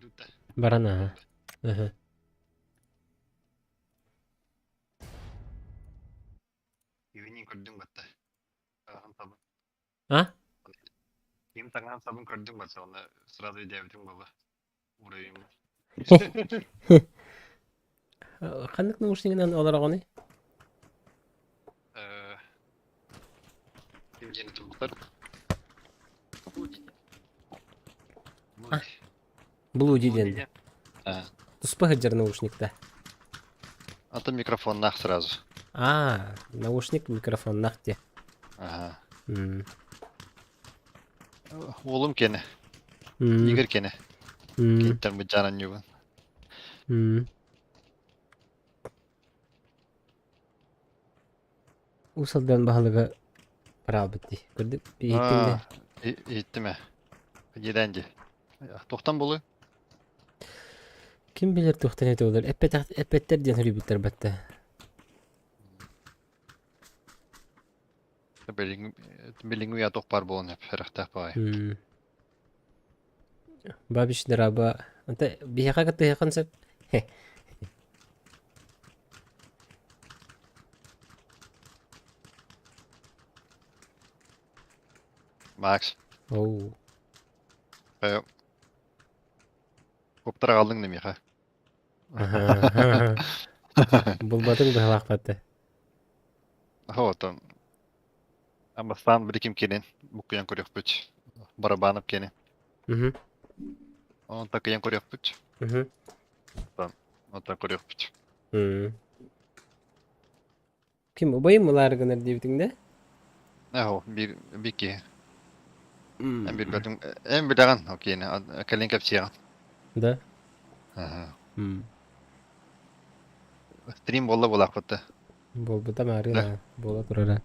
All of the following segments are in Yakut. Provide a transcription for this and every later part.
Көрдүк да. Баран аһа. Ыһы. Киминин көрдүҥ батта. Таҥаһын сабын. А? Ким таҥаһын сабын көрдүҥ батта, онно сразу өйдөөбүтүҥ буолла. Уровень. Ханнык наушнигынан олороҕуный? Э, Ким диэни турбуттар? А? Блуди диэн. Туспа сылдьар наушникта. А то микрофоннаах сразу. А, наушник микрофоннаах дии. Ага. М. Уолум киэнэ. М. Игорь киэнэ. М. Киниттэн быдьаан анньыбын. М. Уус Алдан баһылыга бараабыт дии. Көрдүк, иһиттиҥ да? Аа, иһиттим ээ. Дьиэдээн дии. Туохтан буолуой? Ким билэр туохтан этэ олор? Эппэтэх эппэттэр диэн суруйбуттар батта. Билиҥ билиҥ уйа туох баар буолан эрэхтээх баҕайы. М. Бабич драба. Anta биһиэхэ кыттыһыаххын сөп. Макс. Оу. Э, Куптара аҕаллыҥ да миэхэ. Булбатыҥ быһалаахпатты. Оттон Амбастаан биликим киэнин буккуйан көрүөхпүт. Барабанов киэнин. Мгм. Онон такыйан көрүөхпүт. Мгм. Оттон оттон көрүөхпүт. М. Ким убайым ылаары гынар диэбитиҥ да? Эһо, биир биир киһи. М. Эн билбэтиҥ, эн билэҕин ол киһини, кэлин кэпсиэҕин. Да? Аха. М. Стрим буолла буолаахпыт да. Буолбута маарыын Да. аа, буола турара.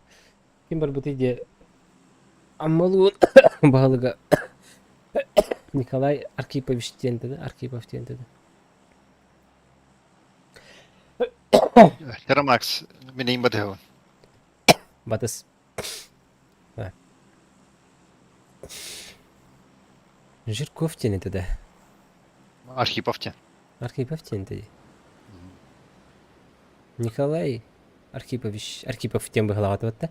Ким барбытый диэ Аммалуун баһылыга Николай Архипович диэн да Архипов диэн да. Тера Макс, мин иин батыһабын. Батыс. А. Жирков диэн этэ да. Архипов диэн. Архипов диэн этэ дии. Николай Архипович Архипов диэн быһалаҕа да?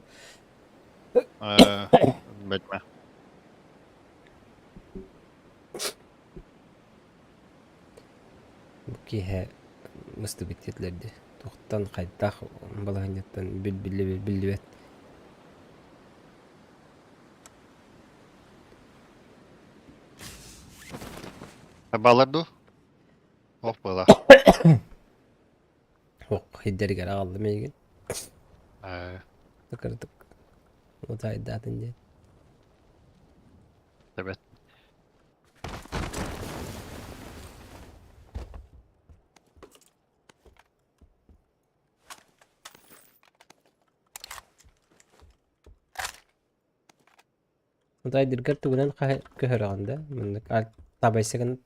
Бэтмэ. Бу киэһэ мыстыбыт диэтилэр дии. Туохтан хайдах балаһыанньаттан биллибэт. Балар дуу? Ох буолар. Ох, хиддэригэр аҕалла миигин. Э, Кырдык. Утайдаатын диэн. Эбэт. Утайдыргар тугунан көһөрөҕүн да? Маннык табайсыгын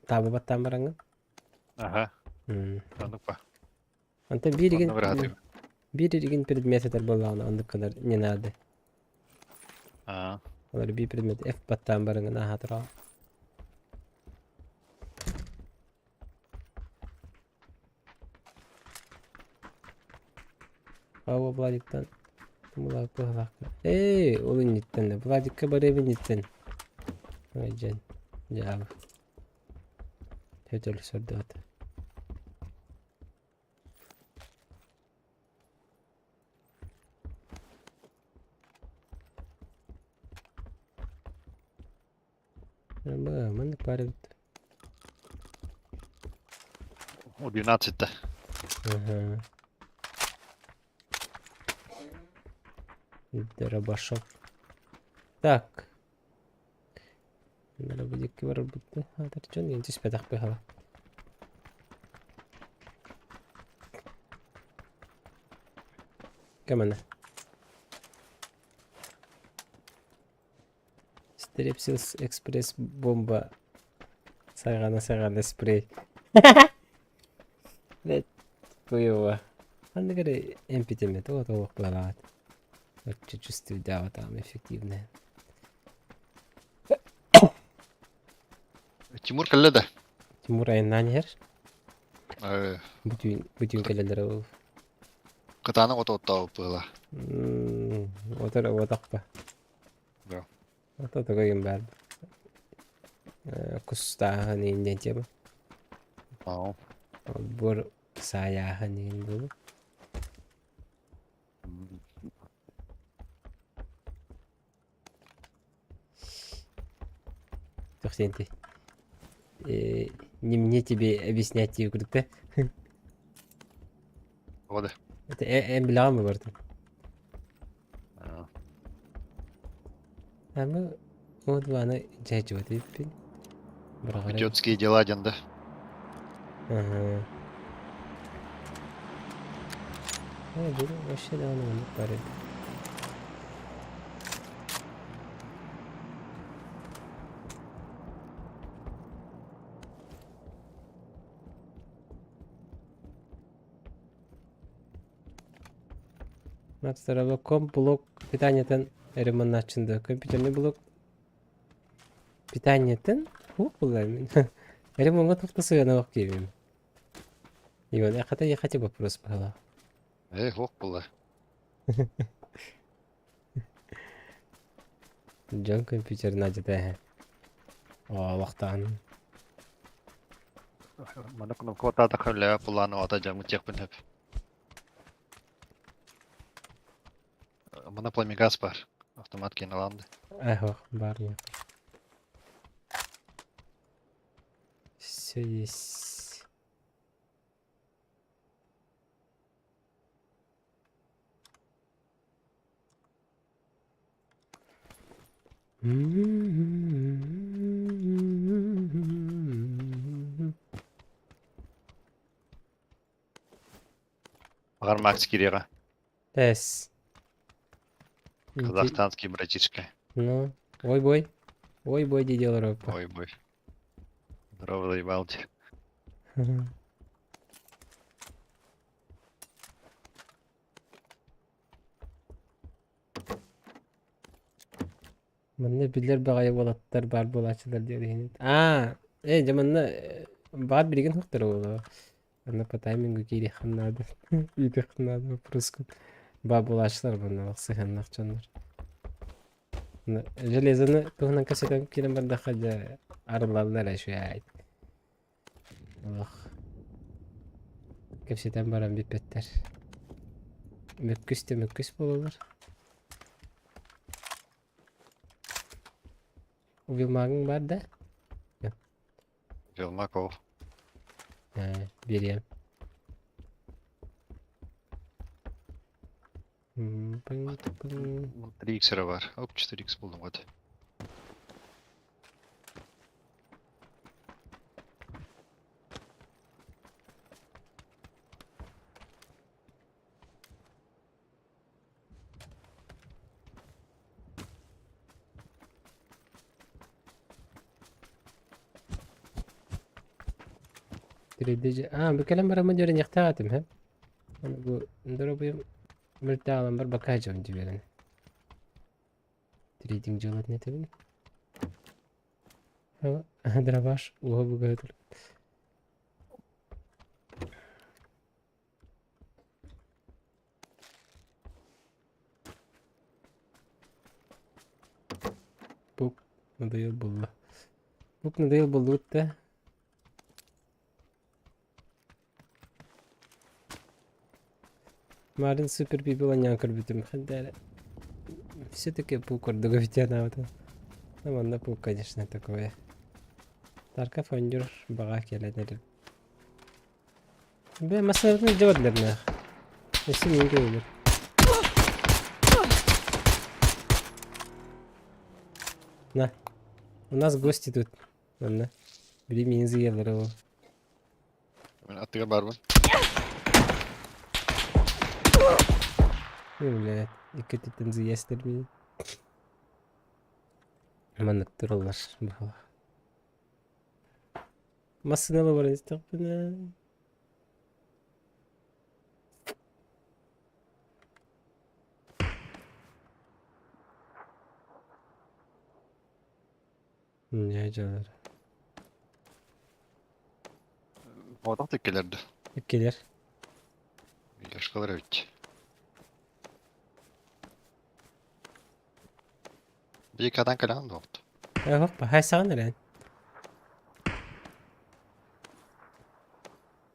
таба баттаан бараҥҥын? Аха. Оннук ба. Онтон биир Онно игин быраатым. биир игин предмет этэр буоллаҕына оннук гынар не надо. Аа. Олор биир предмет F баттаан бараҥҥын ааһа тураҕын. Ава Владиктан Эй, ол инниттэн да Владикка барыам инниттэн. Ой, дьэн, дьаабы. Төтөл сордоото. Маннык баар эбит. 12-те. Ага. Дробашок. Так. Надо будет барбытты. Атарчон диэн түспэтэх быһала. Кэмэнэ. Стрепсилс экспресс бомба сайҕана-сайҕана спрей. Блядь, хуево. Ханнык эрэ эмпитимэ туох туох быһалаҕат. Оччо чувствуйдаабатаҕым эффективное. Тимур кэллэ да? Тимур айаннаан иһэр. Э, Бүтүүн, бүтүүн кэлэллэрэ ол. Кытаанах ото оттообут быһыылаах. Отор уотахпа. Да. Ото такой им баар. Кустааһын иин диэн тема. Аа. Буор саайааһын иин буолу. Туох диэн Не мне тебе объяснять дии курдук да. Тоҕо да? Это эн билэҕин бу барытын. Аа. А мы вот аны дьээдьибэт эбиппин. Быраҕар Идиотские дела диэн да. Ага. Бу вообще даҕаны маннык баар эбит. Макс блок питаниетын ремонтнааччын да компьютерный блок питаниетын хук буллар Ремонга туох сыана киэбим. Иван, я я хотя вопрос была. Э, хук була. Дьон компьютерна дьэтэ. Олохтаан. Маны кнопка таата хөллөҕө пулааны ата дьаммыт диэхпин сөп. Мана пламегаз бар. Автомат киэн ылаам да. Эхо, бар я. Все есть. Баҕар Макс кириэҕэ. Тэс. Казахстанский братишка. Ну, ой-бой. Ой-бой дии олороппа. Ой-бой. Здорово, заебал тебя. Манна биллэр баҕайы уолаттар баар буолааччылар диэн иһин. Аа, ээ, дьэ манна баар билигин суохтара буолуо. Манна по таймингу киириэххин наада. Ыытыаххын наада вопроску. Баар буолааччылар манна сыһыаннаах дьоннор. Железаны туһунан кэпсэтэн киирэн бардахха дьэ арыллаллар үчүгэй. Олох кэпсэтэн баран бүппэттэр. Мөккүс да мөккүс буолаллар. Увилмагыҥ баар да? Увилмак ол. Ээ, биэриэм. 3 эрэ баар. Оп, 4x булдум вот. 3D Аа, бу кэлэн бараммын үөрэниэхтээх этим, һэ? Аны бу доруобуйам мөлтөҕүн барбакка сылдьабын дии Трейдинг дьыалатын этэбин. Дробаш уоһа бугатыр. Бук надоел булла. Бук надоел буллубут да. Марын супер бибила ньаан көрбүтүм хайда все-таки пук курдук эбит диэн Ну манна пук, конечно, такое. Тарков оонньуур баҕа кэлэн эрэр. Бэ массыынатын илдьэ бардылар Өссө миигин көрөллөр. На. У нас гости тут. Манна. Били миигин зыйаллар ол. Мин аттыгар баарбын. Блядь, икки өттүттэн зыйастар миигин. Маннык тураллар быһалаах. Массыынала баран истэхпинэ Дьэ дьалар. Оҕотох тиккилэр да. Иккилэр. Яшкалар эбит. Биир катан кэлэҕин дуоҕут? Оһох баһай саҕан эрэн.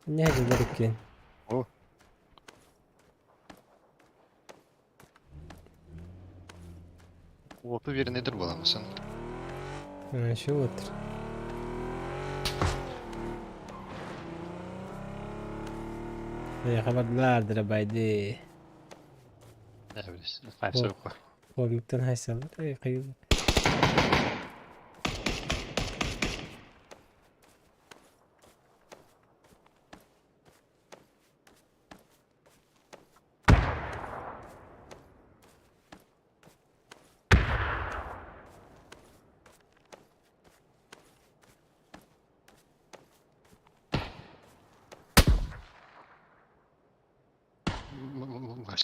Не дьыллар иккиэн. О. Уоту биэринэдир буоламмысың. Еще вот. Хабарлар дырабайды. Холмиктан хайсалар.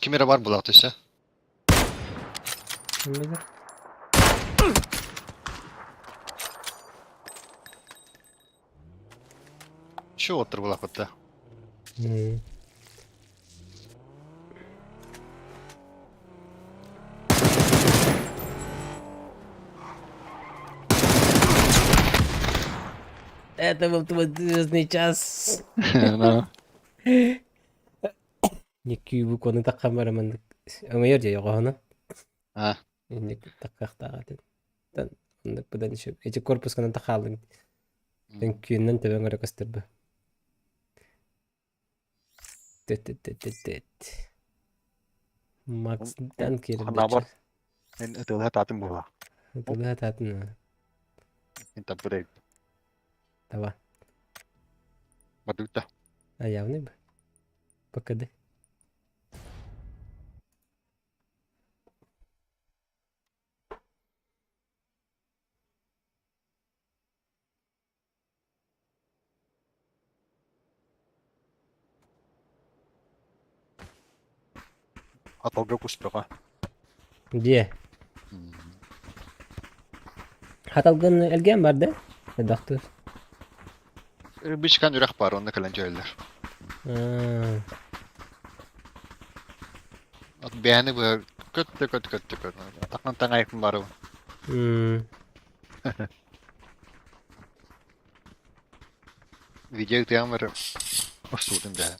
Ким эрэ бар буолаат өссө? Ким Şu otur булааппыт да. Это был твой звездный час. Никкүү букваны таххан бараман өҥөйөр дьэ оҕоһоно. А. Инник таххахтааҕа тан оннук быдан еще эти корпусканан тахаалыҥ. Үҥкүүннэн төбөҥ эрэ көстөрбө. Т-т-т-т-т. Макс дан Ханабар киирдэ. мен ытылыһа таатын буола. Ытылыһа таатын Мин таппыт Давай. Бардыбыт да. А явный бы. ПКД. Аталга куспаха. Где? Хаталгын элген бар да? Доктор. Бичкан үрэх бар, онно кэлэн дьөллөр. От бэйэни быһа көттө көт көттө көт. Атахтан таҥайыкпын барыбын. Видео тыам эрэ устубутун бэйэ.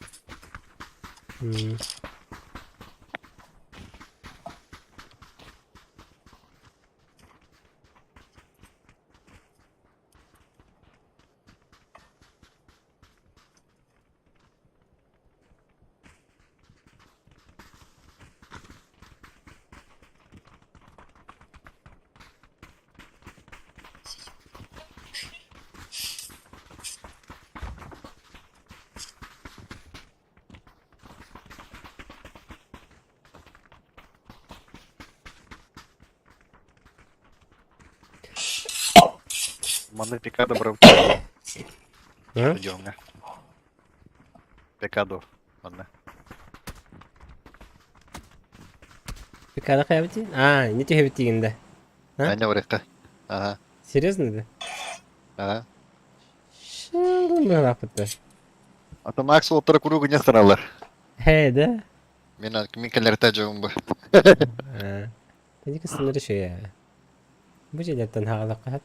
Манна пикадо барабын стадиоҥҥа. Пикадо манна. Пикадо хайабыти? А, не түһэбит тиигин да. А? Аня барыахха. Ага. Серьезно да? Ага. Быһалаахпыт Ата Макс уолаттара куруук инньэ саналлар. Ээ да? Мин мин кэлэртэ дьоҥум бу. Тэники сыннары үчүгэй. Бу дьиэлэртэн хаалахха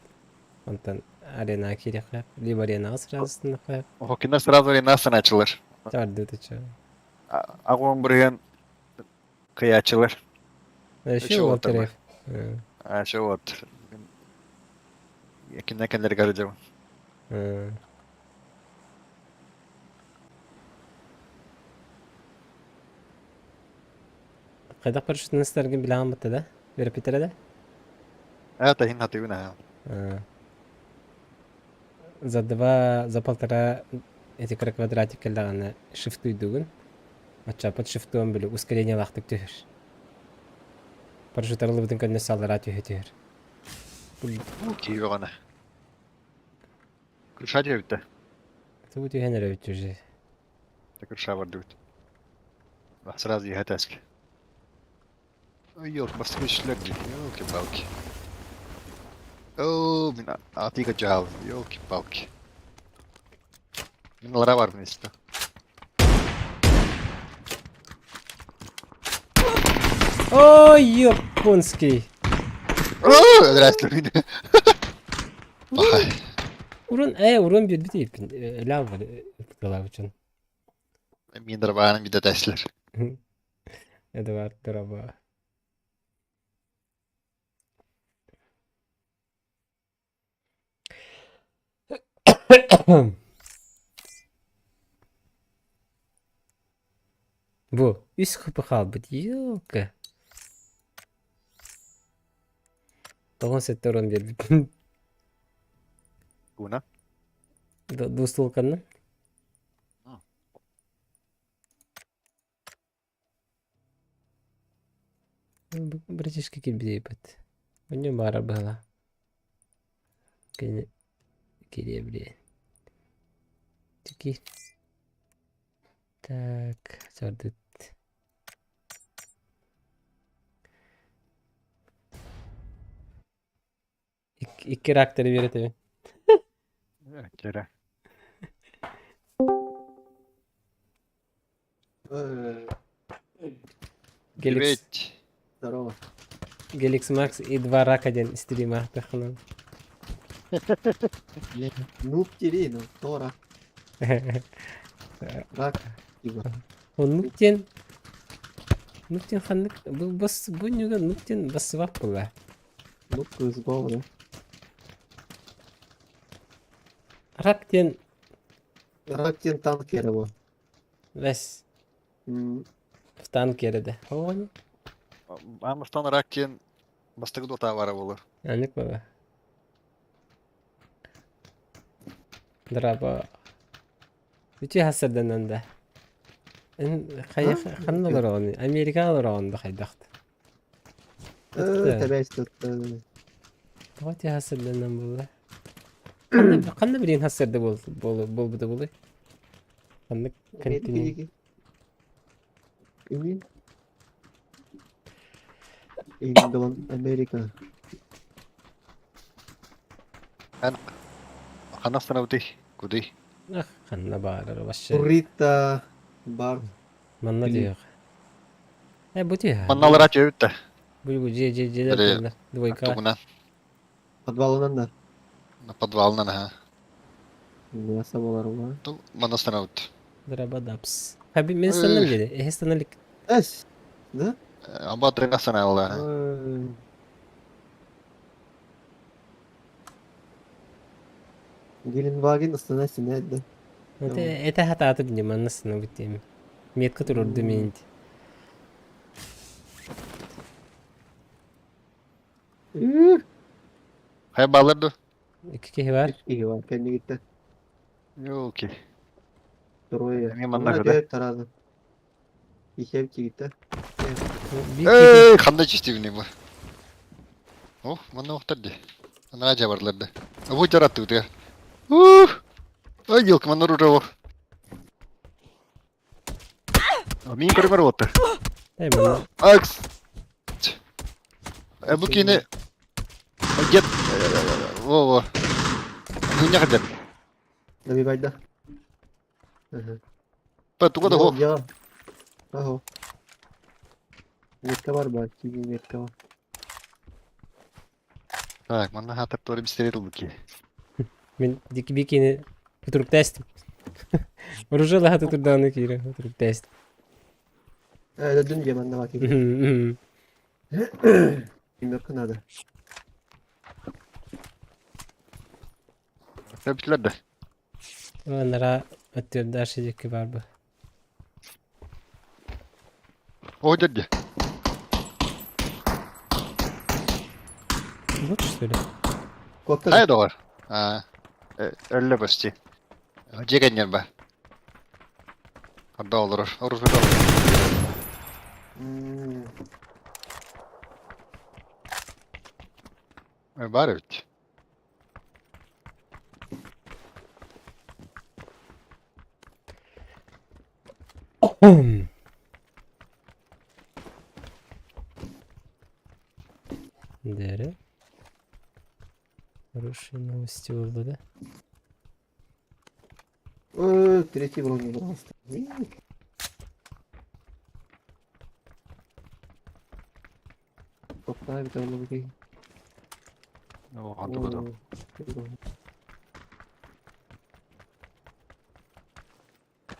Онтон аренаҕа киириэххэ, либо аренаҕа сразу сыннахха Хоккейна сразу арена санааччылар. Тардыы Аҕуон бырыһыан кыйааччылар. Еще уолтар. Еще вот. Кине кэлэригэр дьабын. Хайдах парашютистаргын билэҕин батта да? Үөрэппиттэрэ да? Ээ, таһын хатыыбын аа. За два, за полтора эти квадратик кэллэҕинэ шифтуйдугун. Оччооппут шифтуон били ускорениелаахтык түһэр. Парашютарлыбытын көннө саллараа түһэ түһэр. Киһи бөҕөнө. Крыша диэбиттэ. Тугу түһэн эрэ эбит уже. Крыша бардыбыт. Сразу иһэ тэск. Ой, москвичлэр дии, елки-палки. Оо, мин атыыга дьаһал, елки-палки. Мин алара барбын истэ. Ой, японский. Өлөрөөстөр. Урун, э, урун биэрбит эбиппин. Өлөөн бар ытылаабычын. Мин дарбааным биде тэслер. Эдуард Дораба. Бу үс хп хаалбыт, елка. 97 уран биэрбиппин. Уна? Двустволканна. Братишка кирбиэйбэт. Онньо баара быһыылаах. Кини кириэ билиэн. Тики. Так, сордут. Икки рактары биэрэтэбин. Кэрэ. Геликс, Привет. Здорово. Геликс Макс и два рака диэн стримаахтаххынан. Нуб тири, ну, то рак. Рак, типа. Оннук диэн Нук диэн ханнык бу бас бу ньуга нук диэн бассыбат буолла. Нуб кыыс буолла. Рак диэн Рак диэн танк эрэ буо. Вес в танке эрэ Оҕону Амыстан рак диэн бастакы дуота бара буолар. Анык баба. Драба. Үтүө хасырданан да. Эн хайа ханна олороҕун? Америкаҕа олороҕун да хайдахт? Тэбээс Тоҕо үтүө хасырданан буолла? Ханна ханна билигин хасырда буолбута буолуй? Ханнык континент? England, Америка. Эн ханна станабытый? Кудый? Ах, ханна баарар вообще. Рита бар. Манна диэх. Э, бу тиһэ. Манналара түөбүт да. Бу дьиэ дьиэ дьиэлэр тураллар. Двойка. Тугунан. Подвалынан да. Подвалынан аха. Мясо болар ула. Манна станабыт. Драбадапс. Хаби мен станам диэри. Эһи станалик. Эс. Да? Амба трена станалла. Геленваген астана синэ да. Это это хатаатып не манна станабыт диэми. Метка турурду минти. Хайа баалар ду? Икки киһи бар. Икки бар кэннигиттэн. Окей. Трое. Эмиэ манна көрө. Таразы. Ихэм тигиттэ. Эй, ханна чистивни бу? О, манна охтар ди. Анаа жабарлар да. Бу жараттыбыт я. Ух! Ой, елки, манна ружа Мин көрүмөр уоттар. Акс. Бу кини Дед. Во-во. Нүнэ хадер. Набивайда. Па туга да хо. Я. Ахо. Метка бар бар, киги метка бар. Так, манна хатар туары бистерет ылбыки. Мин дики бикини утуруктаастым. Оружие хата турдааны киирэ утуруктаастым. Э, дүн же манна баки. Семерка надо. Өптүлэр да. Анара өттүөрдааш диэки бар бу. О, дядя. Вот что ли? Хайа доҕор. Өллө почти. Дьиэ кэннигэр ба. Ордо олорор. Оружие Бар эбит. Дere. Хорошие новости буолла да. Третий броня, пожалуйста. Топтаа бит ол бу. О, тугу.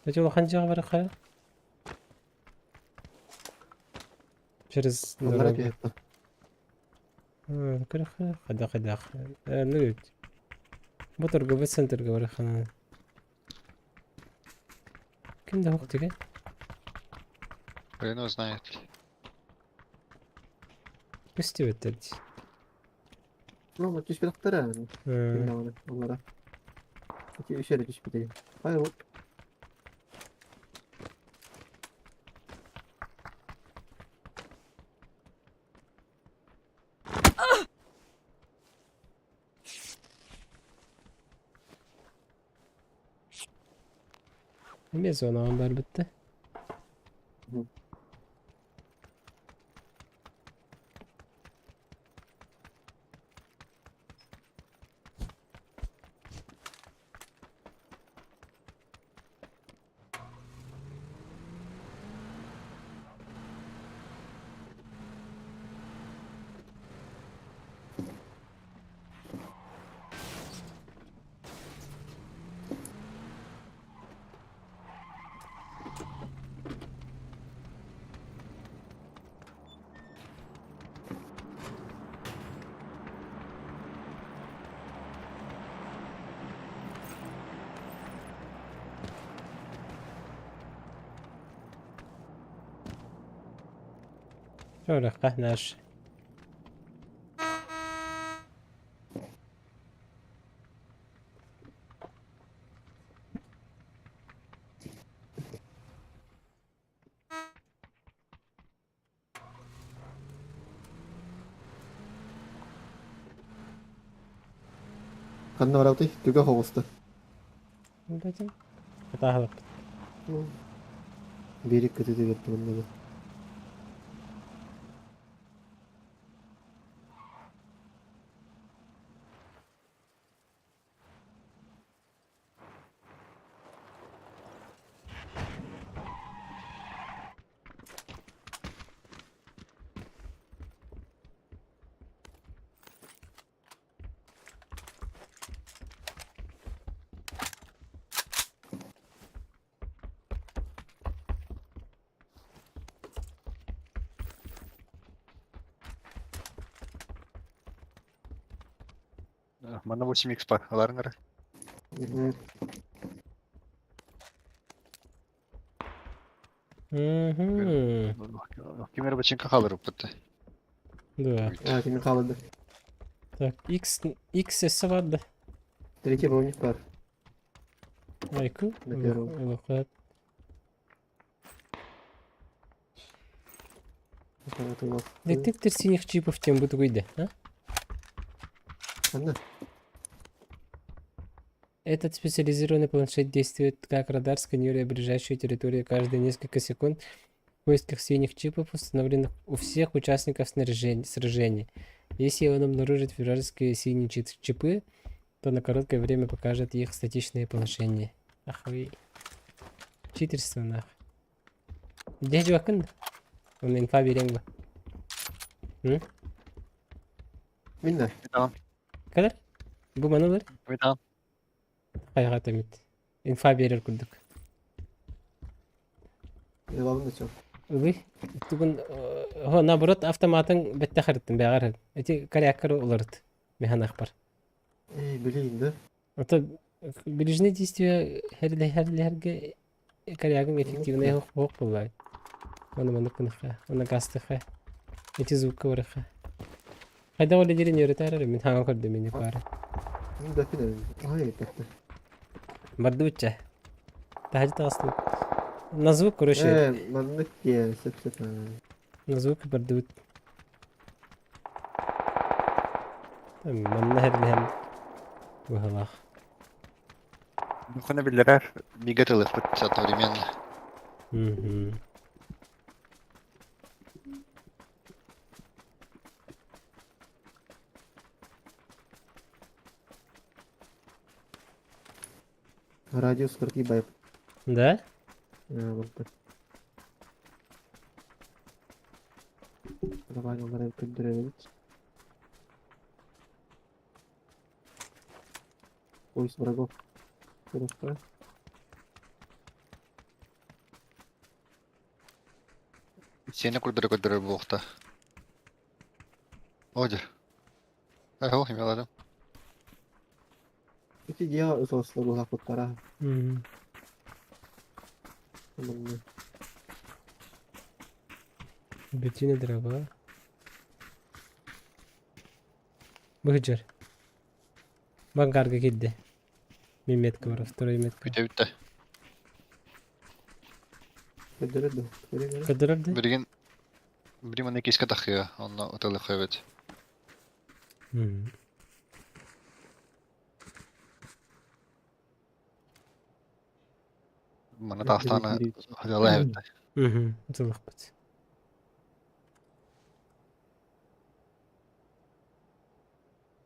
Эти улахан дьиэҕэ барыахха. Через Оннора дорогу. түһэттэ. Көрөххө, хайдах-хайдах. Ну, бу торговый центрга барыахха. Ким да суох тигэ? Хрен его знает. Көстүбэттэр дии. Ну, түспэтэхтэрэ. Ким даҕаны, олора. Ити үс эрэ түспүтэ. Хайа бу. Эмиэ зонаҕа барбыт да. Барыахха наш. Ханна барабытый? Түгэх оҕуста. Бэтим. Хатааһылаппыт. Биир икки түгэх манна. Манна 8 икс бар. Аларыңар. Ким эрэ бачыҥка хаалар ыппыт. Да. А, кини хаалады. Так, X, X эссе бар да. Третий броник бар. Айку. На первом. Улахат. Детектор синих чипов тем бу тугуйда, а? Ханна. Этот специализированный планшет действует как радар, сканируя ближайшую территорию каждые несколько секунд в поисках синих чипов, установленных у всех участников сражений. Если он обнаружит вражеские синие чипы, то на короткое время покажет их статичное положение. Ах вы. Читерство нах. Где жуакын? Он инфа берем бы. Минна. Tamam. Кадar? Бу маналар? Tamam. Хайга тамит. Инфа берер курдук. Ылабын да чоң. Ылый. Тугун хо наоборот автоматын бетте харыттым бягар. Эти коряккар уларыт. Механах бар. Эй, билейин да. Это ближнее действие херле херлерге корягын эффективный хок хок булай. Оны маны кыныха, оны гастыха. Эти звук барыха. Хайда ол дерин йөрөтәрер мин хаңа көрдүм мени бары. Мин да финал. Ай, бетте. Барды үтче. Тахажы тагысты. На звук, короче, Маннык дие, сөп сөп. На звук барды үт. Манна херлем. Бухалах. Хана биллерер. Мигателев одновременно. Мгм. Радиус кыртый байып. Да? Барда. Давай олары көндөрөбүт. Поиск врагов. Хорошо. Сиэнэ курдары көрдөрөр буолуохта. О дьэ. Оо, имеларым. Ити дьиэҕэ ытылыста быһахпыттара. Манна. Бүтүнэ дорога. Быһыдьар. Бангарга киирдэ. Мин метка бар, второй метка. Бүтэ бүттэ. Көрдөрөр да. Көрөр. Көрдөрөр да? Билигин билигин манна киска тахыа, онно ытылыхха эбит. Маны таастаана хадьалаа эбит. Ытылыхпыт.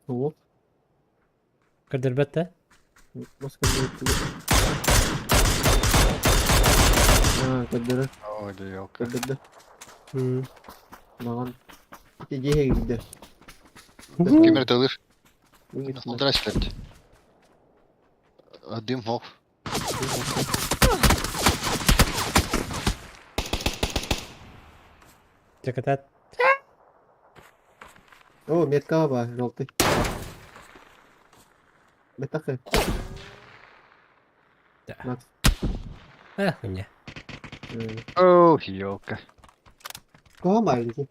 Вот. Көрдөрбөт да? Бас көрдөрөр. Аа, көрдөрөр. Ой, да елка. Көрдөрдө. Маҕан. Ити дьиэһэ киирдэ. Ким эрэ тылыр. Мин Холдора силэрди. Дым хоп. Чакатат. О, метка ба, желтый. Бэтахы. Да. Макс. А, хуйня. О, елка. Кого маленький?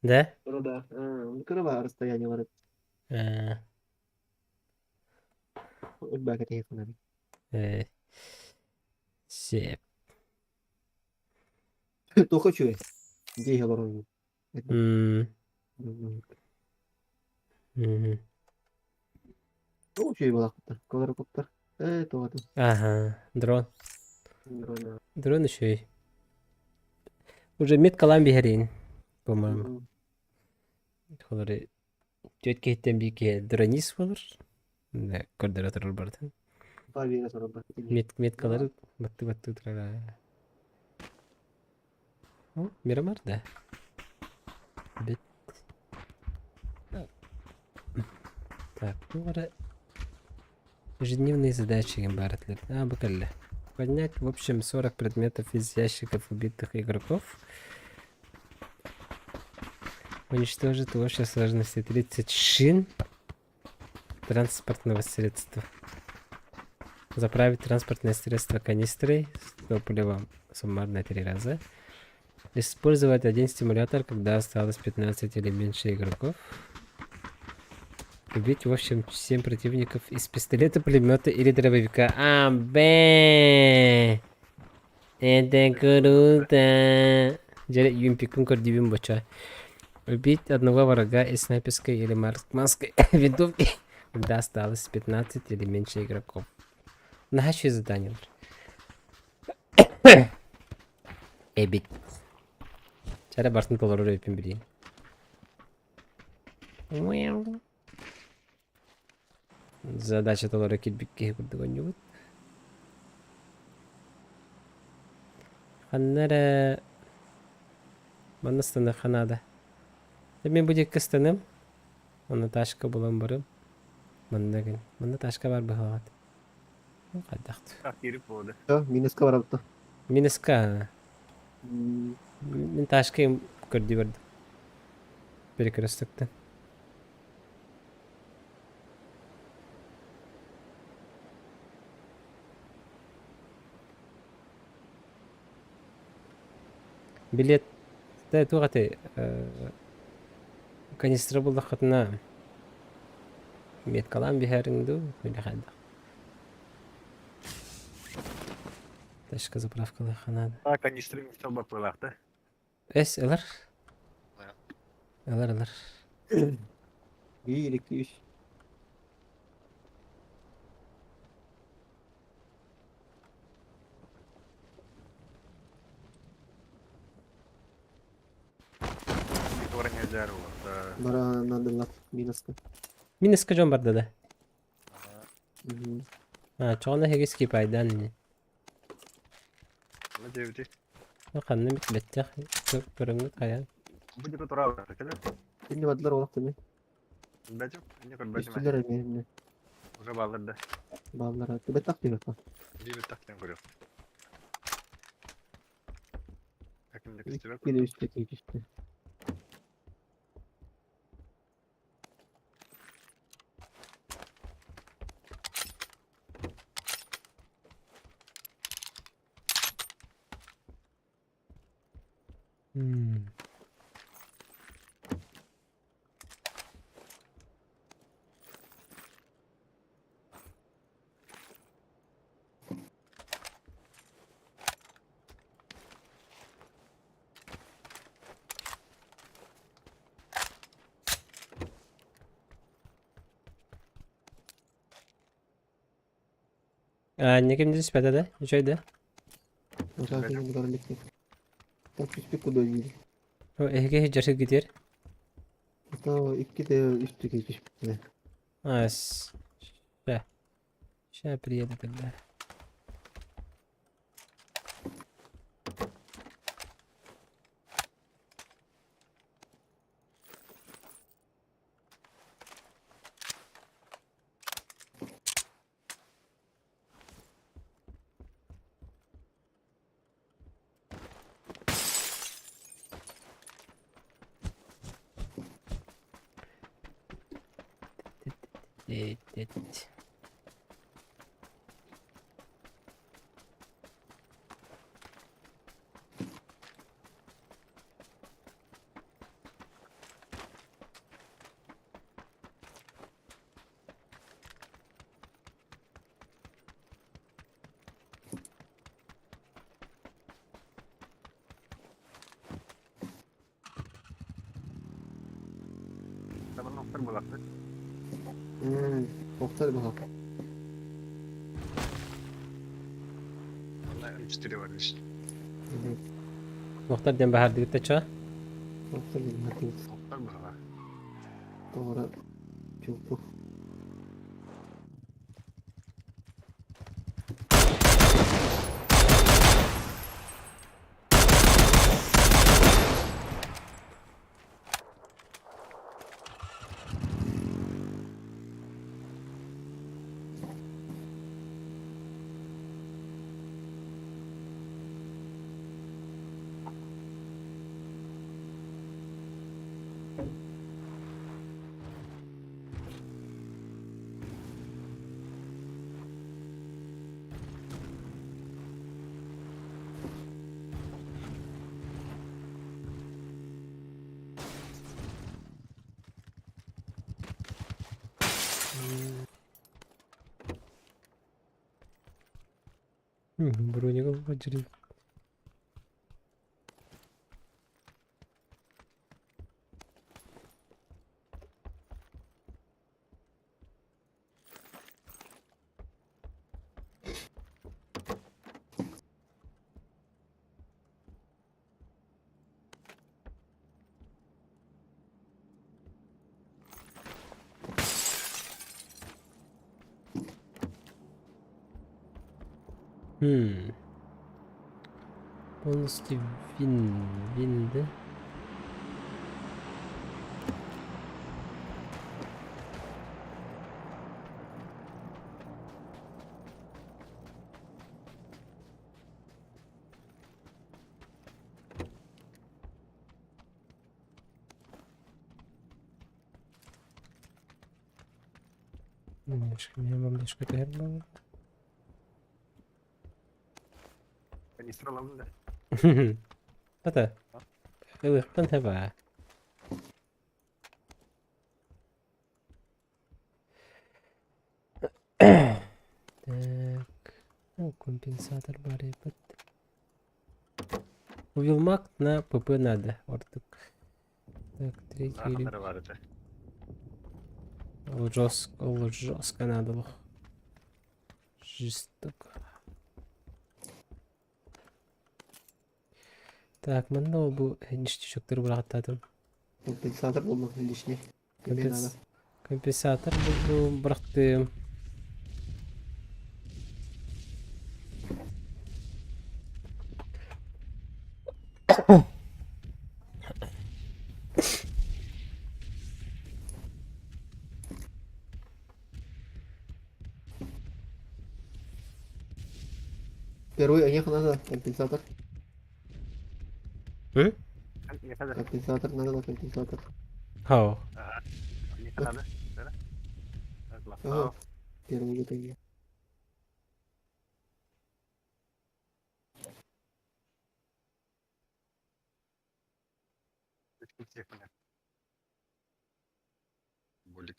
Да? Да. Кырова расстояние бар. Бакет Сеп. Тоха чуе. Дии олорон. Тоҕо үчүгэй буолаахпыттар. Квадрокоптер. Ээ, тоҕо Ага, дрон. Дрон үчүгэй. Уже меткалаан биһэриин, по-моему. Холору түөрт киһиттэн биир киһи дронист буолар. Көрдөрө турар барытын. Меткалары баттыы-баттыы турар. О, Мирамар, да. Бит. Так, ну ара ежедневные задачи баар этилэр. А, бу кэллэ. Поднять, в общем, 40 предметов из ящиков убитых игроков. Уничтожить в общей сложности 30 шин транспортного средства. Заправить транспортное средство канистрой с топливом суммарно 3 раза. Использовать один стимулятор, когда осталось 15 или меньше игроков. Убить, в общем, 7 противников из пистолета, пулемета или дробовика. А, Б. Это круто. Дьэ, юмпикын көрдүүбүн боча. Убить одного врага из снайперской или маркманской винтовки, когда осталось 15 или меньше игроков. Наһаа задание. Эбит. Чара бартын толорор өйпүн билиин. Задача толоро килбит киһи курдук оонньуубут. Ханна эрэ манна ыстаныахха наада. Мин бу диэки ыстаным. Онно ташка булан барым. Манна гын. Манна ташка бар быһалаҕат. Хайдах Киирип буолда. Минуска барабыт. Минуска. Мин ташка көрдүү бардым. Перекрестоктан. Билет туох этэй канистра буллаххытына меткалаан биһэриҥ дуу или хайдах? Ташка заправкалыахха наада. А канистры баппылаахта. Эс ылар. Ылар ылар. Биир, икки, үс. Бара надо минуска. Минуска дьон барда да. А, чоҕуна эһиги скипайдаан ини. Ону диэбити. Ну, ханна бит бэттэх көрөҥҥүт хайаан. Бу диэки тура кэлэр. Инни бардылар олох теми. Бәтим, инни көрбөтүм. Үстүлэр эмиэ инни. Уже бааллар да. Бааллар. Бэттэх диэбэт. Биир бэттэх диэн көрүөх. Ким да көстүбэт. Икки үстэ киһи түстэ. А, никим не түспэтэ да? Үчүгэй да? Так түспүт кудой диир. Эһиги дьарыгытыр? Ото иккитэ үстэ киһи түспүттэрэ. А, ща. Ща приеду тогда. Tamam nokta bulaktık. Охтор баха. Онно M4 бар иш. Мохтар диэн баһаардыгыт чо? Охтор диэн баһаардыгыт. Охтор баһа. Тоҕора чуҥкук. Бронига выходили. Полностью вин, вин, да? Немножко, мне бомбежка было. Канистра ылабын да. Хата. Ылыхтан таба. Так. Ну, компенсатор бар эбит. Увилмак на ПП надо. Ортук. Так, третий или... Саахалары бар этэ. Ол жестко, ол жестко надо было. Жестоко. Так, манна бу ништячоктары бырахтадым. Компенсатор буллум лишний. Тебе надо. Компенсатор булду бырахтым. Первый эйиэхэ надо компенсатор. М? Миэхэ да. Компенсатор надо да компенсатор. Хау. Миэхэ надо. Ага. Первый это Болик.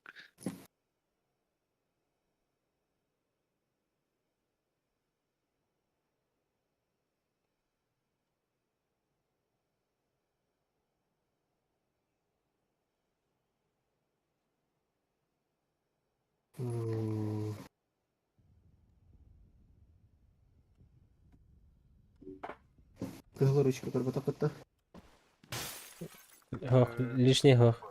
Кыһыл ручка көрбөтөххүт да? Һох, лишний һох.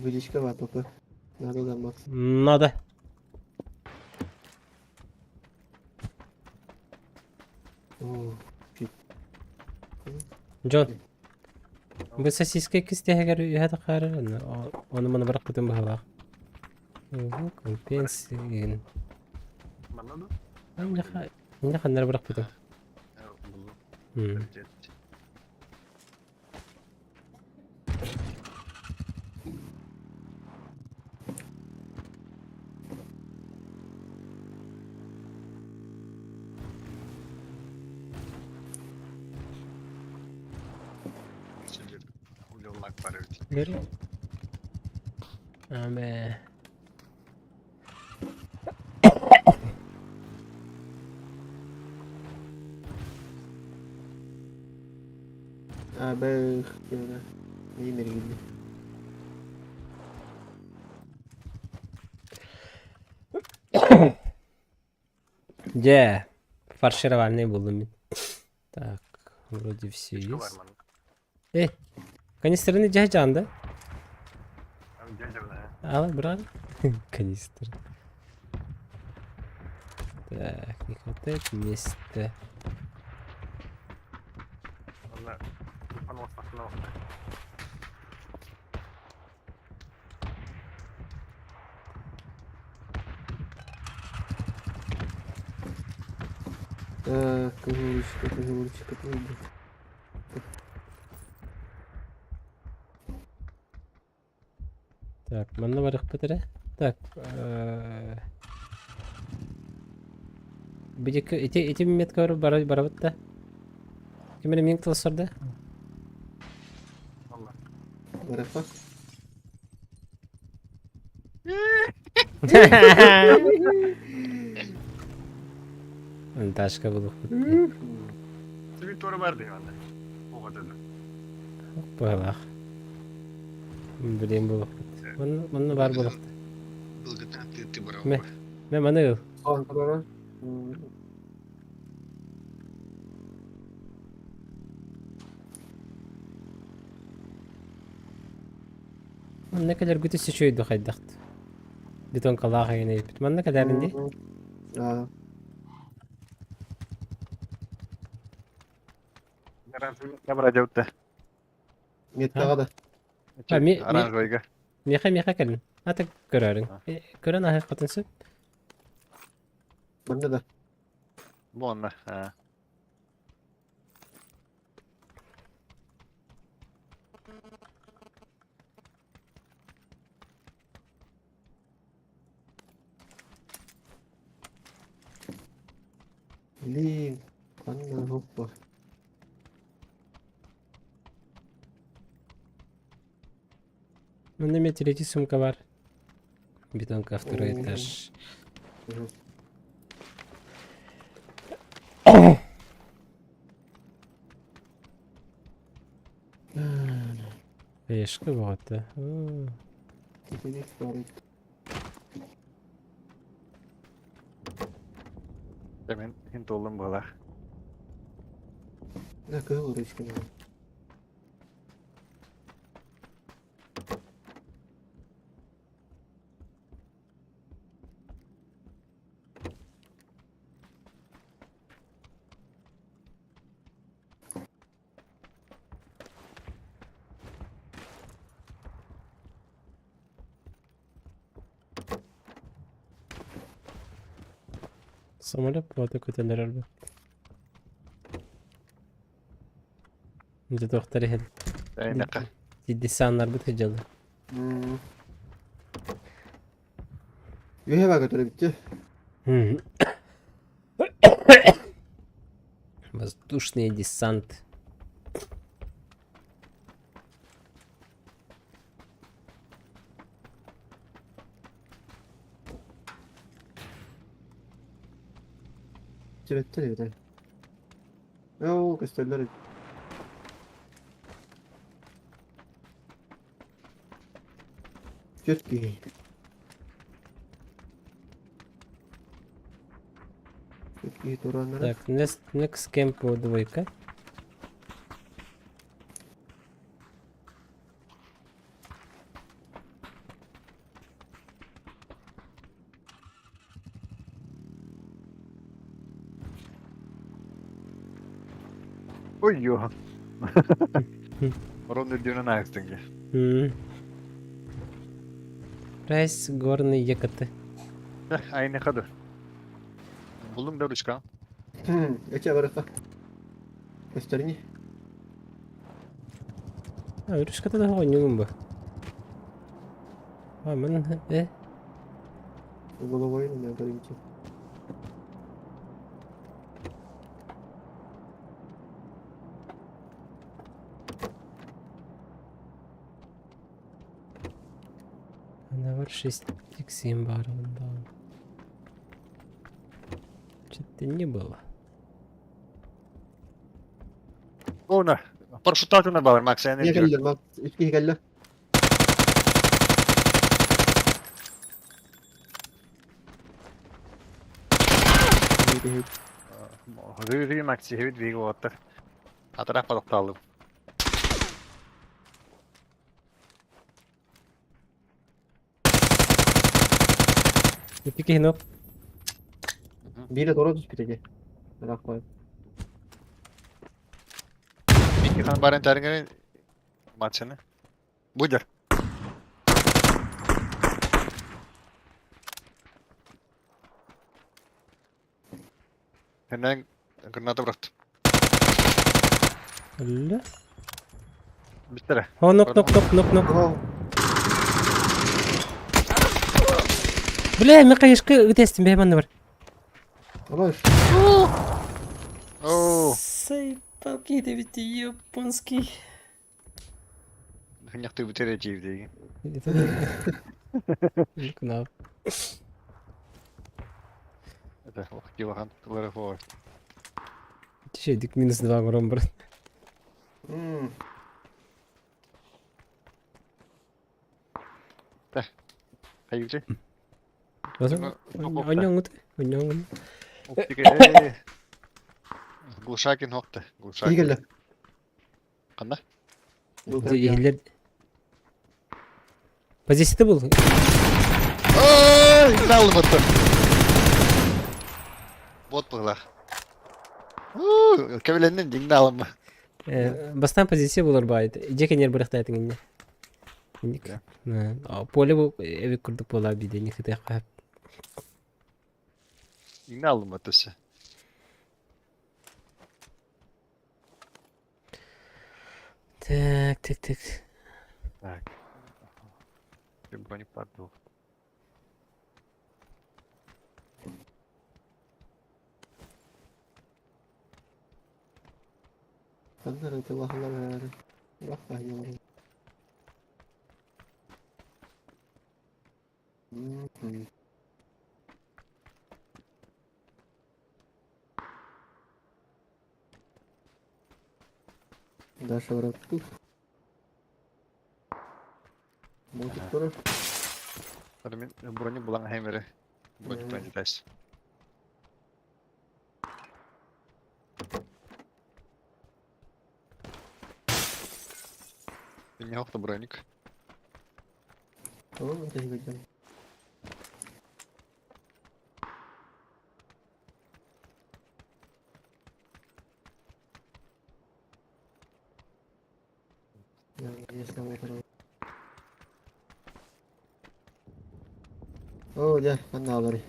Водичка бар только. Надо да, Макс. Надо. О, Джон. Бу сосиска кистиһэгэр үһэ тахаарар ону маны бырахпытым быһалаах. Компенсин. Манна да? Инде ханнары бырахпытым. Буллум. Бери. Аме. А, бэх, диэнэ. Миин эргилли. Дьэ, фаршированный буллум мин. Так, вроде все есть. Э, канистраны дьэ дьаанда. Ала, брат. Канистр. Так, не хватает места. Так, козырочка, козырочка, козырочка. Так, манна барыахпыт эрэ. Так, Бидик ити ити метка бар барабыт да. Ким эрэ мин тылсарда? Барыахха. Ташка булукпут. Туора бар дии манна. Оҕотоду. Быһалаах. Билиэн булукпут. Манна манна бар булукта. Былгытан ты Мэ. Мэ маны ыл. Aa, Манна кэлэргит үчүгэй хайдахт. Бетонкалаах эҥин эбиппит. Манна кэлээрин дии. Аа. Камера Меткаҕа да. А, ми- Оранжевыйга. Миэхэ миэхэ кэлин. Ата көрөөрүҥ. Көрөн аһыаххытын сөп. Манна да. Бу онно. Блин. Ханна хоппа. Манна эмиэ третий сумка бар. Бетонка второй О. этаж. Фешка бөҕөтө. Теперь бар. Мен хин толлум буолар. Да, кыһыл ручка. Самолет буолта көтөн эрэр бу. Дьэ туохтар иһин. Эйнэхэ. Десаннарбыт сылдьаллар. Үөһэ баа көтөрө бүттү. Воздушный десант. Сүрэттэр эбитэ. Оо, көстөллөр эбит. Түөрт киһи. Түөрт киһи тураннара. Так, next, next camp двойка. Ой, ё. Ровно үрдүнэн аахтыҥ дии. Прайс горный ЕКТ. Айныха ду. Булдум да ручка. Эче барыха. Көстөрүнү. А, ручката да оонньугун бу. А, мин э Головой меня горите. Она var 6 иксим бар да. Что-то не было. Уна. Парашютатына бар, Макс, я Не не кэллэ, Макс, үс киһи кэллэ. Ры-ры, Макс, сиһибит биһиги уолаттар. Атарах балыктаалым. Ити киһи Биирэ туора түспүт ити. Ыраах баар. Икки хан барын тәріңгені матчыны. Будер. Hemen граната бырахтым. Өллө. Биттер. О, нок, нок, нок, нок, нок. О, Бля, мен кайышкы ытестим, бе манна бар. Алаш. Оо, Сай, палки, это ведь японский. хыньяхты битере жиир дейген. Кнап. Это ох, килохан тылары фор. Чедик минус 2 гром, брат. Хайылчы. Оньоңут, оньоңут. Глушакин хокты. Киһи Глушакин. кэллэ. Канда? Иһиллер. Позиция был. Ой, залым отты. Бот была. Кәбеленнен деңді алым. Бастан позиция булар байт. Жекенер бырахта этиңне. Поле бу эби курдук була биде не хыты кап. Деңді алым өтөсі. Так, так, так. Так. Бронепад был. Ханнар тылахалар. Рахта. Даша враг. Может, тоже? Мен брони булан хемере. Брони планетас. Не хохта броник. О, это не видел. Я вот О, дьэ, ханна алары.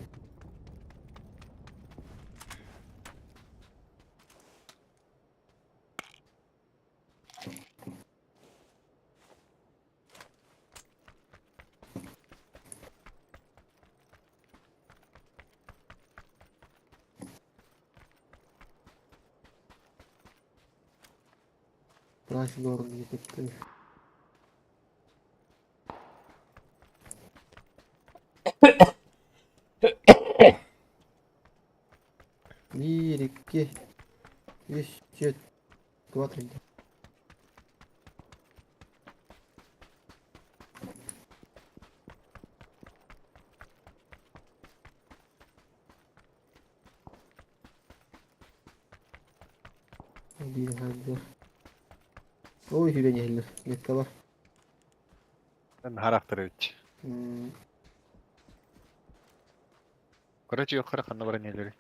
Прайс горн диэтэттэн. Биир, икки, үс, түөрт, квадрат. Биир хаалла. Ой, сүүрэн иһэллэр. Меткалар. Харахтар эбит. Короче, йоххара ханна баран иһэллэрий?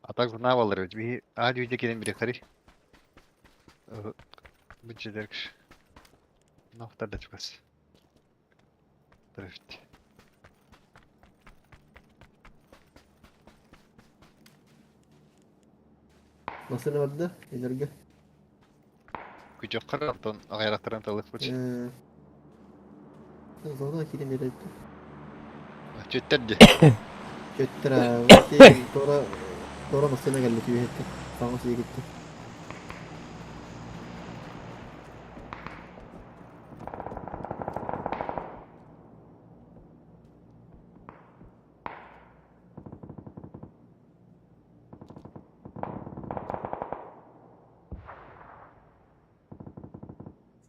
А так знавалар эбит. Биһи аа дьүүдэ кэлэн бириэхтэрий. Бу дьиэлэр Нохтар да чугас. Эбит. Массыына барда, энерго. Күтүөххэ онтон аҕыйахтарын талыахпыт. Зона киирэн биэрэр. Чөттөр дии. Чөттөр тора тора массыына кэллэ түһэттэ. Саҥа сиэгитти.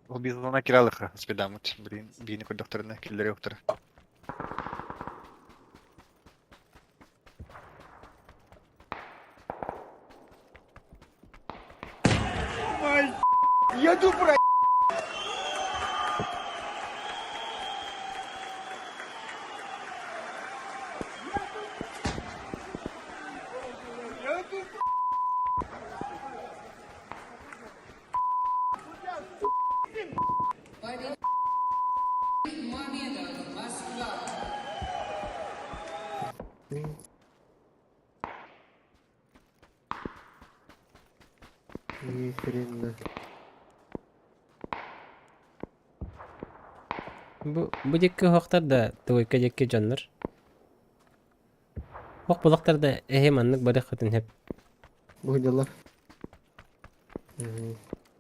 Ол бизнесына киралыха спидамыт. Блин, биини көрдөхтөрүнэ киллэри yoктара. Ни хрена. Бу бу диэки оһохтор да двойка диэки дьоннор. Ох булахтар да эһи маннык барыаххытын сөп. Бу дьаллар.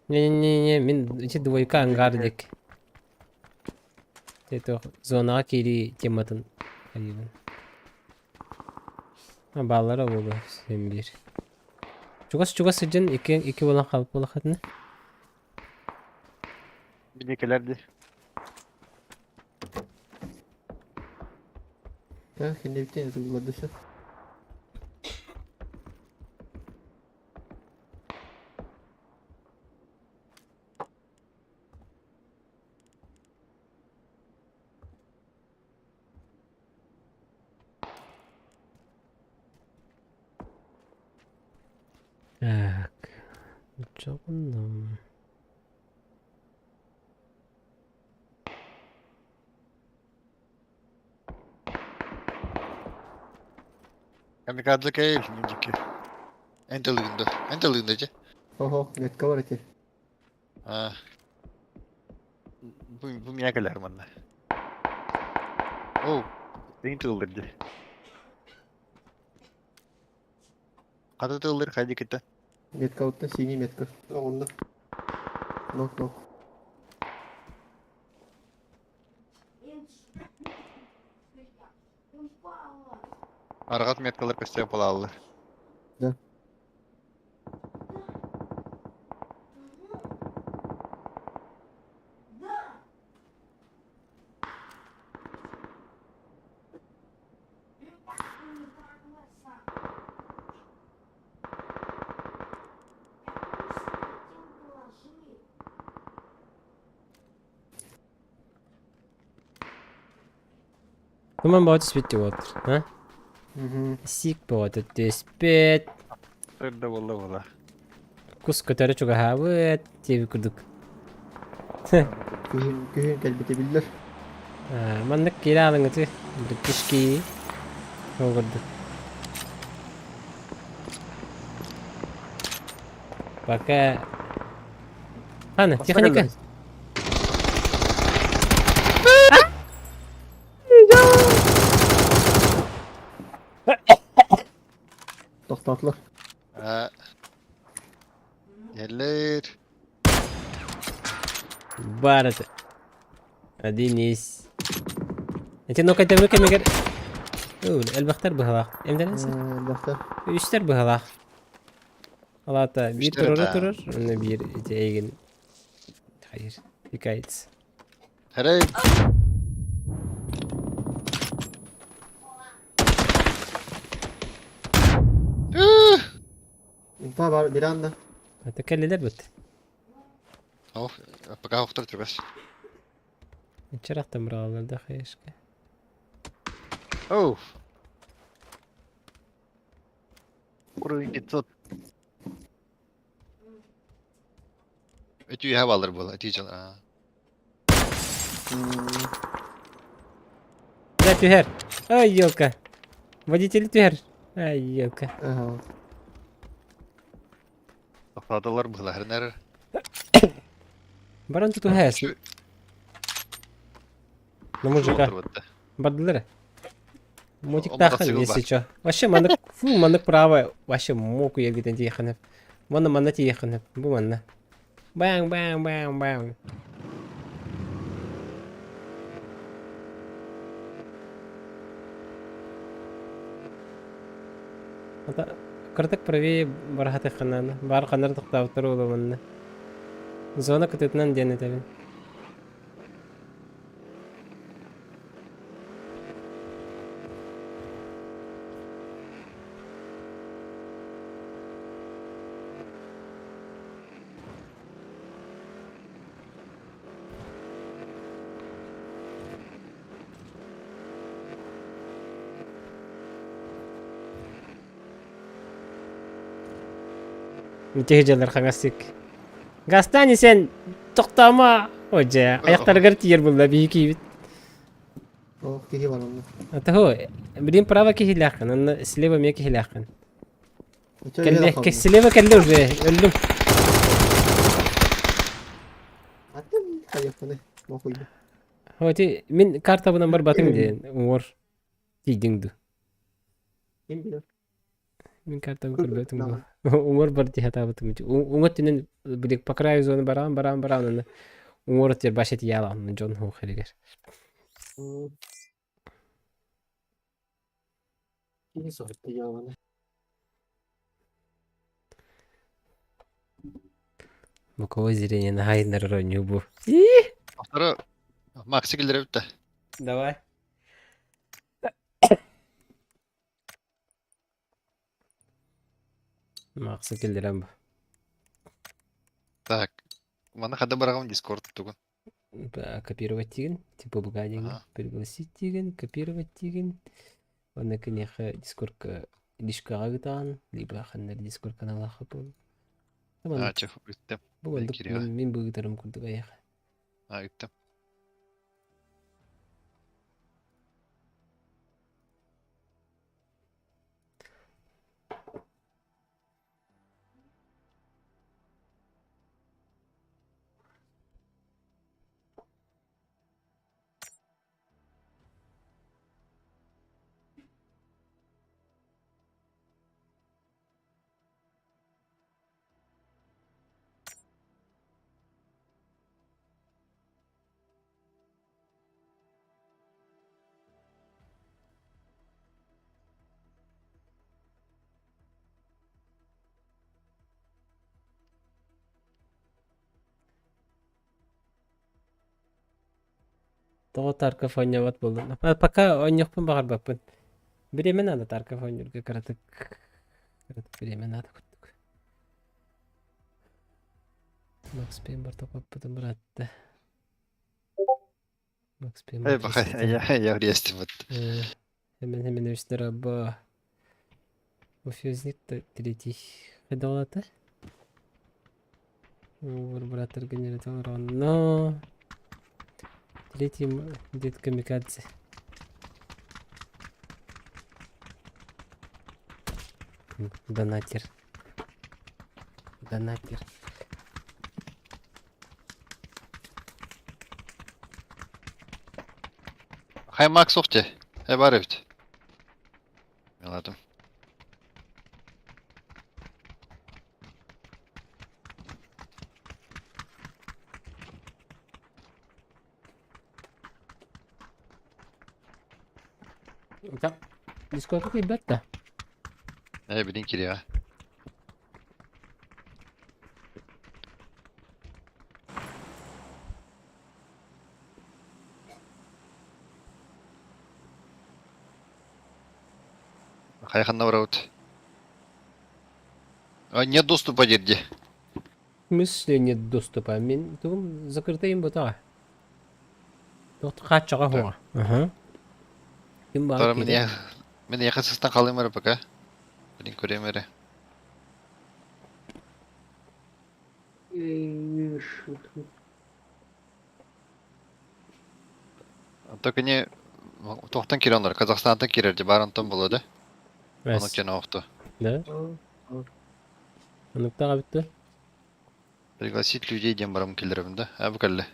Не-не-не, мин ити двойка ангар диэки. Ити зонаҕа киирии тематын хайыыбын. Бааллара буолуо син биир. Чугас-чугас сылдьан икки икки буолан хаалбыт буоллаххытына. Бини кэлэр дии. Так, кэннибиттэн ытыллар да Так. Чоҕуннум. Камикадзе кэйл миндики. Эн тылыгын да. Эн тылыгын да дьэ. Ого, метка бар эти. А. Бу бу миэхэ кэлэр манна. Оо, тыын тыллыр дии. Хата тыллыр хайдыы кытта. Метка оттон синий метка. Оҕунна. Нок нок. Арҕас меткалар көстө буолаллар. Да. Туман бөҕө түспүт дии уолаттар, а? Сиик бөҕөтө түспүт. Сырда буолла буола. Кус көтөрө чугаһаабыт диэбит курдук. Күһүн күһүн кэлбитэ биллэр. Маннык киирэ аалыҥыты быртишки ол курдук. Пока Ана, техника. Тохтоотулар. Аа. Эллэр. Баар этэ. Один из. Ити нокайтабы кэмигэр элбэхтэр быһалаах. Эмдэнэн Элбэхтэр. Үстэр быһалаах. Алаата биир Үстэр турара этэ. турар, уонна биир ити эйигин хайыр пикаец. Хэрэй. Инфа бар бир анда. Это кэллилэр бут. Ох, пока охтор түрбэс. Чарахтан быраҕаллар да хайышка. Оу. Уровень 500. Эти үһэ балыр буола, эти дьыл. Да түһэр. Ай, елка. Водитель түһэр. Ай, елка. Ага. Тохтоотолор быһылаһырнар. Баран тутуһаас. На мужика. Бардылар. Мотиктаахын, если чё. Вообще маннык, фу, маннык право вообще мог уергитен тиэхинеп. Манна манна тиэхинеп. Бу манна. Бang бang бang бang. Ата кырдык правее барахатыхханаана. Баар ханар тохтообуттар буолуо манна. Зона кытыытынан диэн этэбин. Ити дьалар хаҥасык. Гастани сен тохтоомо. О дьэ, айахтарыгар тиийэр буолла биһи киибит. Ох, киһи бар онно. Атаһу, билин право киһилээххин, онно слева эмиэ киһилээххин. Кэллэ, слева кэллэ уже, өллүм. Атын хайыахпыный, мохуйду. Хоти, мин картабынан барбатым диэн, уҥуор тиийдиҥ дуу. Ким билэр. Мин картабын көрбөтүм бу. Уҥуор бар дии сатаабытым. Уҥа өттүнэн били по краю зоны бараан бараан бараан аны уҥуор өттүгэр баша тиийэ дьон хуох илигэр. Киһи соһутта дьаабаны. Боковое зрение наһаа оонньуу бу. Второй Макси киллэрэ бүттэ. Давай. Максы киллэрэн бу. Так. Маны хада бараҕым Дискорд тугун. Копировать тигин, типа БГ деген, пригласить тигин, копировать тигин. Онно киниэхэ Дискордка личкаҕа ыытаҕын, либо ханна Дискорд каналаха буол. А, чё, ыттым. Бу маннык мин бу ыытарым курдук айах. А, ыттым. Тоҕо Тарков оонньообот буоллун? Пока оонньуохпун баҕарбаппын. Бириэмэ наада Тарков оонньуурга кыратык кыратык бириэмэ наада курдук. Макс Пейн бортоппутун быраатта. Макс Пейн Эй, баха, я врестимут. Hemen hemen üstüne ба. Мафиозник третий. Хайдалата? Брат генератор но третий дед камикадзе. Донатер. Донатер. Хай Макс ухте. Хай бар эбит. Меладым. Дискордка киирбэт да? Ээ, билин кириэҕэ. Хайа ханна барабыт? А, нет доступа диир В смысле нет доступа? Мин тугум закрытыйым бутаҕа. Хааччаҕа хуоҕа. Аха. Ким баар Тара киирэр? мин мин эйиэхэ сыстан халыым эрэ пока. Билин көрүөм эрэ. Онто кини туохтан киирэн олорор? Казахстантан киирэр дии, баар онтон буолуо да? Ону киэн оохто. Да? Онуктаах эбит дуо? Пригласить людей диэн барам киллэрэбин да? А бу кэллэ.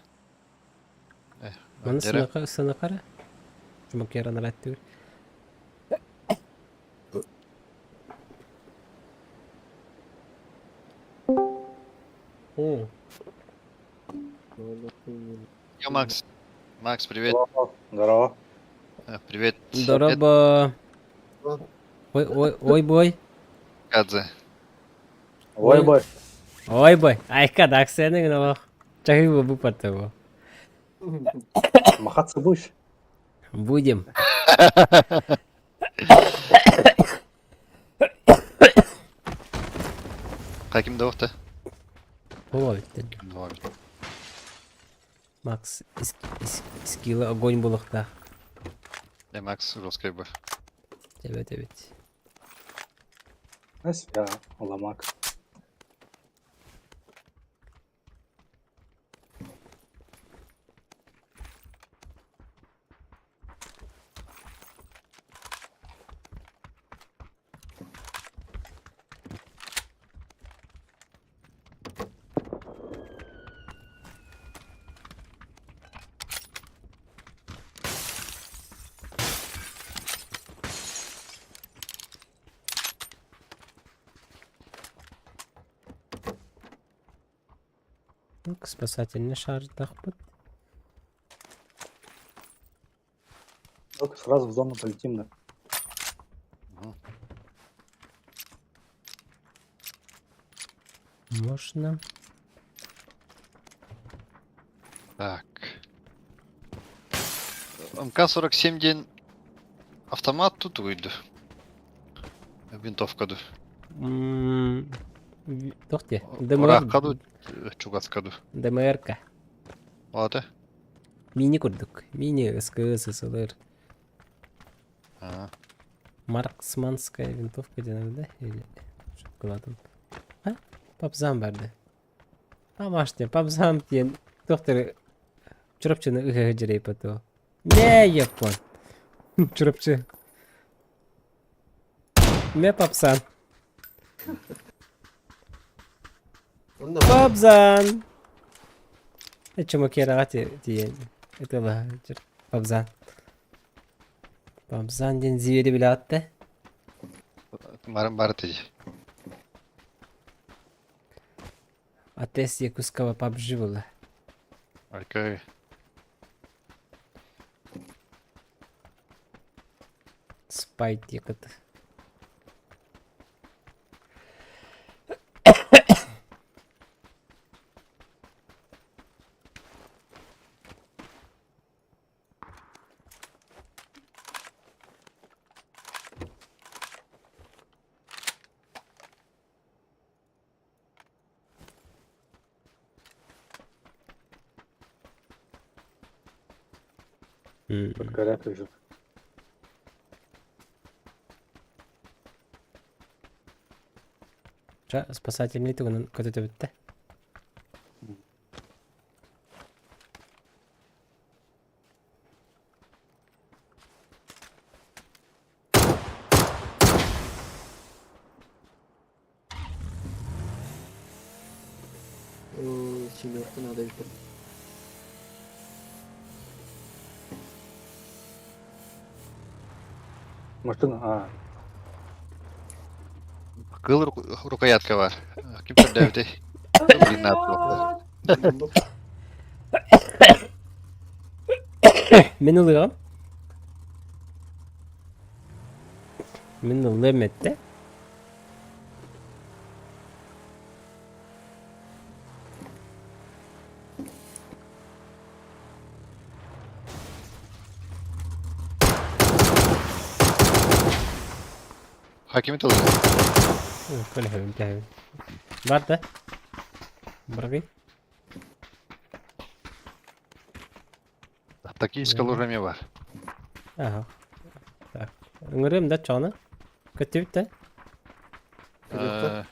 Маны сыныка сыныкара. Чумакера нараттыыр. О. Йо, Макс. Макс, привет. Здорово. Привет. Здорово. Ой, ой, ой, бой. Кадзе. Ой, бой. Ой, бой. Айка, да, акцент гына Чаһы бу того. Махаться будешь? Будем. Каким да О, Макс, скилла огонь булуохтаах. Э, Макс, русский бы. Эбит, эбит. Я ламак. Так, спасательный шар-дахпыт. Только сразу в зону полетим, да. Можно. Так. МК-47 день автомат тут выйду. Винтовка ду. Тохте. ДМР. ду, чугацка ду. ДМРК. Ладно. Мини курдук. Мини СКС, СЛР. Марксманская винтовка диэн да? Или шоколадом. А? Папзам барды. Памаште, папзам диэн тохтер Чурапчыны ыһыһы дьирэйпэтoo. Не япон. Чурапчы. Ме папсан. Папзан. Чумакераҕа тиийэн ытылаһа Папзан. Папзан диэн звери билэҕит да? Бары тиий. Отец якутского PUBG была. Окей. Спайт якут. Тут горят лежит. Спасательный тугунан көтөтө бүттэ. Семерка надо это. Машина, а. Кыл рукоятка бар. Ким көрдөөбүтэй? Блин, надо. Мин ылыам. Мин ыллыам этэ. Хакими тылы. Көлөһөбүн тэһэбин. Бар да. Бырагый. Токийская лужа эмиэ бар. Ага. Так. Ыҥырыам да чоҕуна. Көттүбүт да? Э,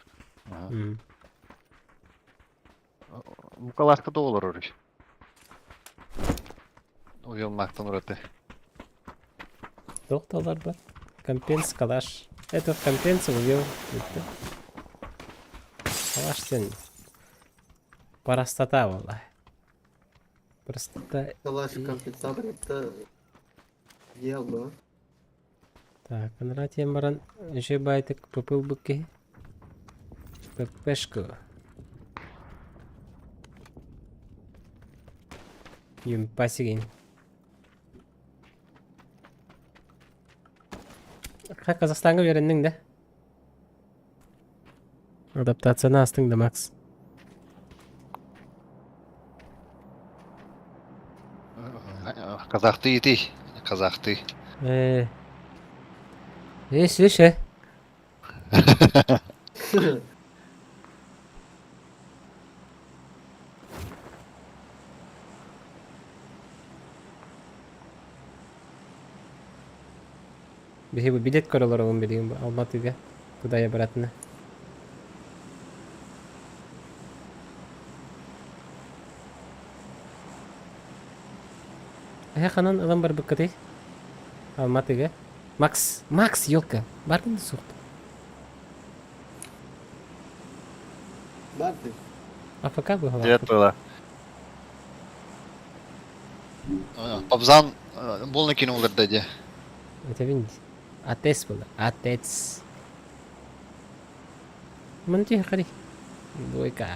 Мукалаахта да олорор. Уйулмаахтан ураты. Туох да олорбот. Компенс калаш. Это компенс увел. Бүттэ. Калаш сен. Простота была. Простота. Калаш компенсатор это дело. Так, анараа тиэн баран үчүгэй баайытык ПП ылбыт киһи. ППшку. Юмпасигин. Ха, Казахстаҥҥа үөрэнниҥ да? Адаптацияны аастыҥ да, Макс? Казахтыы итий, казахтыы. Э, Еш, еш, э. Биһи бу билет көрө олоробун билигин бу Алматыга. Куда я обратно? Эһэ ханан ылан барбыккытый? Алматыга. Макс, Макс, елка. Бардын да суохту. Барды. АФК быһалаах. Дед была. Пабзан буолна кини уларда дии. Этэбин Отец была. Отец. Мантиха хари. Двойка.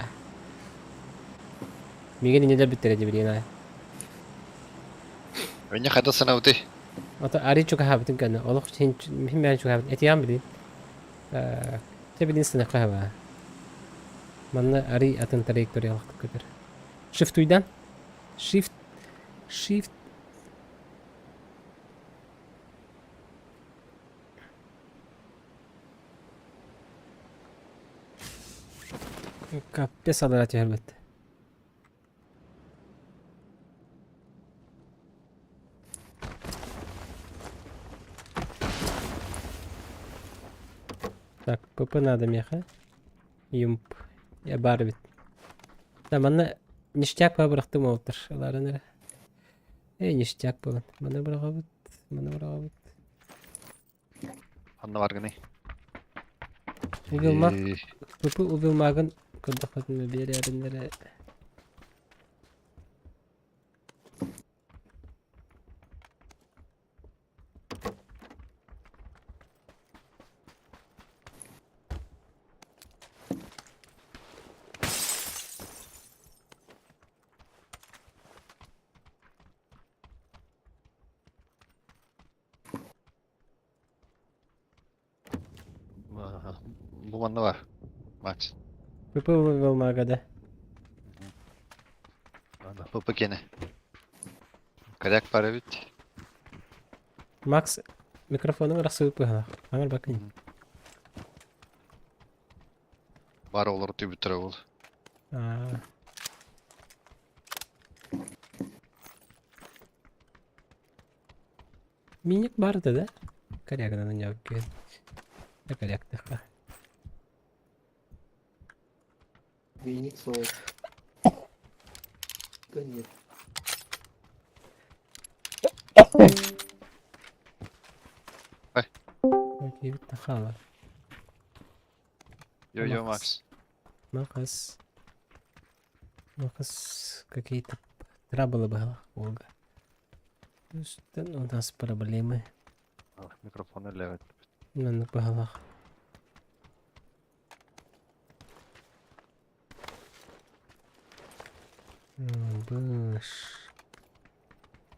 Мигин иннилэр бүттэрэ дии билигин аа. Өнне хайда санабыты? Ото ари чугаһаабытын кэннэ олох хин мин бэйэм чугаһаабыт этиэҕим билигин. Э, Чэ билигин сыныахха хаба. Манна ари атын траекториялаахтык көтөр. Shift уйдан. Shift. Shift. Капец алара түһэрбит. Так, ПП надо меха. Юмп. Я бар бит. Да, манна ништяк бырахтым олтыр. Аларын эрэ. Эй, ништяк буолан. Маны быраҕабыт, маны быраҕабыт. Ханна баргыный? Убилмак, ПП убилмагын көрдөхпүтүнэ биэрээриннэрэ. Бу манна бар. Макс. ПП убилмага да. ПП кene. Коряк пара бит. Макс, микрофонуң арахсыбыт быһалаах. Аңар бакын. Бар олору түбүттэрэ ол. Аа. Миник барды да? Корягынан анньаабыт күһүн. Да коряктыхха. Веник соус. Да нет. Киибит да хаалар. Йо-йо, Макс. Макс. Макс какие-то траблы была, Волга. Үстэн у нас проблемы. Микрофон элэбит. Маннык быһалаах. Быш.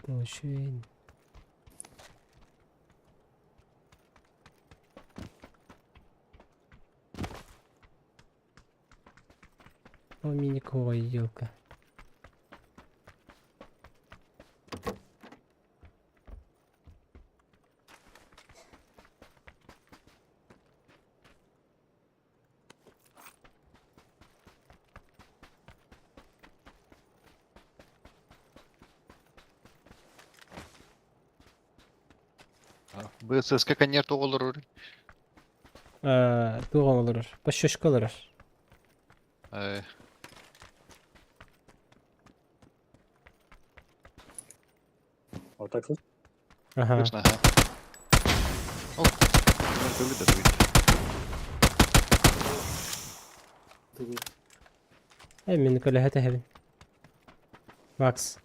Очень. Ол миниковая елка. БСС конерт оҕолорор. Туох оҥолорор? Пощечка олорор. Вот так слышно? Ага. Слышно, ага. О, ну, да Тыгыр. Мин көлөһө тэһэбин. Макс.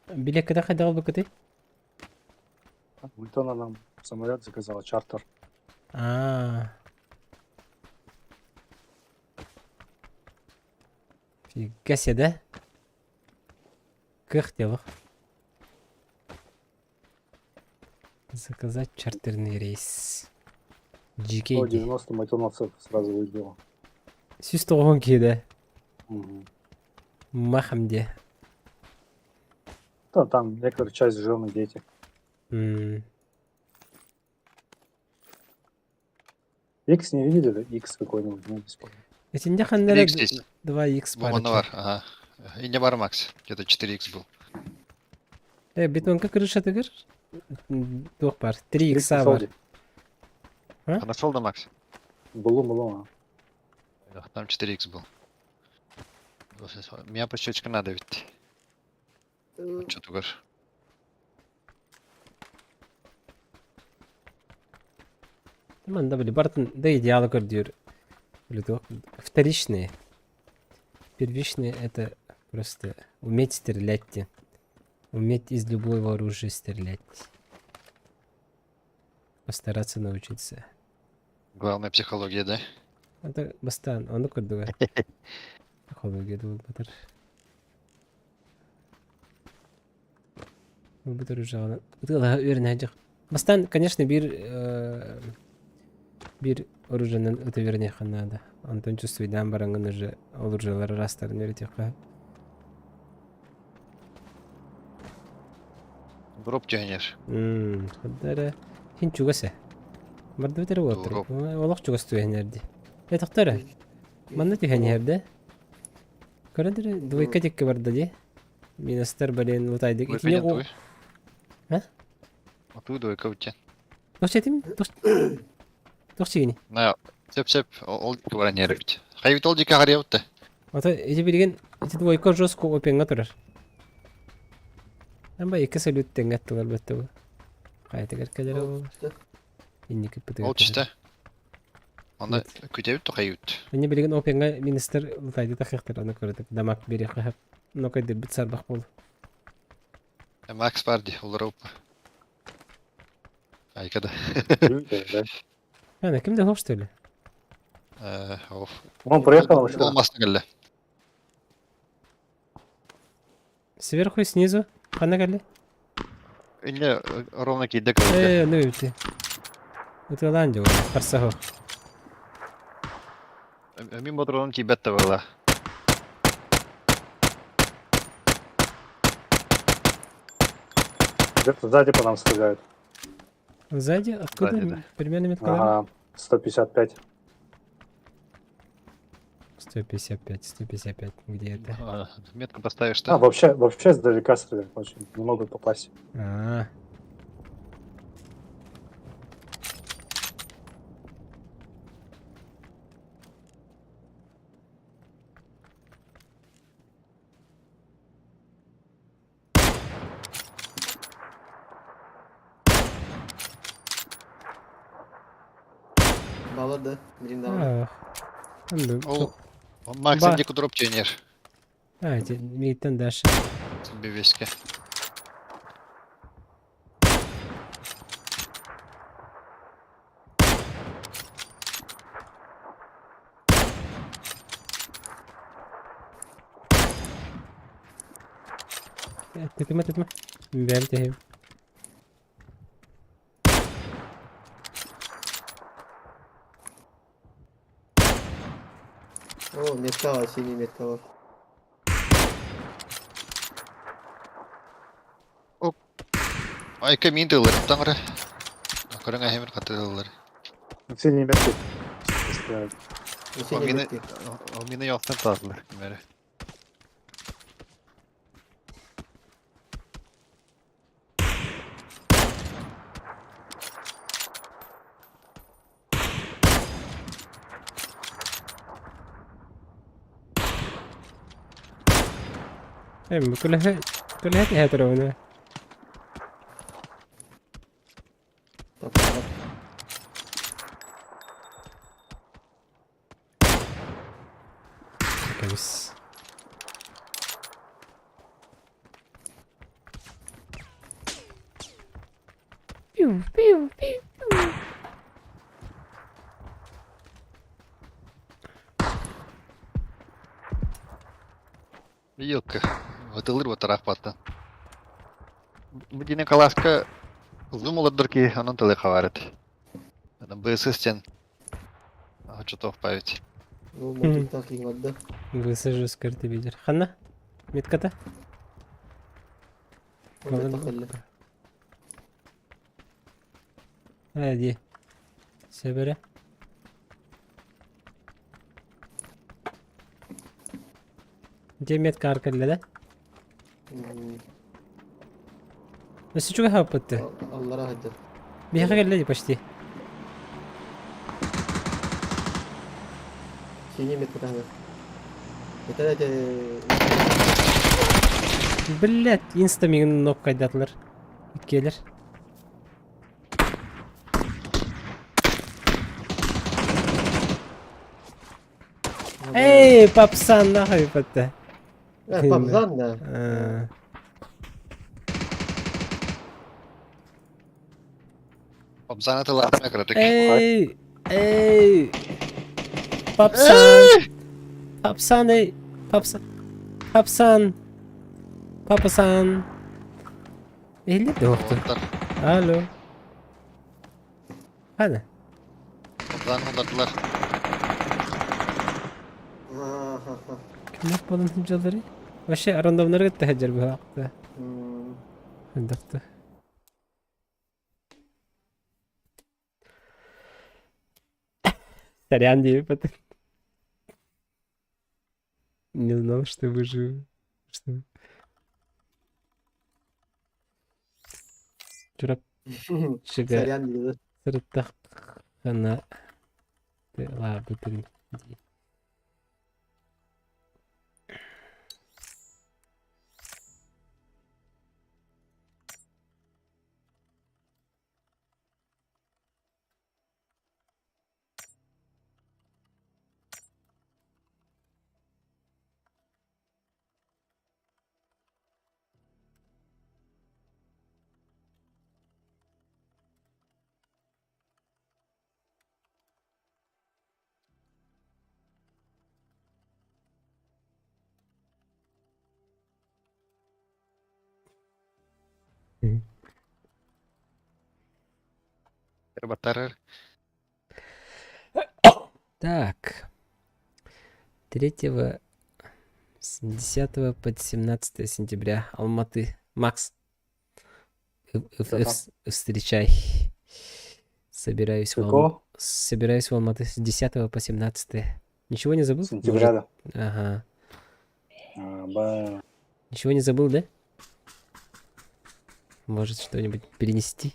Билиэккэтэ хайдах ылбыккытый? Ультона нам самолет заказала, чартер. Аа. Фига себе, да? Кых делах. Заказать чартерный рейс. GKD. 190 матюновцев сразу выбило. Сүүс тоҕуһун киһи Мгм. Махам де. Да, там некоторая часть жены, дети. X не видели, да? X какой-нибудь, ну, бесплатно. Этинде ханнара 4х здесь. 2х Вон пара. бар, ага. И не бар, Макс. Где-то 4х был. Бетонка крыша тыгыр? Туох бар. 3х бар. А? А нашел да, Макс? Было, было. Там 4х был. Меня пощечка надо ведь. Что ты говоришь? Манна били бартын да идеалы көрдүүр. Вторичные. Первичные это просто уметь стрелять. Уметь из любого оружия стрелять. Постараться научиться. Главная психология, да? Это бастан, ону көрдүгэр. Психология буолбатар. Бутар уже үөрэнэ Бастан, конечно, биир оружиенан ыта үөрэниэххэ наада. Онтон чувствуйдаан бараҥҥын уже ол оружиелар араастарын үөрэтиэххэ. Дроп тянешь. Хаддара хин чугас ээ. Бардыбыт эрэ уоттар. Дроп. Олох чугас түһэн эрди. Э, тохтор Манна түһэн иһэр да? Көрөн эрэ, двойка диэки барда дии. Минустар, блин, утайдык. Двойка Итини нет, твой? А? А ту двойка у тебя. Туох этим? Туох туох сигини? На, сеп-сеп, ол диэки баран иһэр эбит. Хайбит ол диэки харыйабыт да. Ото ити билигин ити двойка жестко опеҥҥа турар. Амба икки салют тэҥҥэ аттылар баттыбы. Хайатыгар кэлэрэ буолар. Инники Ол пытыгар чисто. Онно күтэбит то хайыбыт. Ини билигин опеҥҥа министр лутайды тахыахтар аны көрөтүк дамак бириэххэ но көйдөрбүт сарбах буолу. Макс бар дии, олору Айка да. Да? Ана ким да хош что ли? Оф. Он проехал вообще. Ол масына кэллэ. Сверху и снизу. Ханна кэлли? Инне ровно киирдэ көрдө. Э, ну ити. Ытыалаан дьэ харсаһо. Мин ботроном тиийбэт да буолла. Где-то сзади по нам стреляют. Сзади? Откуда? Сзади, да. Примерно меткалар? Ага, 155. 155, 155. Где это? А, Метку поставишь, А, что? вообще издалека стреляют, очень не могут попасть. А. Баллар да, билин даҕаны. Ах. Анды. Ол Макс Ба. диэки дроп тянешь. А, эти мииттэн дальше. Бивеске. Тытыма, тытыма. Бэм тэһим. О, метка, синий метка бар. Айка мин тыллар таҥара. Көрөҥ эһэмин хатыллар. Синий метки. Синий метки. Мины яктан тардылар. Мәрі. Эм көлөһө көлөһө түһэ турабын. Так, так. Кэбис. Пиу, пиу, пиу, пиу. Елка. Ытылыр батараах баттан. Бу дини каласка зум олордор ки онон тылы хабарыт. БСС тен чутов павить. Ну, мотик так и да. Высажу с карты видер. Ханна? Метката? Hadi. Sebere. Дьэ метка аркаллада. Өссө чугаһааппытты. Аллара хаддыр. Биһиэхэ кэллэ дии почти. Синий метка таһыгар. Это эти... Блять, инста миигин ноккайдатылар. Иккиэлэр. Эй, папсан нахуй патта. Папсан, да. Папзаны тыларына кыратык. Эй, эй, папсан, папсан, эй, папсан, папсан, папасан. Иһиллэр да уохту. Алло. Хана. Папзаны ундардылар. Кимнээх буолан сылдьалларый? Вообще рандомнары кытта сылдьар быһаахта. Хайдахта. Сорян, диэбит. Не знал, что выживу. Что? Чурапчыга Сорян диэбит. сырыттаххына лаабытын дии. Батарар. Так. 3 с 10 по 17 сентября. Алматы. Макс. Встречай. Собираюсь в, Алм... Собираюсь в Алматы с 10 по 17. Ничего не забыл? Сентября, Может... да. Ага. А, ба... Ничего не забыл, да? Может, что-нибудь перенести?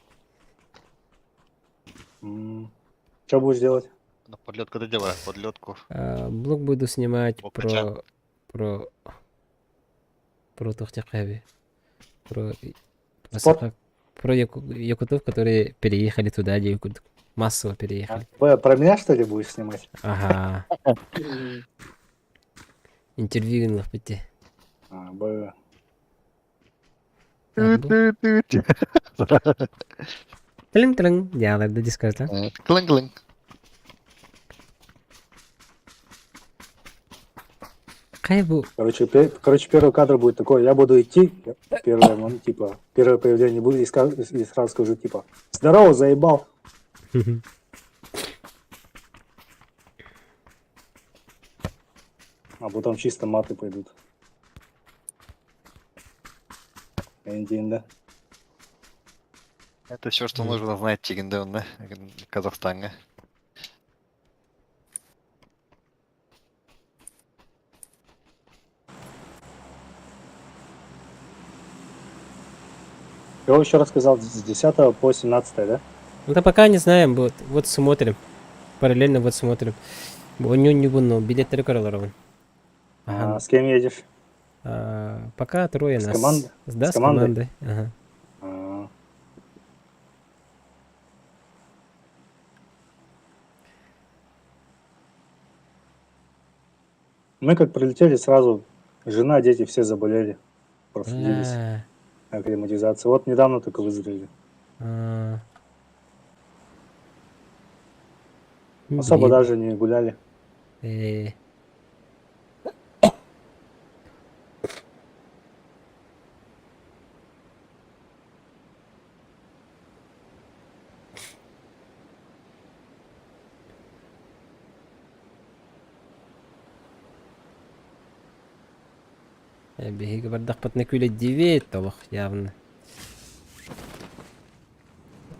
Что будешь делать? На подлетку ты делай, подлетку. А, блог буду снимать про... Про... Про Тухтякави. Про... Про, про якутов, которые переехали туда, где якут... массово переехали. А, про меня, что ли, будешь снимать? Ага. Интервью на пути. А, б... Тлинг-тлинг. Дялар дискорд, а? Клинг-клинг. Кай бу? Короче, короче, первый кадр будет такой, я буду идти, первое, ну, типа, первое появление будет, и, и сразу скажу, типа, здорово, заебал. А потом чисто маты пойдут. Эндин, да? Это все, что нужно знать тигинде онно Казахстанга. Я еще раз сказал, с 10 по 17, да? Ну да пока не знаем, вот, вот смотрим. Параллельно вот смотрим. Онньу билеттери көрөлөр А, с кем едешь? А, пока трое С нас. командой? Да, С с командой? командой. Ага. А, Мы как прилетели, сразу жена, дети все заболели, простудились. А, Акклиматизация. Вот недавно только выздоровели. а. Особо Блин. даже не гуляли. Биһиги бардахпытына күлэддиибит олох явно.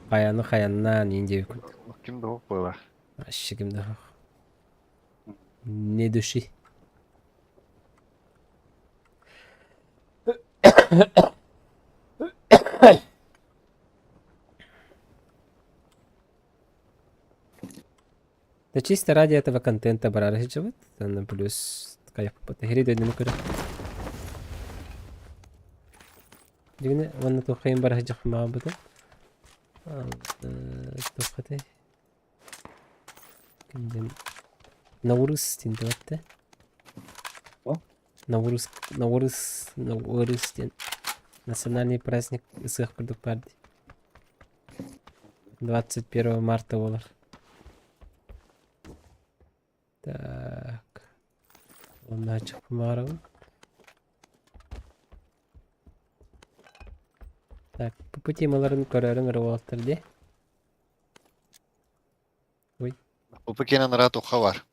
Хайаны хайаннаан иин диэбит курдук. Ким да буолар. Вообще ким да суох. Не души. Да чисто ради этого контента барар сылдьыбыт. Уонна плюс кайфпыт. Эһири дойдуну көрө. Дьиҥинэ уонна туоххайын бара сылдьахпын Туоххатай Кимдэн Наурыз диэн туохта? О? Наурыз Наурыз Наурыз диэн национальный праздник ысыах курдук баар дии. 21 марта буолар. Так. Уонна ачыкпымаарабын. Так, по темаларын көрөрүҥ эрэ уолаттар дии. Ой. Упыкена нара туха бар.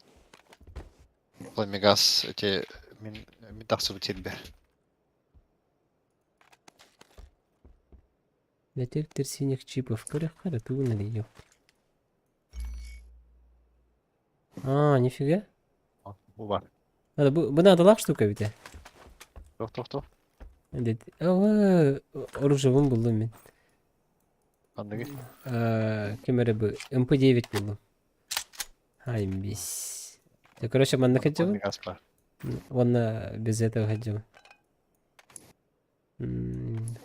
Пламегаз эти мин мин тахсыбыт сирбэр. Детектор синих чипов. Көрөххө эрэ тугун эрийиэх. А, нифига. Бу бар. Надо бу, бу наадалаах штука эбит ээ. Туох туох туох. Оружиебын буллум мин. Ханныгы? Ким эрэ бу МП9 буллум. Ай, бис. Короче, манна сылдьабын. Газ бар. Уонна без этого сылдьабын.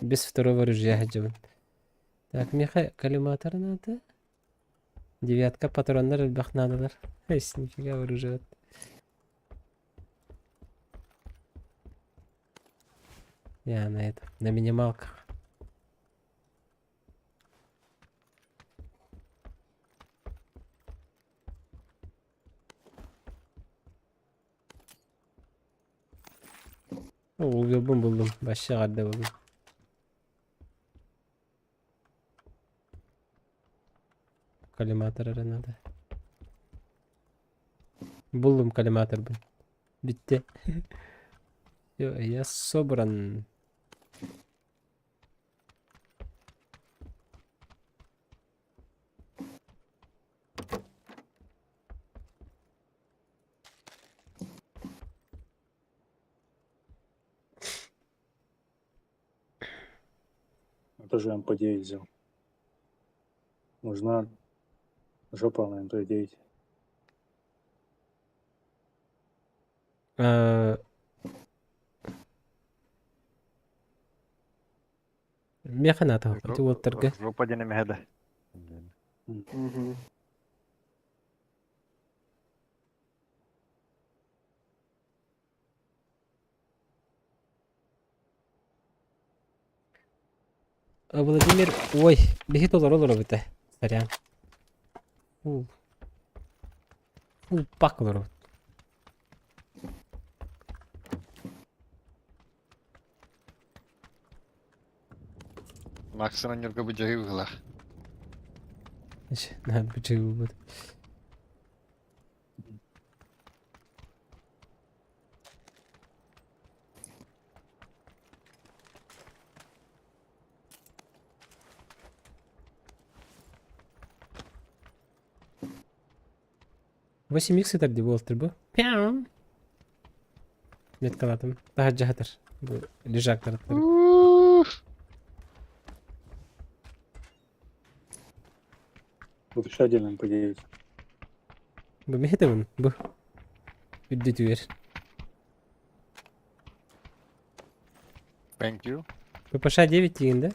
Без второго ружья сылдьабын. Так, миэхэ коллиматор надо. Девятка патроннар элбэх наадалар. Эс, нифига оружие. Я на это, на минималках. Булгабын буллум, вообще эҕэрдэ буоллун. Коллиматор эрэ надо. Буллум коллиматорбын. Бүттэ. Всё, я собран. Я тоже МП9 взял. Нужна жопа на МП9. Миэхэ наада ити уолаттарга. Жопа диэн эмэһэ да. Мгм. Владимир, ой, биһи толору олоробут ээ, сорян. Фу. Фу, пак олоробут. Максына Нюрга быдьаһыы быһыылаах. Наһаа быдьаһыы буолбут. 8 сытар дии буолтар бу. Пяу. Меткалатым. Таһырдьа сытар. Бу лежактарыттар. Вот еще один МП-9. Бу миһитебин. Бу. Үрдүтүгэр. Thank you. ППШ 9 диэн да?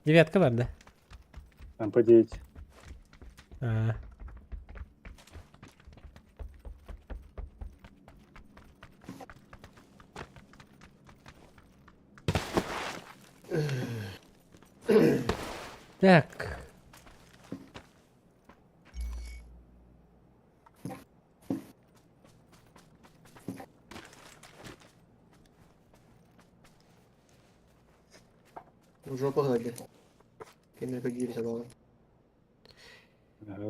Девятка бар да? МП-9. А. Так. Жопа глади. Кемер кирсе буолан. Ага.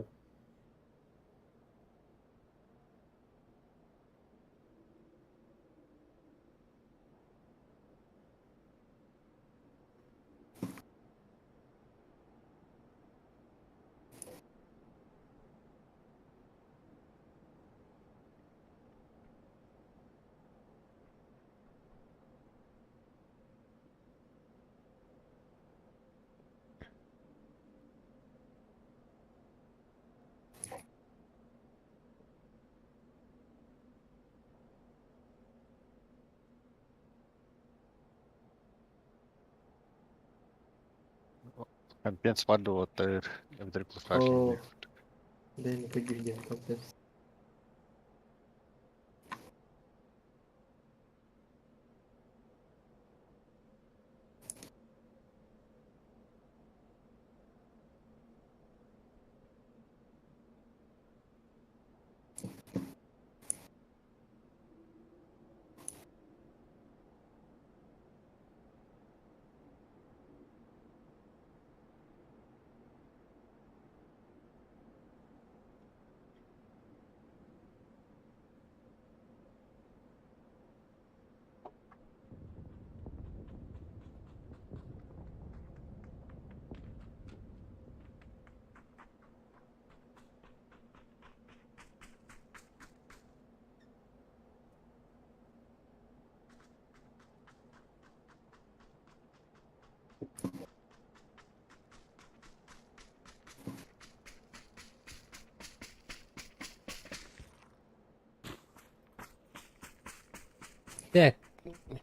Компенс падал, эбэтэр плохая Оо. Дай МП-9 диэн компенс. Так,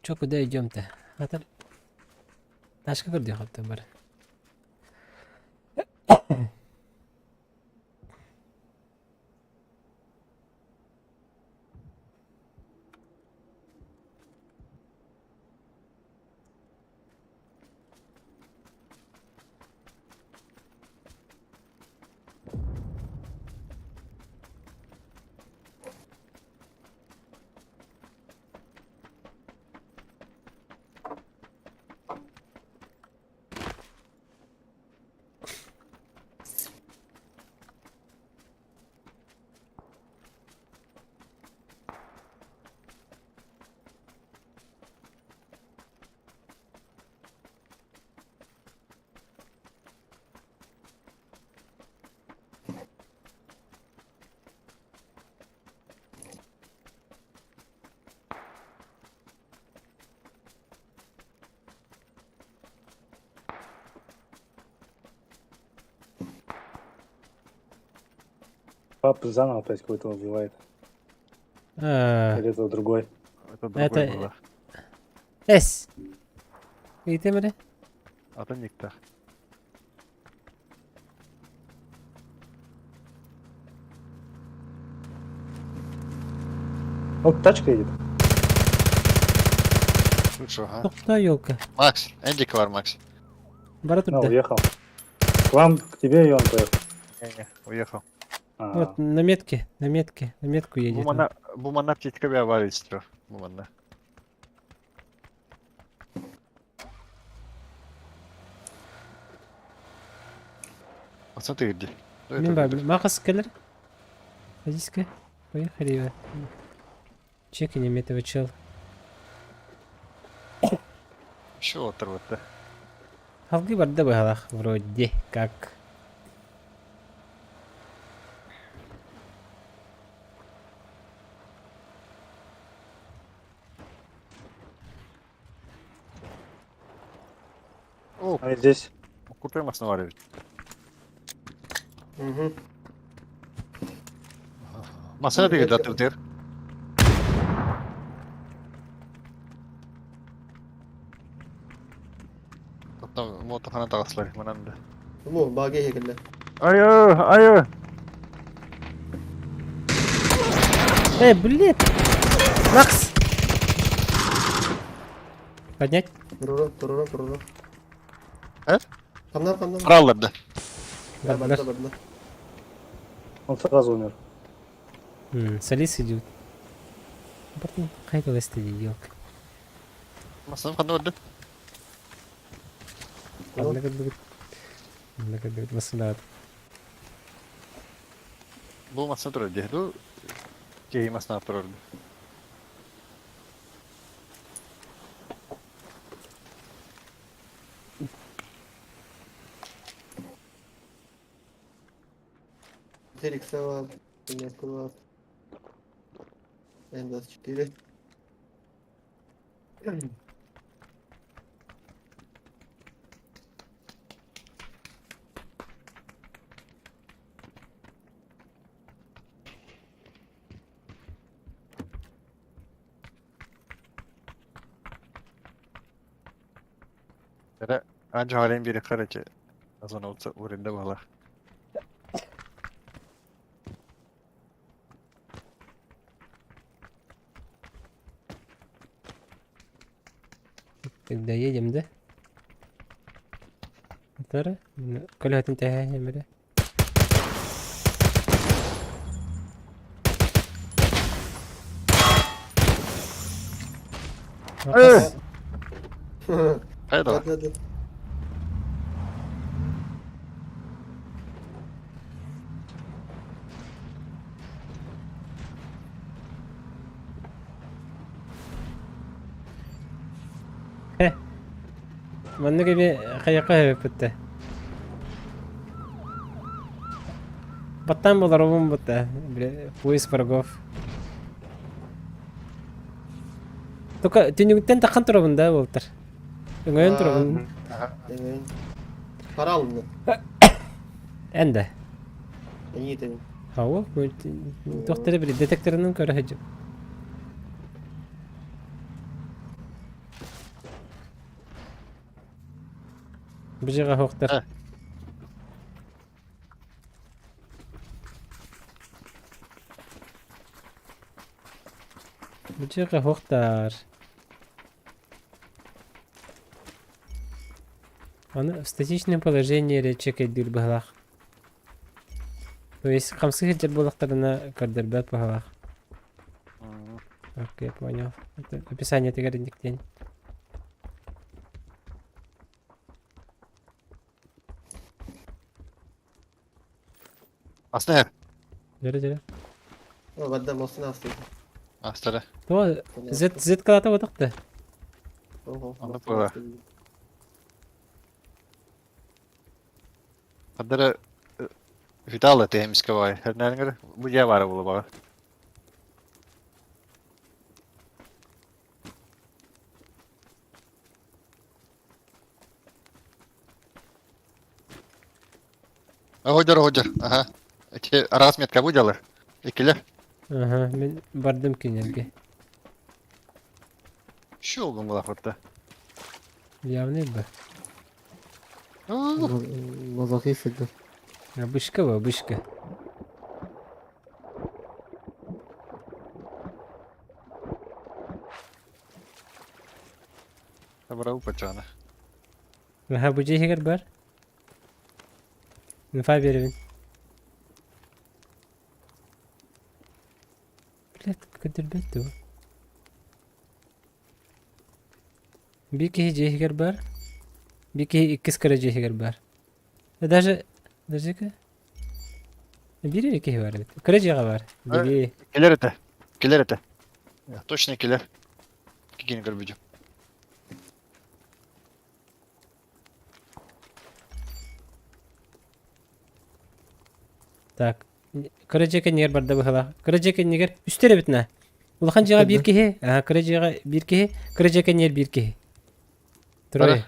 чё, куда идем-то? А там... Ташка көрдүөхөттөн бар. Пап заново опять какой-то убивает. А, Или это другой. Это другой Это- было. Эс! Ыйтым эрэ. А то никто. Вот тачка едет. Тут что, а? Тохтоо елка. Макс, Эндик бар, Макс. Бара На, турда. уехал. К вам, к тебе и он поехал. Не-не, уехал. А, Вот на метке, на метке, на метку едет. он. Бумана, бумана птичка аварийство. Бумана. Вот смотри, где. Что это Мин бар, будет? махас кэлэр. Садись-ка. Поехали. Чекинем этого чел. Еще оторвать-то. Халгы барда быһалах вроде как. О, А здесь. крутой основали ведь. Угу. Масына деген да тыр. Мотохана тағыслар, манан да. Ну, баги хекелле. Айы, айы! Эй, блин! Макс! Поднять? Туруру, туруру, туруру. Э? Хамнар, хамнар. Праллар да. Да, барда, барда. Он сразу умер. Солис идет. Потом какая-то елка. Масына қандай өрді? Ладно, как будет. Ладно, как будет масына. Бу масына турар дии. Бу киһи масына турар. Териксова, Пеняскова, М24. Эрэ Анжа бири короче. Азон olsa урында бала. Тогда едем, да? Тара, көлөһөтүн тэһэ Э! Хайда. Да, да, да. Маннык эми хайака хэппитте. Баттан болар бутта. Поиск врагов. Только түнүгүттен таккан турабын да болтар. Өңөйөн турабын. Пара алынды. Энде. Эни тен. Хауа, тохтары бир детекторунун көрө хыжып. Бу жыга хоктар. Бу жыга хоктар. Аны в статичном положении чекайдыр быһалах. То есть хамсы хиджер булактарына көрдөрбөт быһалах. Окей, понял. Это описание тегерин день. Асна. Жere жere. О, бадда мостын асты. Астара. То Z Z калата бодакты. Ого. Аны пора. Хадара Видала темского. Хернәнгер бу я бар булып бага. Огодер, огодер. Ага. Эти разметка будялар. Икилер. Ага, мен бардым кинерге. Şu olgun була хатта. Явный бы. Мазохист это. Бышка ба, бышка. Табара упачана. Ага, бу жехигер бар. Инфа беребин. Блядь, көтөрбөт бу. Бир киһи жехигер бар. Бир киһи иккис кыра жехигер бар. Даже даже Бир эрэ киһи бар эбит. Кыра жега бар. Бири. Келер это. Келер это. Точно келер. Кикини көрбүдүм. Так. Кыра жеке нигер барда быһала. Кыра жеке нигер үстер эбит на. Улахан жега бир киһи, ага, кыра жега бир киһи, кыра жеке нигер бир киһи. Трое.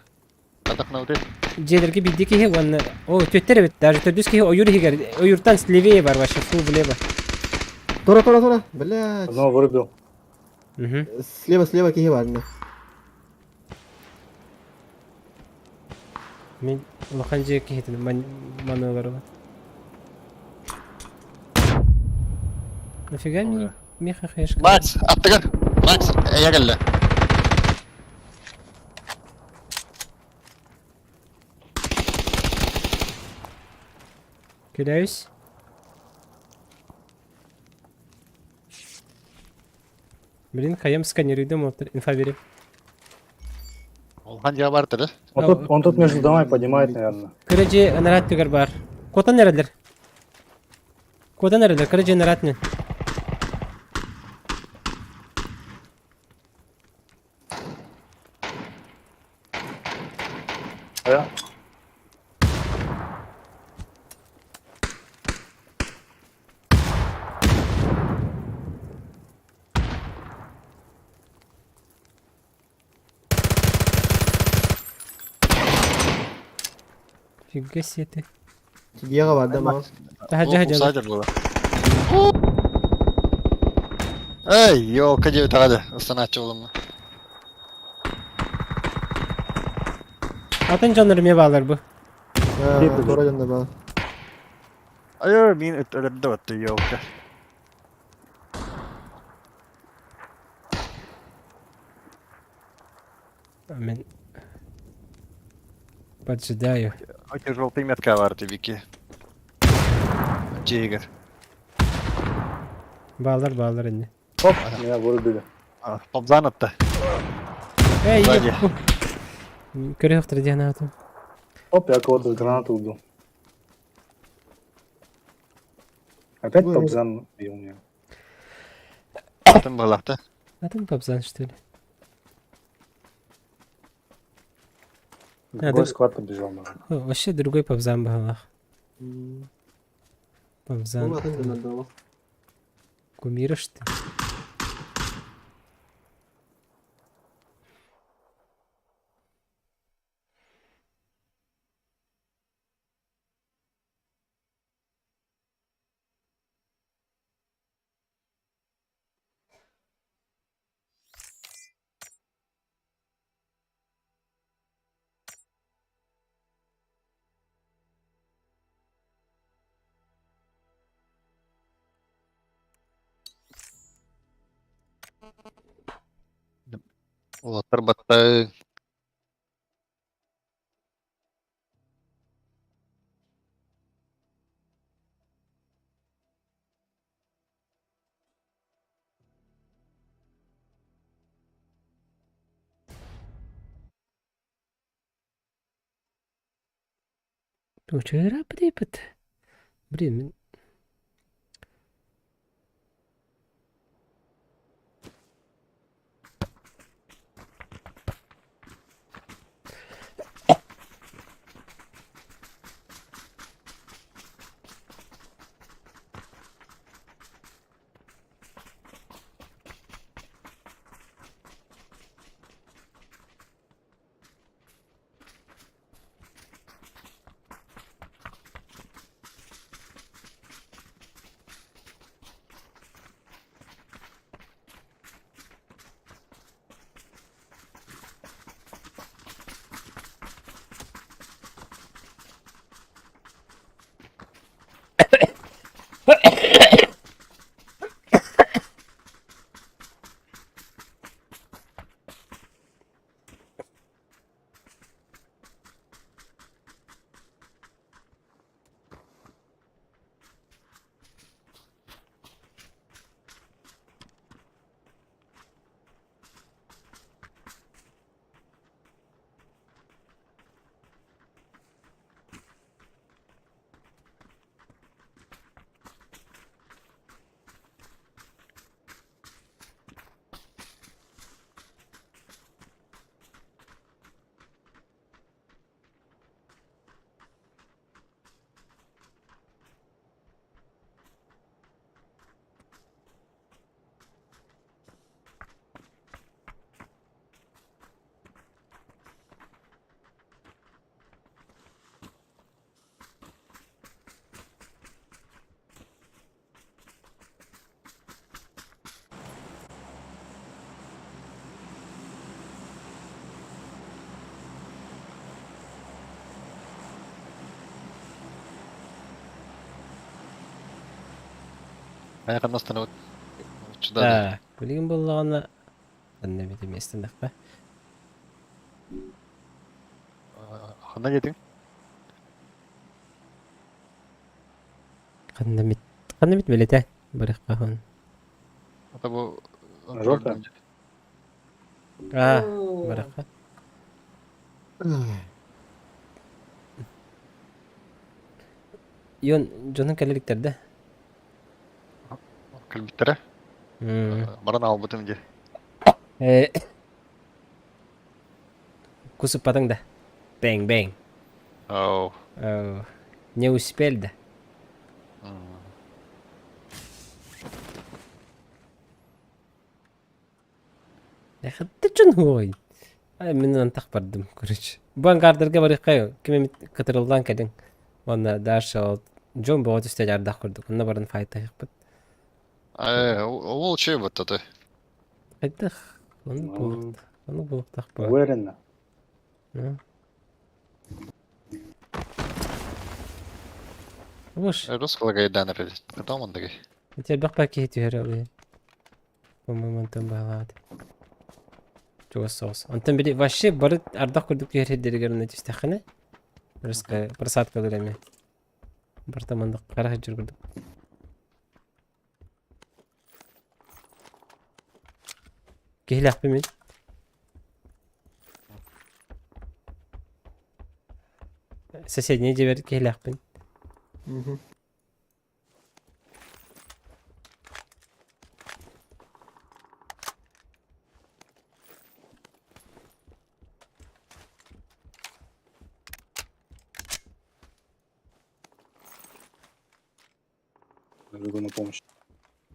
Хатахнауты. Дьиэлэргэ биирдии киһи уонна... О, түөттэр эбит, даже төрдүс киһи ойуур иһигэр, ойууртан левее бар вообще, фу, влево. Тура, тура, тура. Блядь. Одного вырубил. Угу. Слева, слева киһи бар. Мин улахан дьиэ киһитин маныыларыбын. Нафига мне меха хэшка? Макс, аттыгар! Макс, эйэ кэллэ. Кидаюсь. Блин, хаем сканируйдым, инфа бери. Улахан дьиэ бар да? Он тут между домами поднимает, наверное. Кыра дьиэ анараа өттүгэр баар. Куотан эрэллэр. Куотан эрэллэр, кыра дьиэ анараа өттүнэн. А я? Фига себе ты. Дьиэҕэ бар да мал. Таһырдьа сылдьаллар. Садер буола. Эй, елка диэбит аҕа ыстанааччы буолумма. Атын дьоннор эмиэ бааллар бу. Туора дьоннор баар. Айы, мин өлөрдө батты елка. Мен поджидаю. Өте желтый метка бар дебики. Дьиэгэр. Бааллар, бааллар инньэ. Оп, меня вырубили. Попзан атта. Эй, Сзади. Көрүөхтэрэ диэн аатым. Оп, я кого-то с гранаты убил. Опять Ой. Попзан убил меня. Атын балахта. Атын попзан, что ли? Другой да. склад побежал, наверное. О, вообще другой попзан баҕалаах. Попзан. Ол атын дьоннор да Кумиришь ты? Улаттар батта. Блин, мин Хайа ханнастанабыт? Сюда да. Так, билигин буоллаҕына ханна эбит миэстэнэххэ. Ханна диэтиҥ? Ханна эмит ханна эмит бэлэтэ барыахха хон. Это бу Жопа. Аа, барыахха. Ион дьонун кэлэ иликтэр да? Кэлбиттэрэ. Баран аҕалбытым дии. Э, кусуппатыҥ да? Бэҥ бэҥ. Оу. Не успел да? Хатты дьон ой. Ай мин антах бардым, короче. Бу ангаардарга барыахха ким эмит кытырыллаан кэлиҥ. Уонна дальше ол дьон бөҕө түстэ дьаардаах курдук. Онно баран файтаһыахпыт. Э, ол чэй баттаты. Хайдах? Ону буолуохтаах. Ону буолуохтаах буо. Уверенно. Ну. Уж. Русского гайдана Потом он такой. Элбэх баа киһи түһэр ол По-моему, онтон баҕалаабыт. Чугас соҕус. Онтон били вообще бары ардах курдук түһэр сирдэригэр онно түстэххинэ рыска просадкалар эмиэ. Барыта маннык хара сылдьар курдук. Киһилээхпин мин. Соседний дьиэбэр киһилээхпин. Мгм. Бегу на помощь.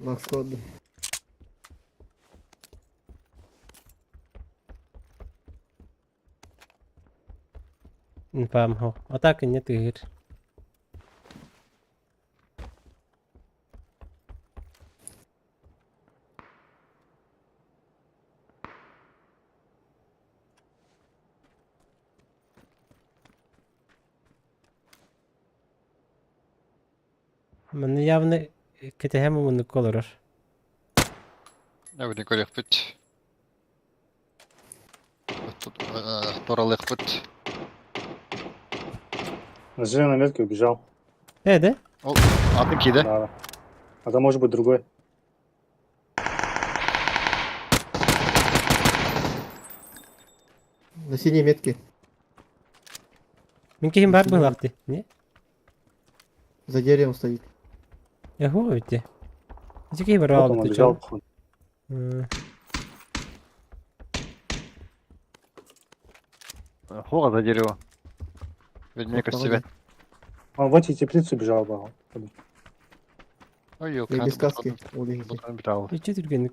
Макс кладу. Памхо. А так и нет игр. Манна явно кэтэһэм муннукка олорор. Эбини көрүөхпүт. Туралыахпыт. На зеленой метке убежал. Э, да? Ол атын киирдэ. Да. А там может быть другой. На синей метке. Мин киһим баар быһыылаах дии. Не? За деревом стоит. Яху эбит Ити киһи бар Вот он аалбыт убежал, дьон. походу. Хуга за дерево. Ведьмека себе. Он в эти теплицу убежал, походу. Ой, Я без каски. Ол деген. Ичи түргенник.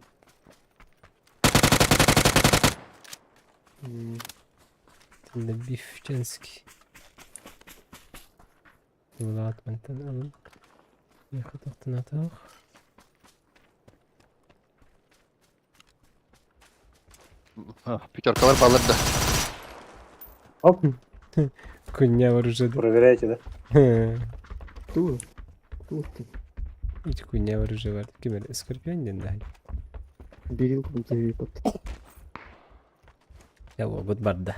М, Тында бифченский. Улаат мантан алын. Яхы тохтонатох. Пятеркалар балыр да. Оп, Күнне оружие. проверяйте, да? Ту. Ту ты. Ич күнне оружие бар. Ким эле? Скорпион ден да. Берилку тебе под. Я обыт барда.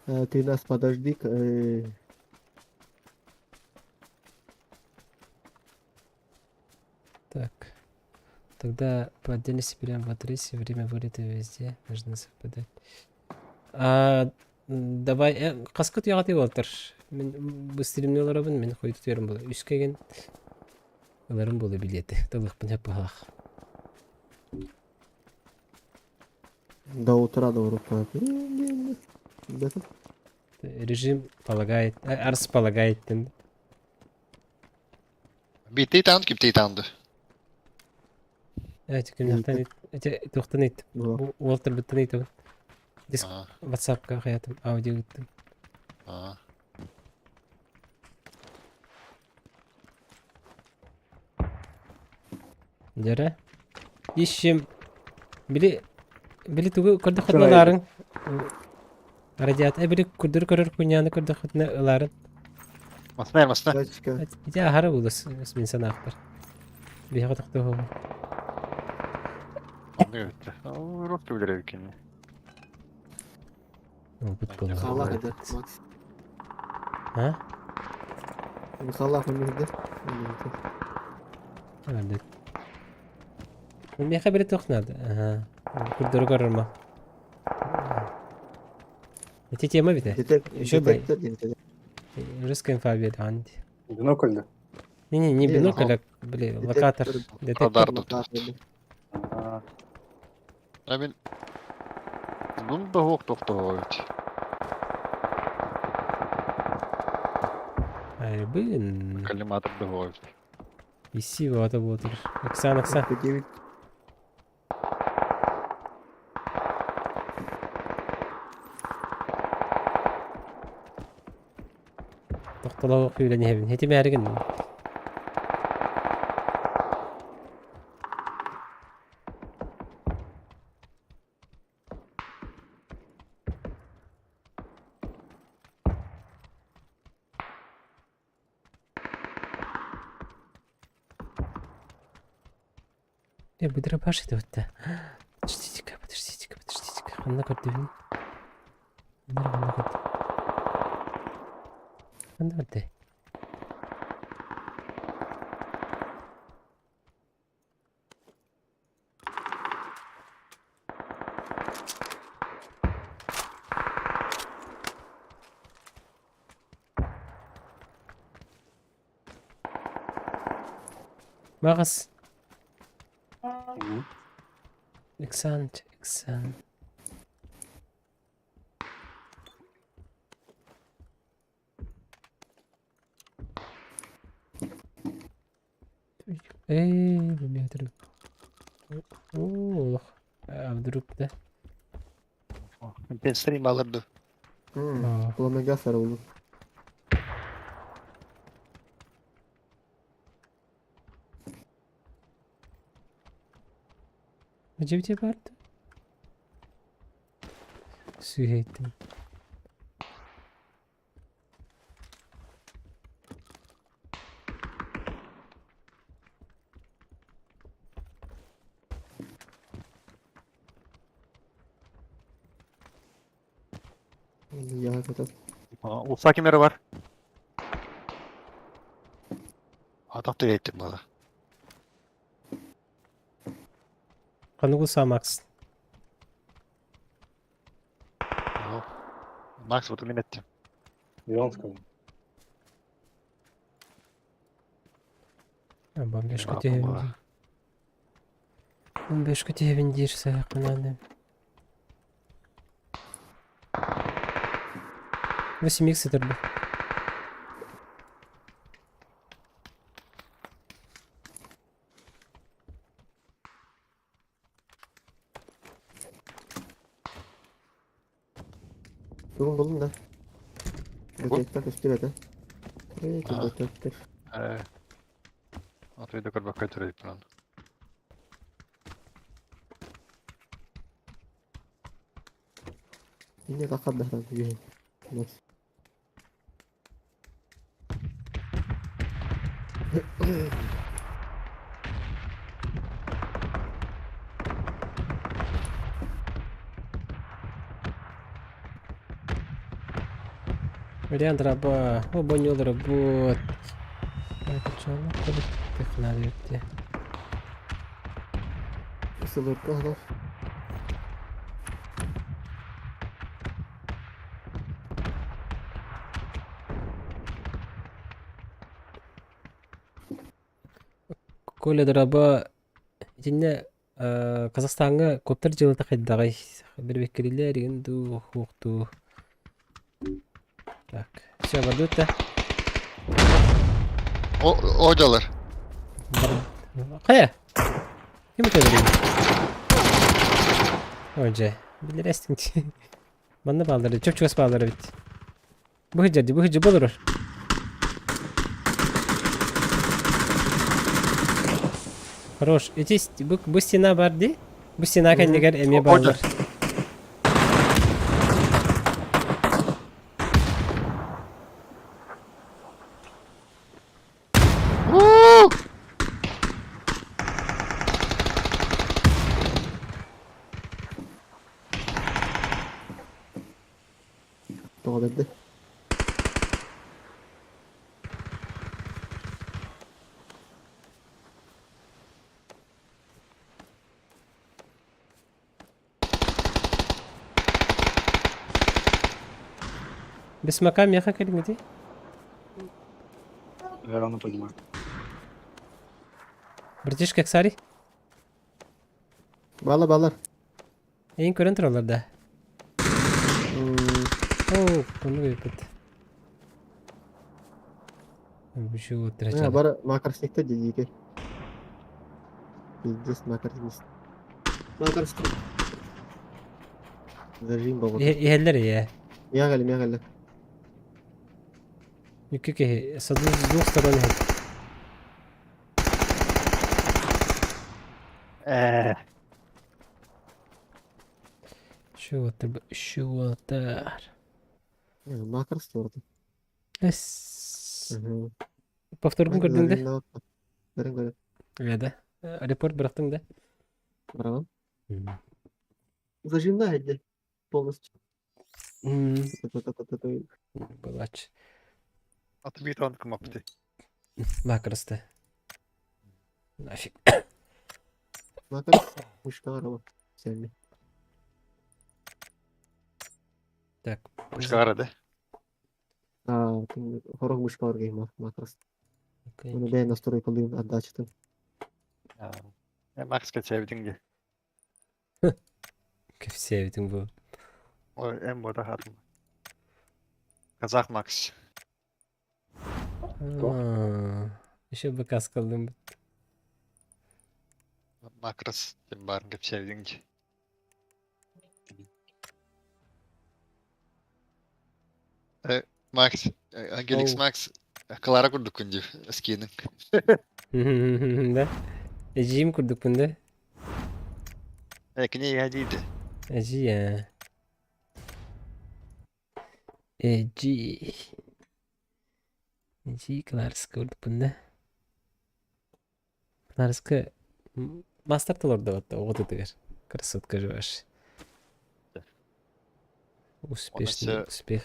Ты нас подожди. Так. Тогда по отдельности берем в адресе, время вылета везде должны совпадать. А, давай, хаска туйаҕа буолтар. Мин быстримни олоробун, мин хойутуйарым буолар. Үс кэлин ыларым буолуо билиэти. Тылыхпын сөп быһалаах. До утра до утра. Режим полагает, располагает. Биттей таанды, киптей таанды. Эти кимнäхтэн эти туохтан ыйт. Было. Уолтер бүттэн ыйтабын. Диск WhatsApp-ка хаятым аудио ыыттым. Дьэрэ. Ищем. Били били тугу көрдөххүтүнэ ылаарыҥ. Радиат били курдур көрөр куньяны көрдөххүтүнэ ылаарын. Масна масна. Тачка. Ити аһара булас мин санаахпар. Биһиэхэ тохтоһуо. Урок билэр эбиккин. Опыт буолла. Халах это, Макс. А? Халах өмүрдэ. Арды. Миэхэ били туох надо? Ага. Курдуру көрөрмө. Ити тема бите. Еще бы. Детектор диэн Русская инфа берди. Бинокль, да? Не-не, не Не, бинокль, а, били, локатор. Детектор. Радар. А, А мин... Ну да ох тохтоһообут. Ай, блин. Коллиматор доһообут. Иси вот вот. Оксана, Оксана. 9. Тохтолоох күүлэн иһэбин. Хити мээригин. Э, быдырабашит вот Подождите-ка, подождите-ка, подождите-ка. Ханна көрдүбүн. Ханна ханна көрдү. Ханна көрдү. Маҕас. мгм. Иксан, Иксан. Эй, бу метр. О, а вдруг, да? Пенстрим алырды. А. Пламегас арылды. Где барды? Сүйейтім. Я этот. Улса кемері бар. Атақ төлейтім бала. Қанығу Макс. Макс вот мен еттім. Я вам сказал. Бомбежка Ма, тебе. була. Бомбежка тебе виндир саяқынады. 8 икс это Бүгін булдum да. Бу? Детектор көстүр это. Эй, А. детектор. Атыйда көрбөккө төрөйт мунан. Yine kakar da Макс. Вариант раба. О, бонюл работ. Надо өтте. Сылырка алар. Коля драба итинне Казахстанга коптер жылыта хайдагай бирбеккирилер ду хукту. Так, все, бардутта. О, одялар. Кая? Ким это берейин? Оже, билерестин. Манна баалары, чөп чугас баалары бит. Бу хыджарды, бу хыджы болор. Хорош. Эти бу, бу стена бар ди. Бу стена кэннигэр эмиэ О, баалар. Олорду. Бесмака меха кэлиҥҥитий? Я равно понимаю. Братишка Эксари? Бала балар. Эйин көрөн тураллар да? Оо, оннук эбиппит. Бүшү Э, бары макросникта дедики. Пиздец макросник. Макросник. Зажим бабы. Иһэллэр ийэ. Миэхэ кэллэ, миэхэ кэллэ. Икки киһи с двух сторон иһэр. Э, Шуотар, шуотар. Макрос туорду. Эс. Повторгун көрдүҥ да? Көрөн көрөн. Ээ да. Репорт бырахтыҥ да? Быраҕан. Зажимна эдде. Полностью. Былач. Аты биир тонн кымапты. Макроста. Нафиг. Макрос. Мышка арaba. Сэмми. Так. Мышка да? Аа, хорох мышка бар гейм макрос. Оны бэйэ настройкалыым отдачатын. Э, Макс кэчээбитиҥ дии. Кэпсээбитиҥ бу. Ой, эн буота хатым. Казах Макс. Еще бы каскалдым. Макрос диэн баарын кэпсээбитиҥ дии. Э, Макс, Ангеликс Макс, Клара курдуккун дии, скинин. Да? Эдьиийим курдукпун да? Э, кини ийэ диирди. Эдьиий ээ. Эдьиий. Эдьиий Кларска курдукпун да? Кларска мастер толордубат да оҕотутугар. Красотка живешь. Успешный успех.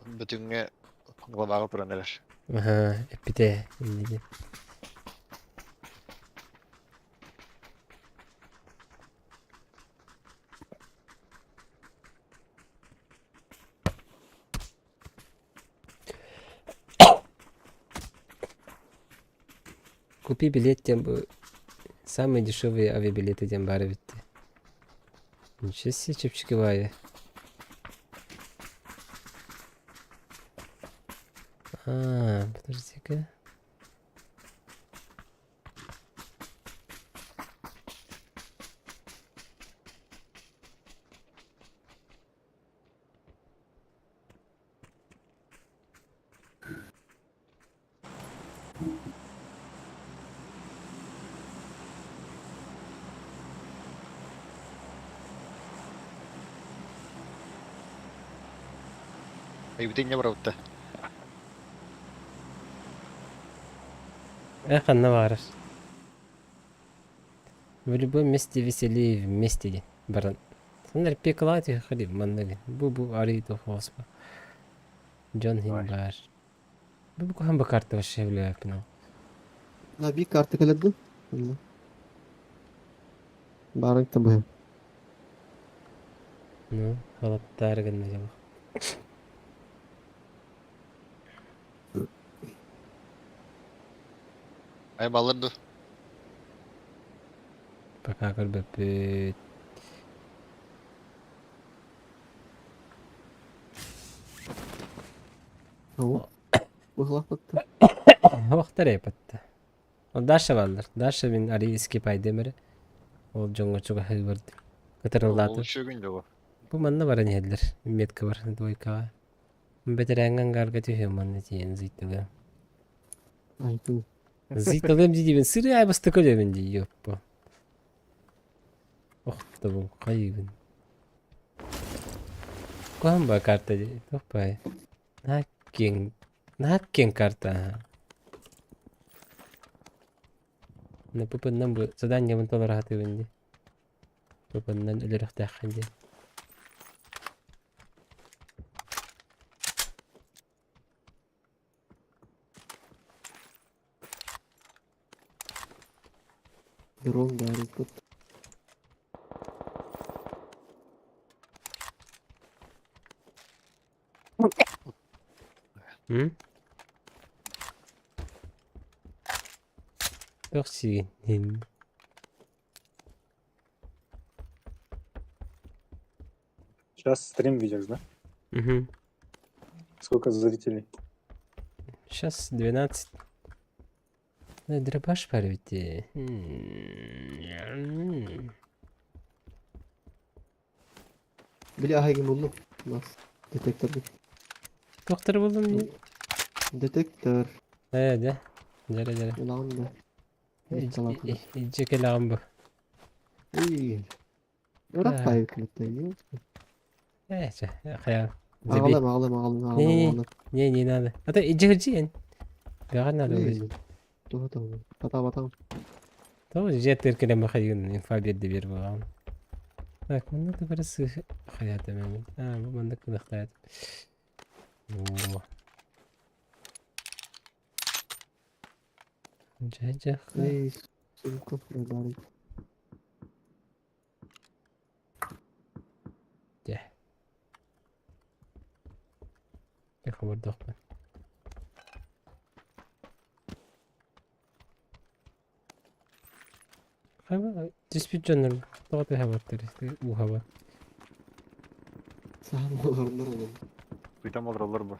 Бүтүҥҥэ главаҕа туран эрэр. Аха, эппитэ инники. Купи билет диэн бу самые дешевые авиабилеты диэн баар эбит дии. Ничего себе чэпчэки баайы. А, подожди-ка. Айбытын не барабытта. Эх, ханна баарар. В любом месте веселее вместе диэн баран. Соннор пекла түһэххэ манныгы. Бу-бу арыы туох Дьон иһин баар. Бу куһаҕан бу карта вообще билбэппин ол. На биир карта кэлэр дуу? Онно. Баарыҥ табыһын. Ну, халаттаары гынна дьолох. Ай баллар ду. Пока көрбөппүт. Быһылахпытта. Охтар эпатта. Ол Даша бааллар. Даша мин арый скипайдым эрэ. Ол дьоҥҥо чугаһыы бардым. Кытарыллаатым. Ол үчүгүн дьоло. Бу манна баран иһэллэр. Метка бар двойкаҕа. Бэтэрээҥҥэ ангарга түһүөм манна тиийэн зыйтылыам. Айтын. Зыйтылыам дии сырыы бастакы өлөбүн дии ёппо. Охтобун хайыыбын. Куһаҕан баа карта дии, туох баай. Наһаа киэҥ, наһаа киэҥ карта аһа. ПП-нан бу заданиебын толоро сатыыбын дии. ПП-нан өлөрүөхтээххин дии. Дрон баар тут. М? Туох сиигин? Сейчас стрим ведешь, да? Угу. Сколько зрителей? Сейчас 12. Ну, дробаш парите. Били аһайгын буллум. Нас. Детектор. Доктор булдум не? Детектор. Э, да. Дьэрэ, дьэрэ. Улахан да. Илдьэ кэлэҕин бу. Эй. Ыраппай кэлэтэ. Э, чэ, хайа. Забей. Аҕалым, аҕалым, аҕалым, аҕалым, Не-не-не. аҕалым. Не, не надо. А то иди хырдьыйын. Бэҕэр надо будет. Туһа туһа. Хата батам. То дьиэ тыркелем хайыгын инфа биэрдэ биэр буолаҕын. Так, манна да бары сыһ хайата мен. А, бу манна кынахтаат. О. Дьэ, Эй, сумка баар. Дьэ. Хабардахпын. Хайа, түспүт дьоннор тоҕо тыһабаттар ууһаба. Саһан олоруннар олорун. Кыйтам олороллор бу.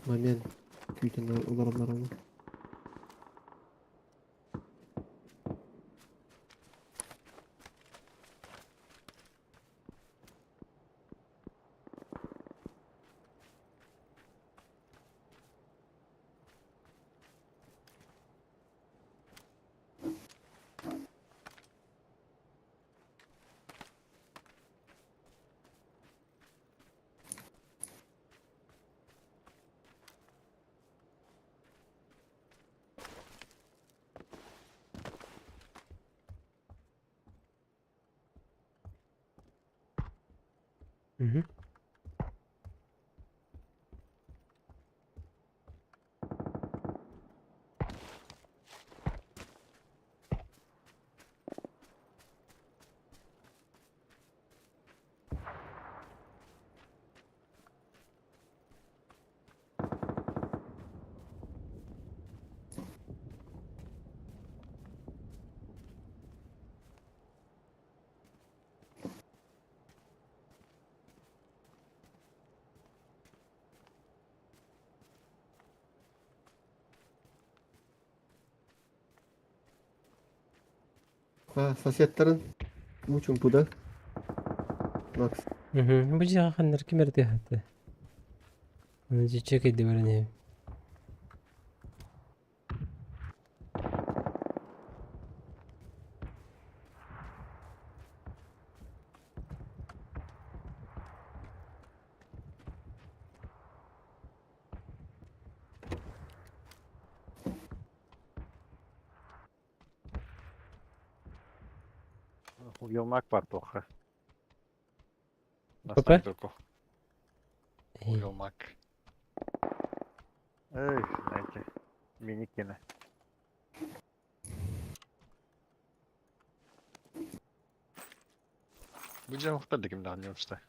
Момент. Күүтэн олоруннар олорун. Мгм. Ha, соседтарын мучум пуда. Макс. Мгм. Бу дьиэҕэ ханнар ким эрэ тыаһатта. Аны дьиэ кэйдэ баран иһэбин. Уелмак бар плохо. На ПП? снайперку. Эй, Уелмак. Эй, знаете, миникины. Бу дьиэ мухтар диким да не уста.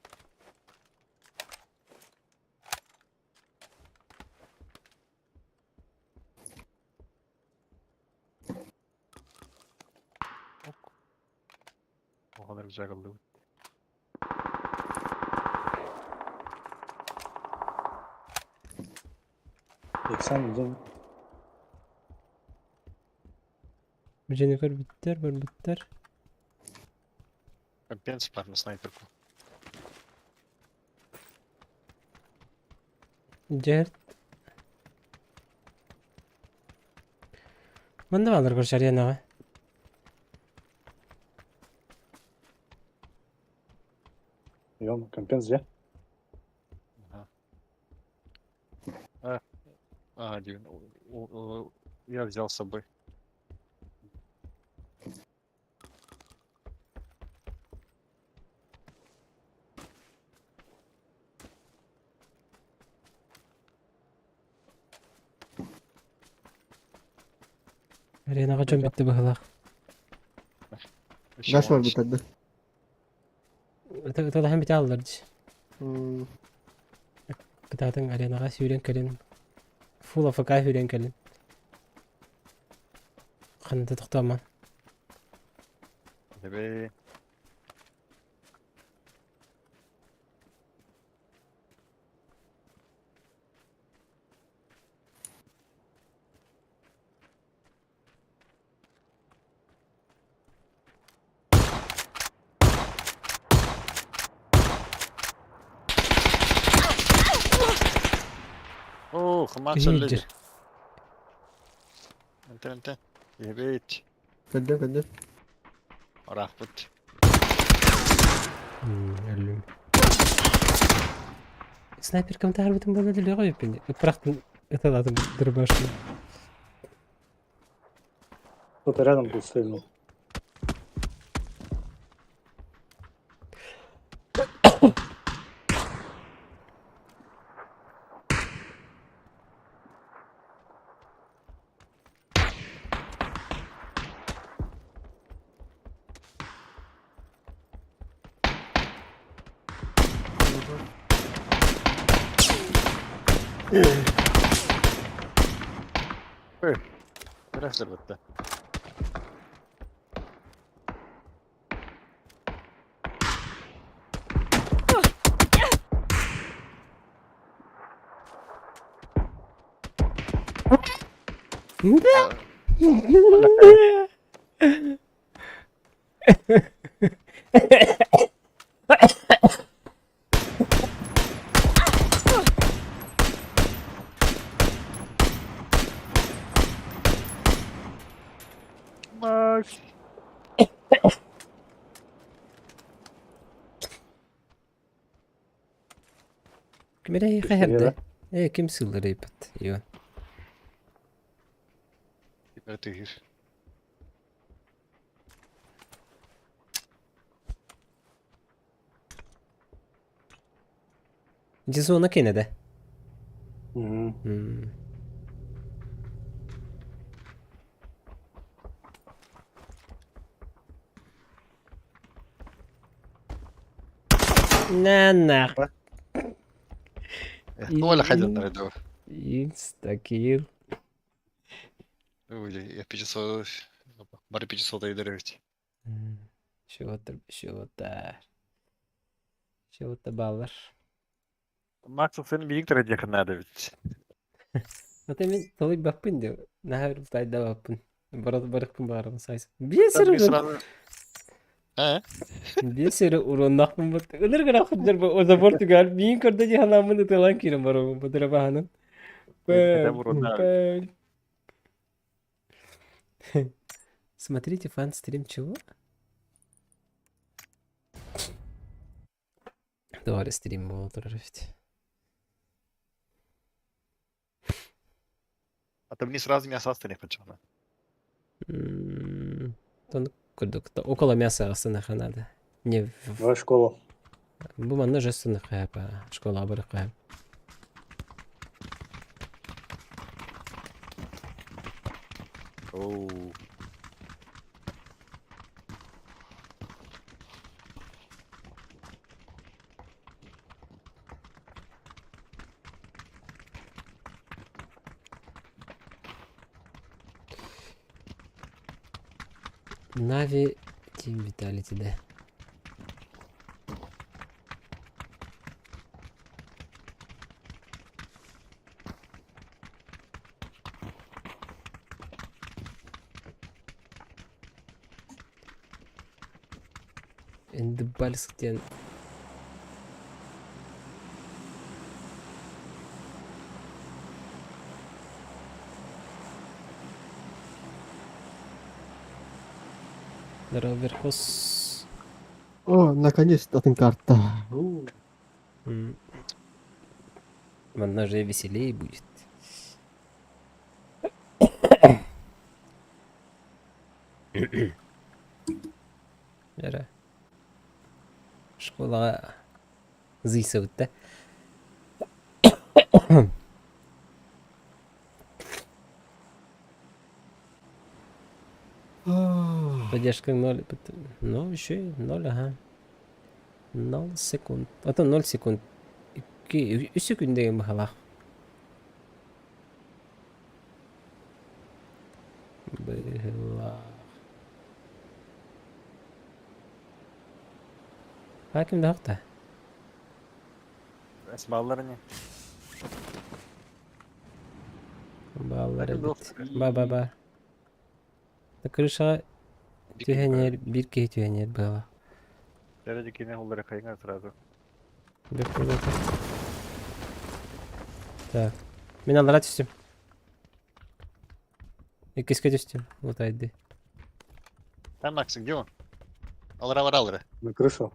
Оған рюкзак алды. Иксан, где? Бу дьиэни көрбүттэр, барбыттар. Компенс бар на снайперку. Дьэ. Манна баалар көрсөрүөн. Ё, компенс где? Ага. А, а, один. Я взял с собой. Аренаҕа дьон бүттэ быһыылаах. Газ барбыттар да. Ыталаһан бүтэ ааллар дии. Кытаатыҥ аренаҕа сүүрэн кэлин. Фул АФК сүүрэн кэлин. Ханна да тохтоомон. Эбээ. Оо, хамаан Киһи сөллөдө. илдьэр. Enter enter. Эбээт. Көрдüm көрдüm. Ыраахпыт. Өллүм. Снайперкам таһарбытым буолла дэлэҕэ өппүн. Ыппырахтын ыталаатым дырбашын. Кто-то рядом был стрельнул. Biraz da Макс. Ким эрэ эһиэхэ Ээ, ким сылларыйбыт? Ион. Тыһыр. Ити зона кэнэдэ. Мгм. На нах. Оля хайданнар доо. Инстакил. Ой, я 500 бары 500 айдар эбит. Чего-то, чего-то. Чего-то баллар. Макс сен биик диэх надо ведь. Вот мен толуйбаппын диэ. Наһаа тайдабаппын. Барыппын баарым сайс. Биэс эрэ Сразу Ээ? Биэс эрэ уруоннахпын бут. Ыныр гына худдар бу озабор түгэр. Биин көрдө дии ханааммын ытыалаан киирэн барабын бу дырабаһанын. Это Смотрите фан-стрим чего? Давай стрим буола турар эбит. А то мне сразу мясо останет почему. Тон курдук. Около мяса астыныха надо. Не, Давай в школу. бу манна же астыныха школа барыха. Оу. Нави Team Vitality да. Эндебальск диэн Здорово, О, наконец-то атын карта. Манна же веселее будет. Эрэ. Школаҕа зыйсыбыт да. Поддержка ноль. Ну, еще и ноль, ага. Ноль секунд. Это ноль секунд. Икки, үс секунд быһалаах. Быһылаах. А ким да да? Баллар не. Баллар эбит. Ба-ба-ба. Крышаҕа түһэн иһэр биир киһи түһэн иһэр быһалаах. Дәрәҗә кине уллары кайга сразу. Так. Мин аллара түстүм. Иккискэ түстүм. Вот айды. Там Макс, где он? Алра бар алра. На крышу.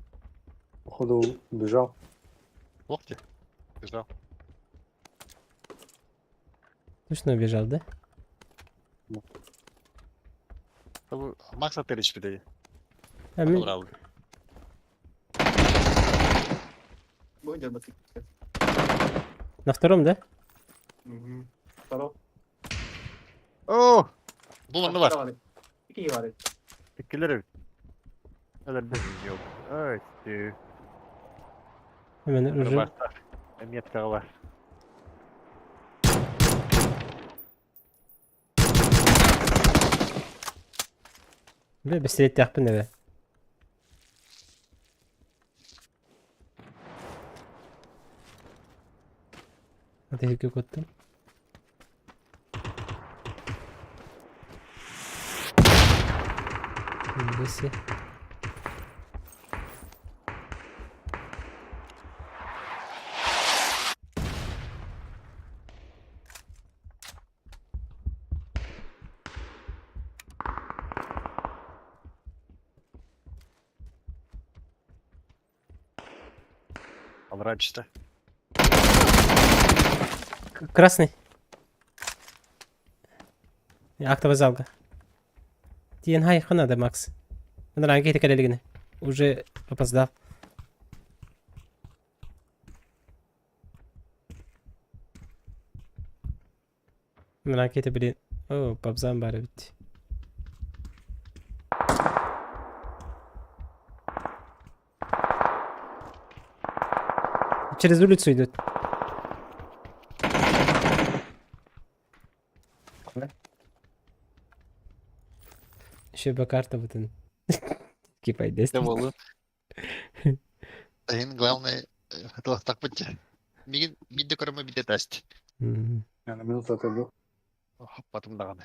Походу, убежал. Ох ты. Бежал. Точно убежал, да? Макс Атерич биде. А мин Алра алды. Бу дьарбатык. на втором, да? Мгм. Второй. О! Бу манна бар. Ики бар. Иккилер Алар yok. Ай, ты. Мен уже Метка бар. Бля, бэстилиэттээхпин эбэ. Атыһырга куттум. Бэси. Алра чисто. Красный. Актовый залга. Тиен хай надо, Макс. Ранги кэлэлигинэ. Уже опоздал. Ракета, блин. О, пабзам бар ведь. Через улицу идут. Да? Еще бы карта вот он. Кипай, Да болу. Эн главное, так быть. Мигин бидде көрөмө бидде таст. Я на минуту отойду. Потом даганы.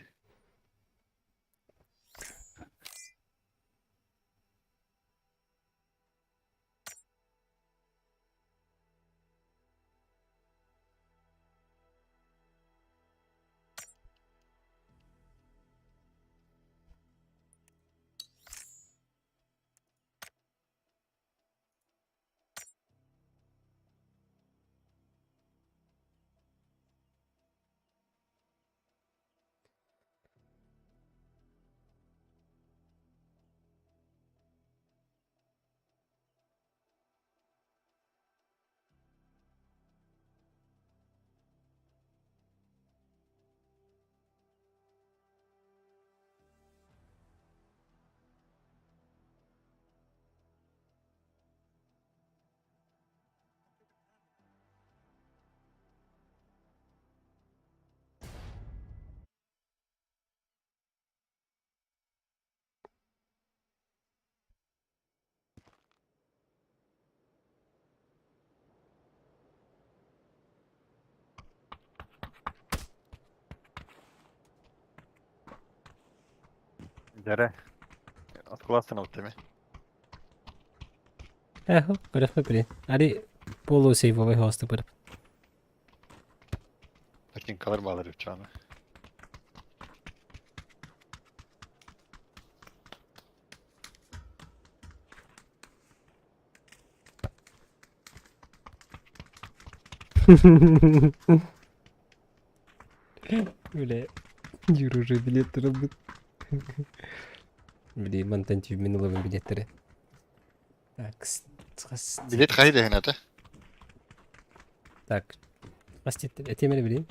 Дәрә. Откластан алып теме. Эхо, көрөхпө блин. Ари полусейвовый хосты быр. Картинкалар балар чаны. Бля, Юра уже билет робит. Блин, мантан минуловым билеттери. Так, Билет хайда хената. Так, этемели блин.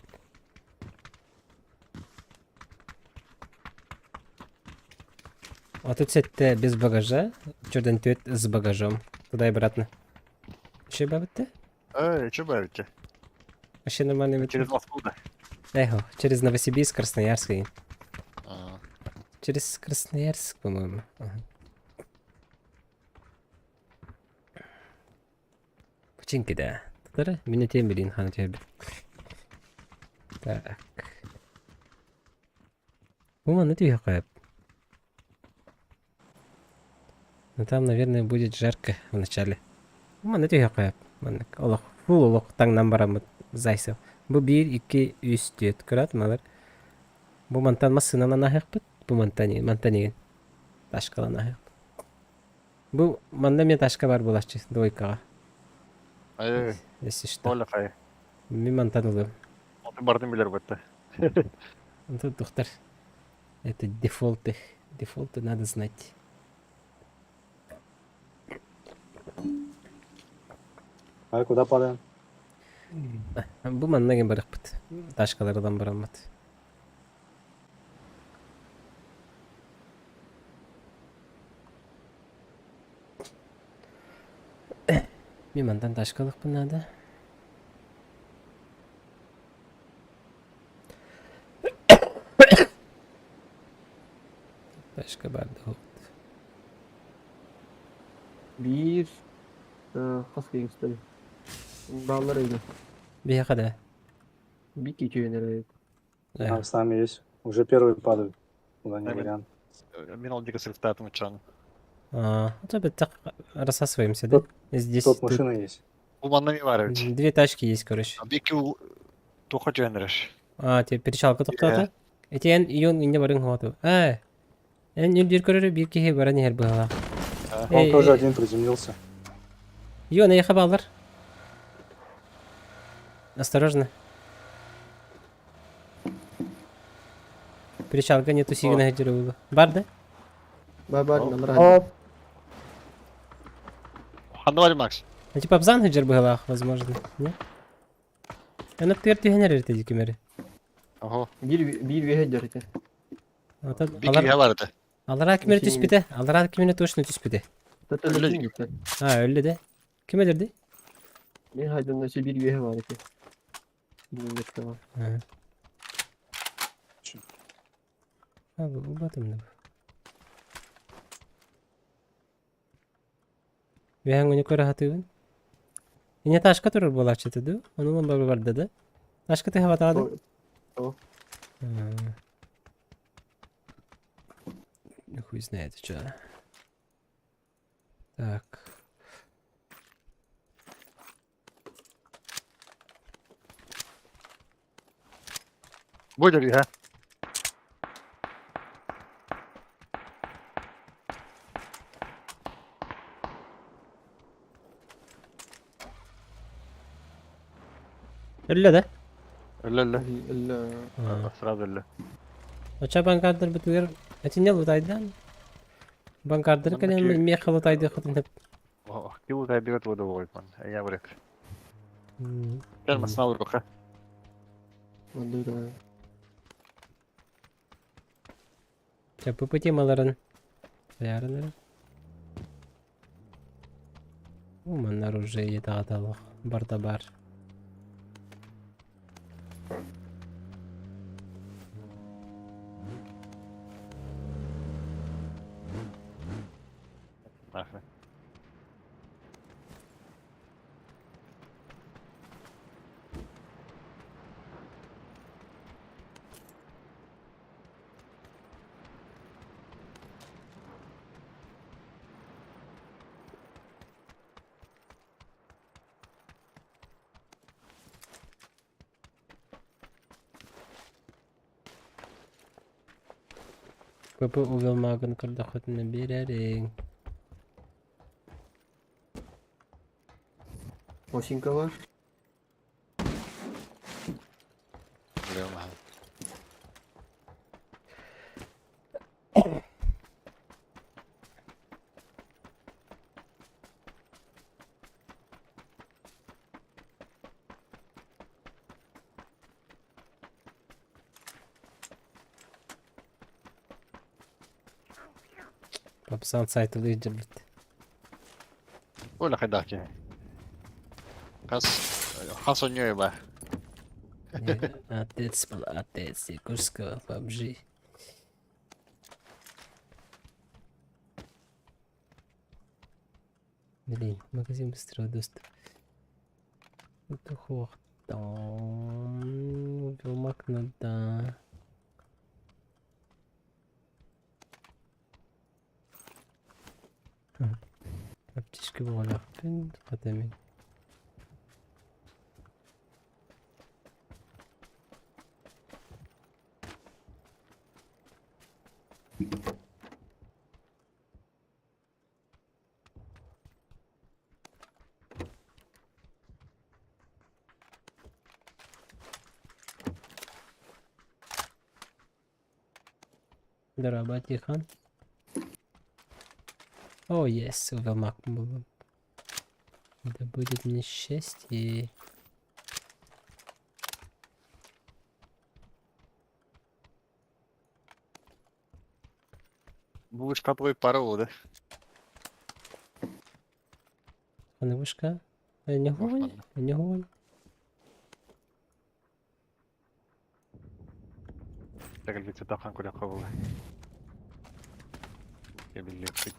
37 без багажа, 44 с багажом. Туда и обратно. Еще бабы-то? Эй, что бавите? Вообще нормальный метро. Через Москву, да? Эхо, через Новосибирск, Красноярск. И- А, Через Красноярск, по-моему. Ага. Починки, да. Татары, меня тем билин хан тебе. Так. Ума, ну ты какая. Ну там, наверное, будет жарко в начале. Ума, ну ты какая. Маннык олох фул олох таҥнан бараммыт Зайцев. Бу биир, икки, үс, түөрт кыраат малар. Бу мантан массыынанан аһыахпыт. Бу мантан мантан игин. Ташкалан аһыахпыт. Бу манна эмиэ ташка бар буолааччы двойкаҕа. Ай, Если что. Оля хай. Мин мантан ылыам. Атын бардым билер бытты. Тут доктор. Это дефолты. Дефолты надо знать. А куда падаем? Бу манна кем барыхпыт. Ташкалардан бараммыт. Мин мантан ташкалыкпын надо. Ташка барды вот. Биир хас киһи Бааллар эбит. Биһиэхэ да. Бик үчүгэй эбит. А, с нами есть. Уже первые падают. Куда не вариант. Мин ол диэки сырыттаатым учан. А, то так рассасываемся, да? Тут- Здесь Тут тут машина есть. Бу манна ми бар эбит. две тачки есть, короче. Бики туха түһэн А, тебе перечалка тоқтоото. Эти эн ион инне барын хуату. А, эн нүлдүр көрөрү биир киһи баран иһэр быһалаах. Он Эй, тоже эй. один приземлился. Ион эйхэ баалар. Осторожно. Перечалка нету сигнала было. Бар да? Бар бар намра. Оп. Ханна бар Макс. Ну типа абзан хыджар быһалаах, возможно. Не? Эн өптүгэр түһэн эрэр диэки кимэри. Ого. Биир биир үөһэ дьөрүтэ. Ата Бики алар бар это. алара кимэри Син- түспүтэ. Алара кимэри точно түспүтэ. Өллө. А, өллө да. Ким өлөрдү? Мин хайдан өссө биир үөһэ бар этэ. Билбэт бар. А. Чё? А, бу батым да. Үөһэҥ уну көрө хатыыбын. Ине ташка турар буолааччыта дуу? Ону бар барда да. Ташка тыһа батаады. О. Ну, хуй знает, что. Так. Будет ха. Өллө да? Өллө өллө. Өллө. А. Сразу өллө. Оча банкардыр бытыгыр. Этинне лутайдан. Банкардыр Манна кэлэн ки- меха лутайды хотын теп. Кил тай бирет воду болман. Я бурек. Кел масна руха. Онда Чапы темаларын. Ярыныр. У маннар уже етағаталық. Бар да бар. Нахрен. ПП увелмагын көрдөхөтүнө берерин. Осинка бар. Билем, ага. Попсан сайтылыы илдьирбит. Оля хайдах киһи. Хас хас онньуой ба. Отец был отец Якутского PUBG. Блин, магазин быстрого доступа. Тухуохтон, надо. Аптечка буолуохпун хата мин. Дорообо, Тихон. О, yes, Велмак был. Да будет мне счастье. Будешь котлы пару, да? Аны вышка. Не гонь, не гонь. Тэгэлбит сытахан күрэххэ буолла. Кэбиллиэхпит.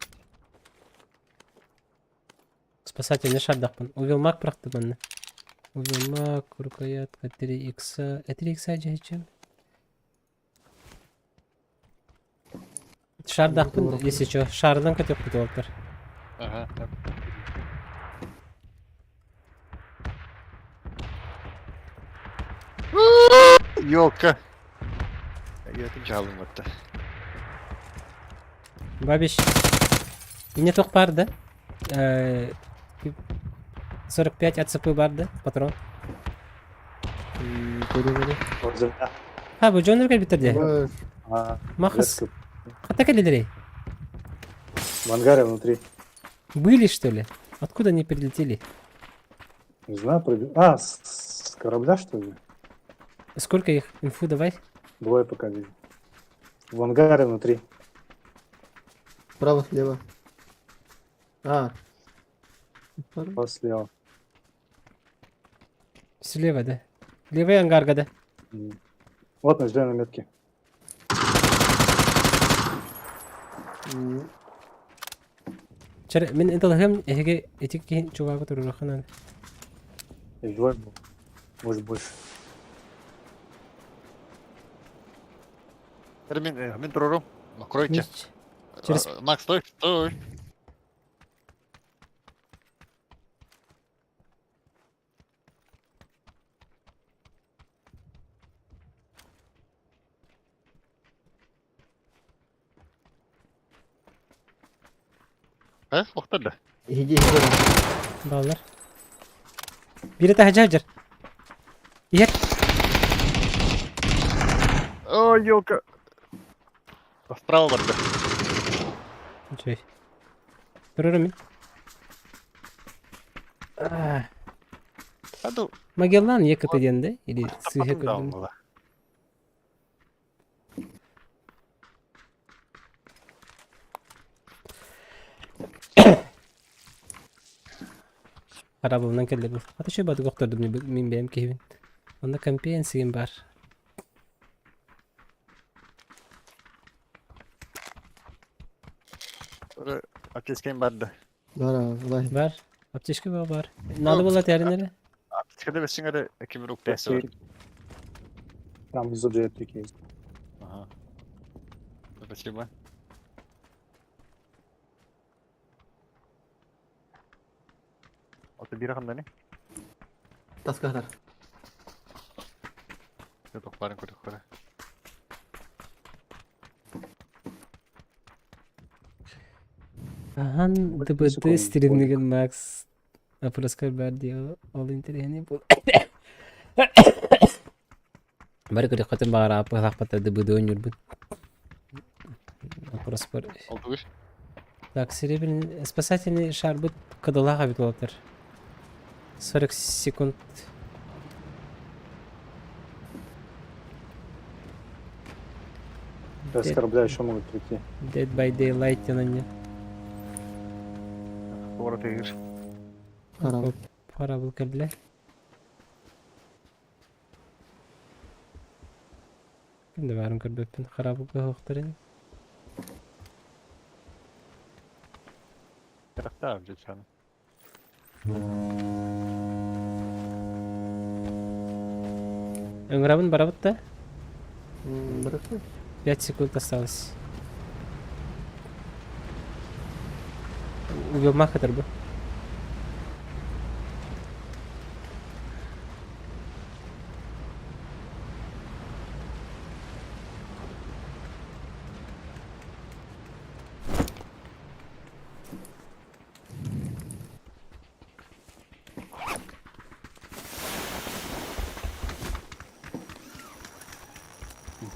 Спасательный шардахпын. Увел маг прахты манна. Увел маг, рукоятка 3 икса. 3 икса дьэчим. Шардахпын, если что. Шардан көтөк буолтар. Ага. Ёлка. Я жалым отта. Бабич. Мне туох баар да? 45 АЦП баар да? Патрон. Ха, бу дьоннор кэлбиттэр дии. Махас. Хата кэллилэрий? В ангаре внутри. Были, что ли? Откуда они прилетели? Не знаю, пробил. А, с корабля, что ли? Сколько их? Инфу давай. Двое пока вижу. В ангаре внутри. Справа, слева. А. Справа, слева. Слева, да. Левый ангарга, да. Вот на зеленой метке. Чэр, мин ыталыһым эһиги ити киһи чувагы туруруохха Их двое было. Может больше. Мин, мин турурум. Накройте. Через... Макс, стой, стой. Э, охтар да. Иди, иди. Баллар. Бири таһа дьар. Иһэр. О, елка. Справа барда. Үчүгэй. Турарым мин. Аду. Магеллан ЕКТ диэн да? Или сыыһа көрдүм. Харабылынан кэллэ бу. Ата үчүгэй баҕайытык охтордум мин бэйэм киһибин. Онно компенсиям баар. Аптечкам бар да. Бар, Бар. Аптечка бар бар. Надо было тэрин эрэ. Аптечкада бэсиҥ эрэ кимир уктээсэ бар. Там внизу две аптеки есть. Ага. Спасибо. Ото биир ханнани? Таскаһар. Тохпарын көрөхөрө. Ахан ДБД стримниген Макс Опроскар бар дии ол интэриэһинэй буол. Бары көрүөххүтүн баҕарааппыт ахпата ДБД оонньуурбут. Опроспор. Ол тугуй? Так, серебряный спасательный шарбыт кыдылаах эбит уолаттар. 40 секунд. С корабля еще могут прийти. Dead by Daylight диэн Город игр. Харабыл. Харабыл кэллэ. Ким да баарын көрбөппүн. Харабылга оһохтор ини. Тарахтаах дьэ Ыҥырабын барабыт да? Барыта. 5 секунд осталось. Убил хатыр бу.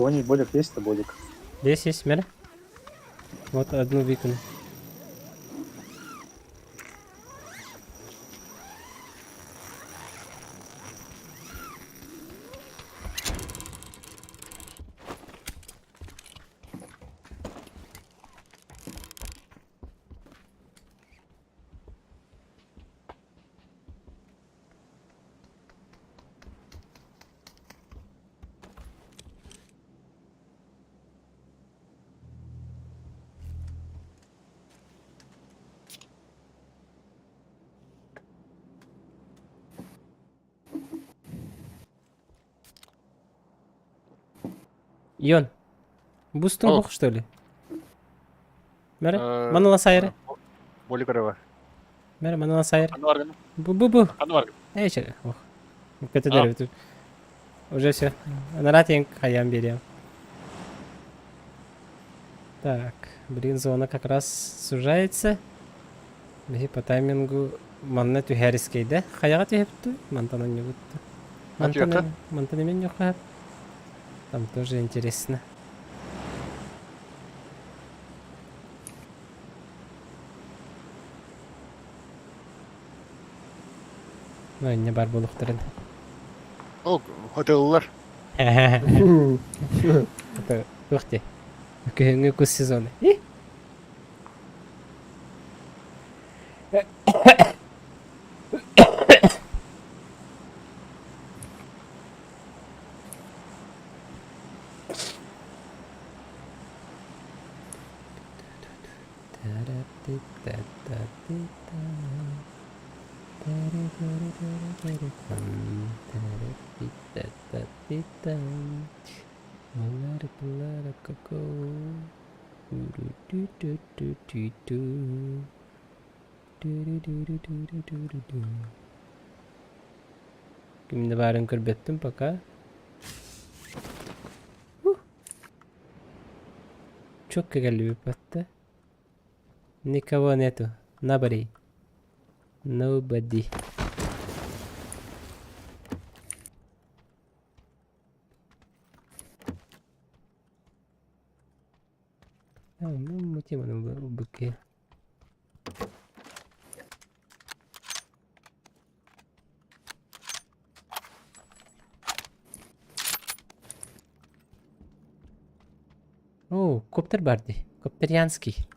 Боник, Болик есть-то, Болик? Здесь есть мер. Вот одну викину. Ион, бустуҥ О. суох что ли? Мэрэ, манала сайры. Боли көрөбө. Мэрэ, манала сайры. Ханна баргын? Бу бу бу. Ханна баргын? Эй, че, ох. Көтөдөр тут. Уже все. Анарат ең хайан берем. Так, блин, зона как раз сужается. Биһи по таймингу манна түһэрискейде. Хайаҕа түһэпту? Мантан онньубутту. Мантан мантан эмен ньоххап. Там тоже интересно. Ну, не бар булуктарын. О, хотеллар. Это, ух ты. Күһүҥҥү кус сезона. Ким да баарын көрбөттүм пока. Чокка кэллибит Никого нету. Nobody. Nobody. А, ну, мутим быки. О, коптер баар дии. Коптерянский.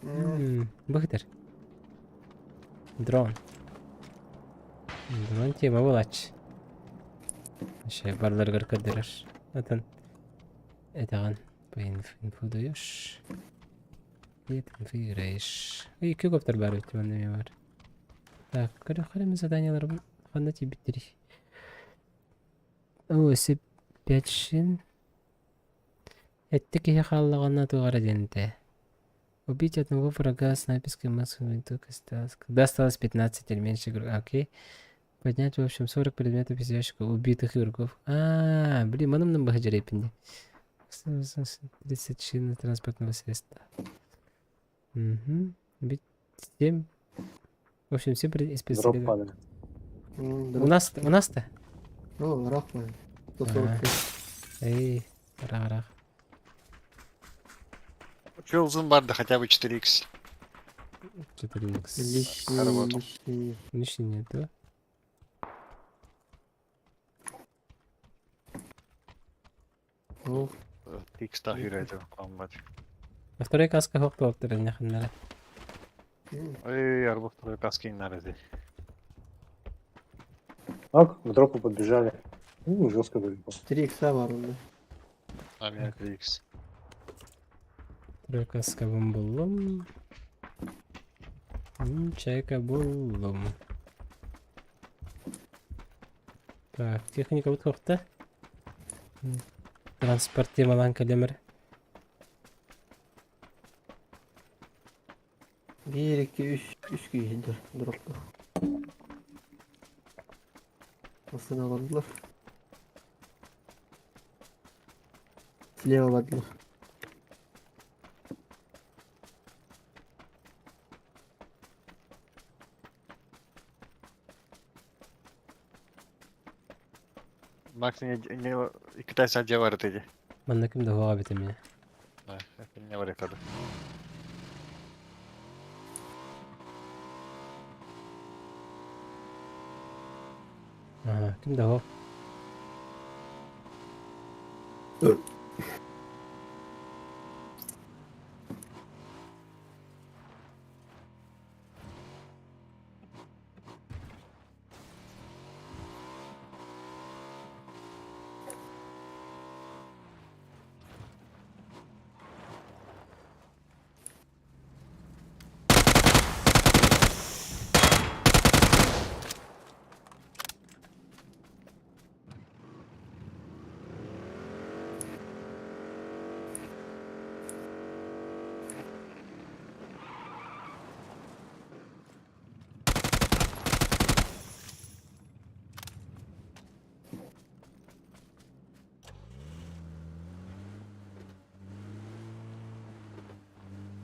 Быһытар. Дрон. Дрон тема буолааччы. Вообще барларыгар көрдөрөр. Атын этэҕин по инфу даешь. И выиграешь. Икки коптер баар эбит манна эмиэ бар. Так, көрүөххэ заданияларым ханна тиийбиттэрий? О, пять шин. Эттэ киһи хааллаҕына туох эрэ диэн этэ. Убить одного врага снайперской массовой винтовкой осталось. Когда осталось 15 или меньше игроков. Окей. Поднять, в общем, 40 предметов из ящика убитых игроков. А, блин, манымнан баһа дьэрэйпин 30 шин транспортного средства. Угу. Убить 7. В общем, 7 из Дроп падает. У нас, у нас-то? Ну, рахман. 145. Эй, рах-рах. Филзен бар да хотя бы 4х. 4х. Лишний, лишний. Лишний нет, да? Ох. Икс-тах юрайды комбат. Второй каска хоқ туоптыр иннехиннere. Ой, арба второй каски нарады. Так, к дропу подбежали. Ну, жестко далеко. 3 икса бар онда. А меня 3X. Второй каска буллум. Чайка буллум. Так, техника вот хохта. Транспорт темалан кэлэмэр. 1, 2, 3, 3 киһи дропка. Массыына олордулар. Слева бардылар. Макс не не китайца одевает эти. Манна ким да хуаҕа эбит эмиэ. Да, это не вариант. Ага, ким да хуох.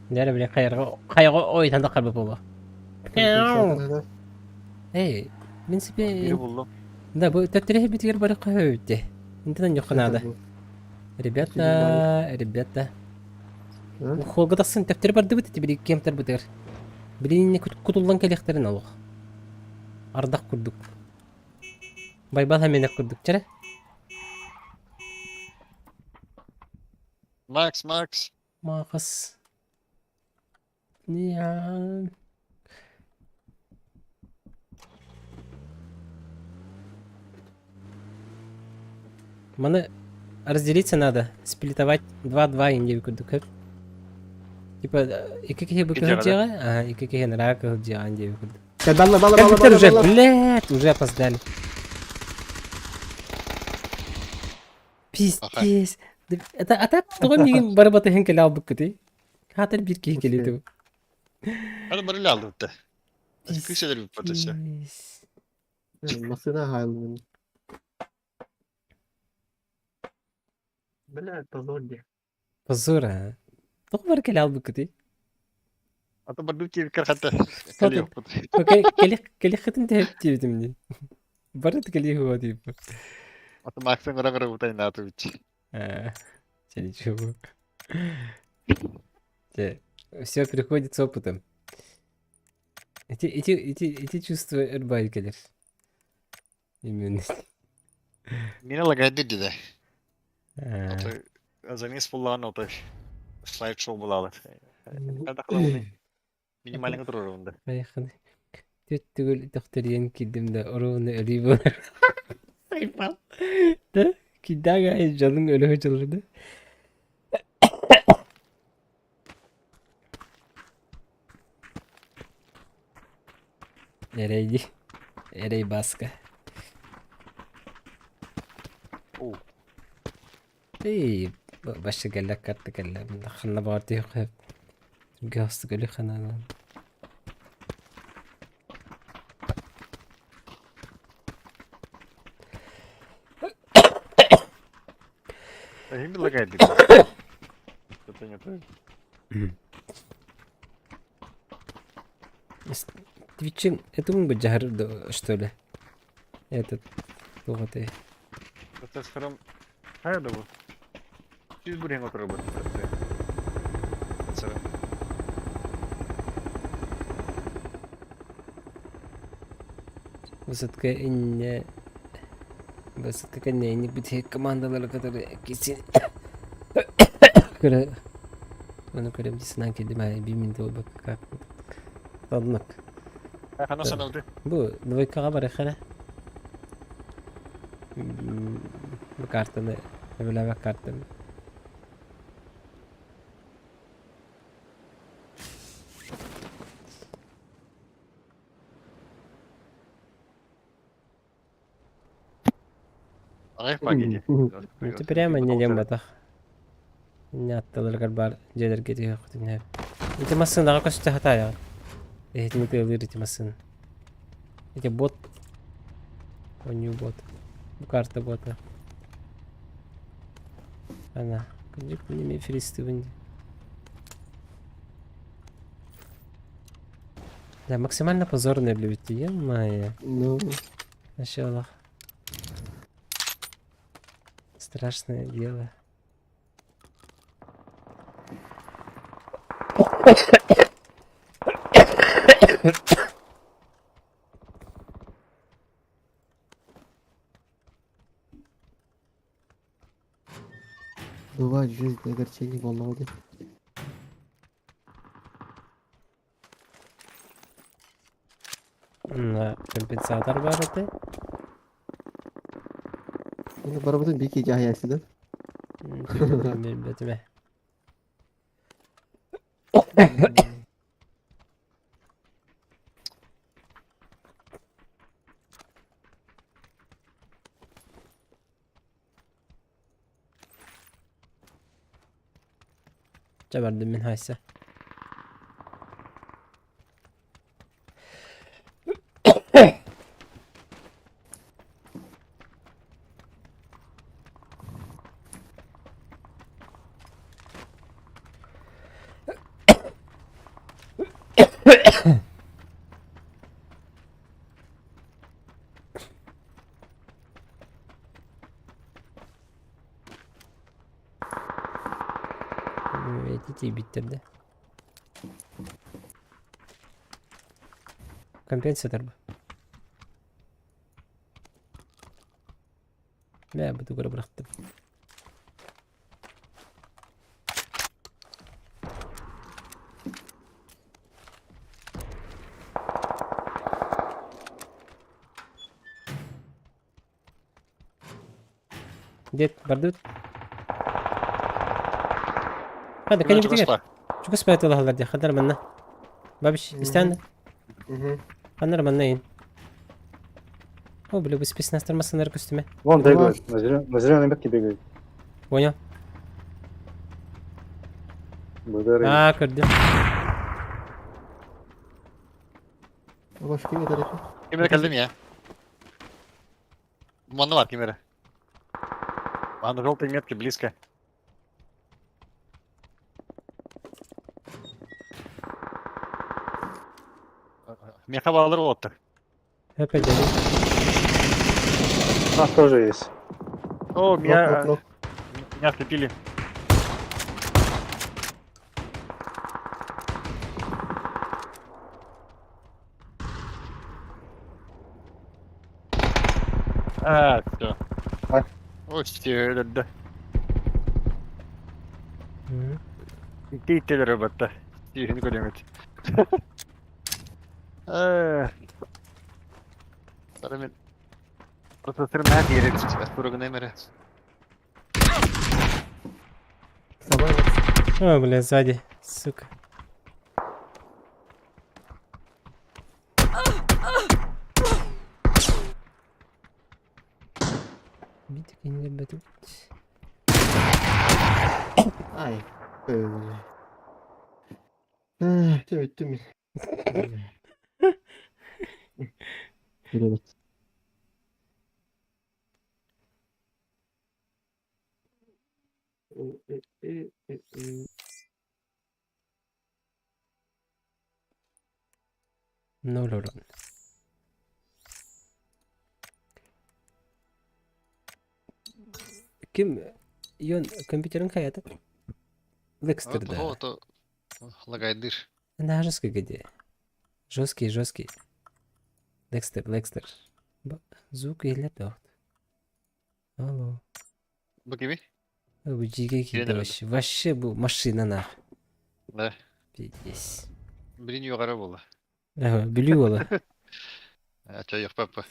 Дьэ били хайырга хайаҕа ойутан да харбыт буолуо. Эй, в принципе, Бири буллум. да, бу төттөрү битигэр бары көһөбүттэ. Интен ньохха наада. Ребята, ребята. Холга тахсан төптөрү бардыбыт ити били кемтер бытыгар. Билинни кутуллан кэлиэхтэрин олох. Ардах курдук. Байбал хэмэнэх курдук чэрэ. Макс, Макс. Маахас. Ниан. Маны разделиться надо, сплитовать 2-2 индиви курдук хөп. Типа икки киһи бу Киһи кыһыл ага, икки киһи нара кыһыл дьиэҕэ индиви курдук. Балла, балла, балла, Компьютер балла, уже, балла. блядь, уже опоздали. Пиздец. Это, а так, тоҕо миигин бары батыһын кэлэ албыккытый? Хаатар биир киһи кэлиитэ. Hadi böyle aldı bitti. Kısa bir patatesi. Массыына хааллым. Бля, позор дии. Позор, а. Тоҕо бары кэлэ албыккытый? Ата барды ki bir hatta. Кэлиэххитин тэһэп диэбитим дии. Бары кэлиэх уо диэбит. Ата Максың гора гора утай нааты бит. Чэ, ничего. Чэ, все приходит с опытом. Эти чувства ырбай кэлэр. Именно. Мина лагайды диде. Ата замес булган ота слайд шоу булалы. Хада кылабы. Минимальный турар онда. Хайханы. Түт түгел төхтөрүйэн киирдим да оруобуна өлүү буолар. Сайпал. Да? Кидага дьонуҥ өлө дьыллыды. Эрэй дии. Эрэй Баска. Оо. Эй, башы кэллэ карта кэллэ. Ханна баҕар түһүөххэ Гаас өлү ханаан. Эһиги лагайды. Это не то. Твичин, это он бы дьаһар что ли? Этот, туох этэй? Процессором хайа да бу? Сүүс бүрэн отырор бу. Процессором. Высадка иннэ высадка кэннэ инник бүтэһик командалары кытары кисин Көрө Ону көрөм дии санаан кэллим аа биир минут буолбакка Оннук. Хана саналды. Бу двойкаҕа барыахха эрэ. Бу картаны сөбүлээбэт картам. Ити прямо не диэн батах. Инне аттыларыгар баар дьиэлэргэ түһүөххүтүн Ити массыынаҕа көстө сатаайаҕын. Эһитини тыалыыр ити массыына. Ити бот. Оонньуу бот. Бу карта бота. Ана. Кырдьык мин эмиэ фристыбын дии. Да, максимально позорное блюдо, ё-моё. Ну, Начало. Страшное дело. Бывает в жизни огорчение волнует. Компенсатор баар этэ. Оны барыбытын бики жаһаясыдан. Билбэтим ээ. Чэ бардым мин хайса. Эти тиийбиттэр да. Компенсатор бу. Мэ бу тугу эрэ бырахтым. Дед, бардыбыт. Хада, кэлин Чугас баатылаһаллар дии, ханна манна. Бабич, истээн Ханна манна ин. О, бля, бу спецназтар массыналар көстүмэ. Вон бегают, на зеленой метке бегают. Понял. БДР. Аа, көрдүм. Баш ким этэр этэ? Ким эрэ кэллим я. Манна бар ким эрэ. На желтой метке близко. Меха балалар болоттар. Опять дядя. У нас тоже есть. О, Нок, меня, нок, нок. меня ослепили. А, все. А? Ой, все, да. Тийтелер роботта. Сиһин көрөмүт. Мен процессор мә берет. Суругун эмере. Сабай О, бля, сзади, сука. Видите, не ребята. Ай. Чэ бүттүм мин. Билэбит. Ноль урон. Ким Йон компьютерин хайата? Декстер да. То лагайдыр. На жесткий где? Жесткий, жесткий. Декстер, Декстер. Звук иһиллэр да Алло. Бу кими? Бу дьиикэй Киирэн киирдэ эрэр. вообще. Вообще бу машина нах. Да. Пиздец. Блин, югара буолла. Ага, Бүлүү уола. Чайых папа.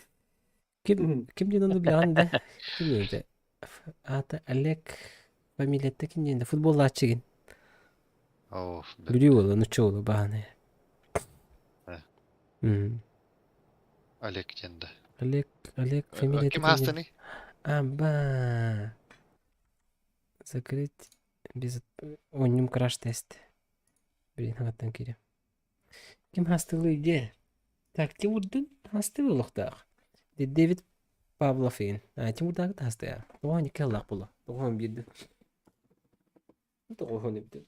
Ким ким диэн ону билэҕин да? Ким диэн этэ? Аата Олег фамилията ким диэн да футболлааччыгын. Оо, да. Бүлүү уола, нучча уола бааны. Э. М. Олег диэн да. Олег, Олег фамилията Ким ким диэн? аастыный? Аба. Закрыть без Онньум краш-тест. Блин, хаттан киирэ. Ким хастылый дьэ? Так, Тимурдун хастыы олохтоох. Дэвид Павлов иин. А, Тимурдаахы хастыа. Тоҕо икки аллаах буолла. Тоҕо биирдэ. Тоҕо эбитэ.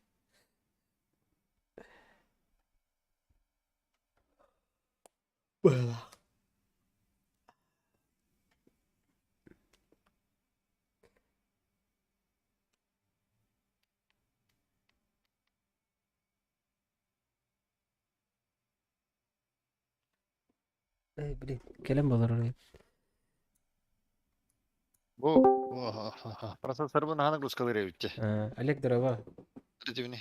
Быһалаах. Эй, блин, кэлэн болор Бу процессорбун аһаны русскалыр эбитти. Олег, здорово. Третивни.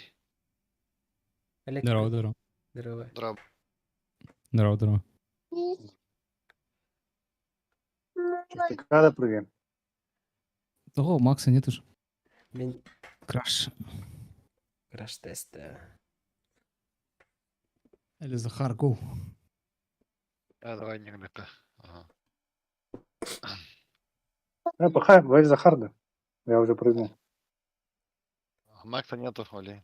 Олег, Здорово, здорово. Здорово. Здорово. Здорово, здорово. Что, когда прыгаем? О, Макса нет уже. Мен Краш. краш-тест. Или Захар, гоу. А, давай не это. Ага. А, пахай, давай Захар, да. Я уже прыгнул. Макса нету, Оли.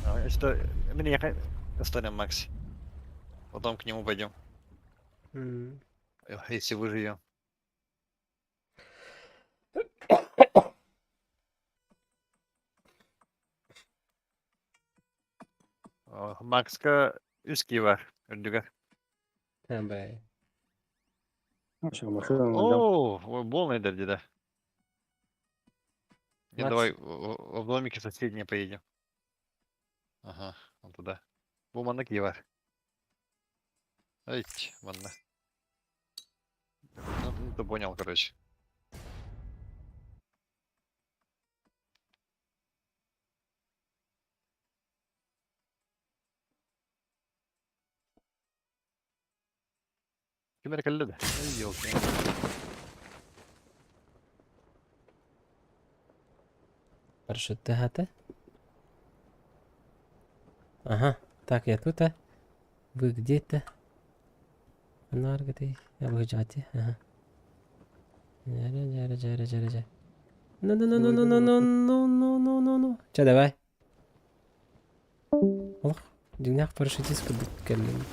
А, Что, мне останем Макс. Потом к нему пойдем, если выживем. Макска үс бар, үрдүгэр. Бай. Ну, сейчас машину найдем. О, ой, полный дерди, да. Не, Макс. давай в домике соседние поедем. Ага, вон туда. Бу манна бар. Ай, манна. Ну, ты понял, короче. Ким эрэ кэллэ да? Ай, ёлки. Парашютты хата. Ага, так, я тут, а? Вы где-то? Нарготы. Я выезжайте. Ага. Жара, жара, жара, жара, жара. Ну, ну, ну, ну, ну, ну, ну, ну, ну, ну, ну, ну. Че, давай. Ох, дьиҥнээх парашютист курдук кэллим.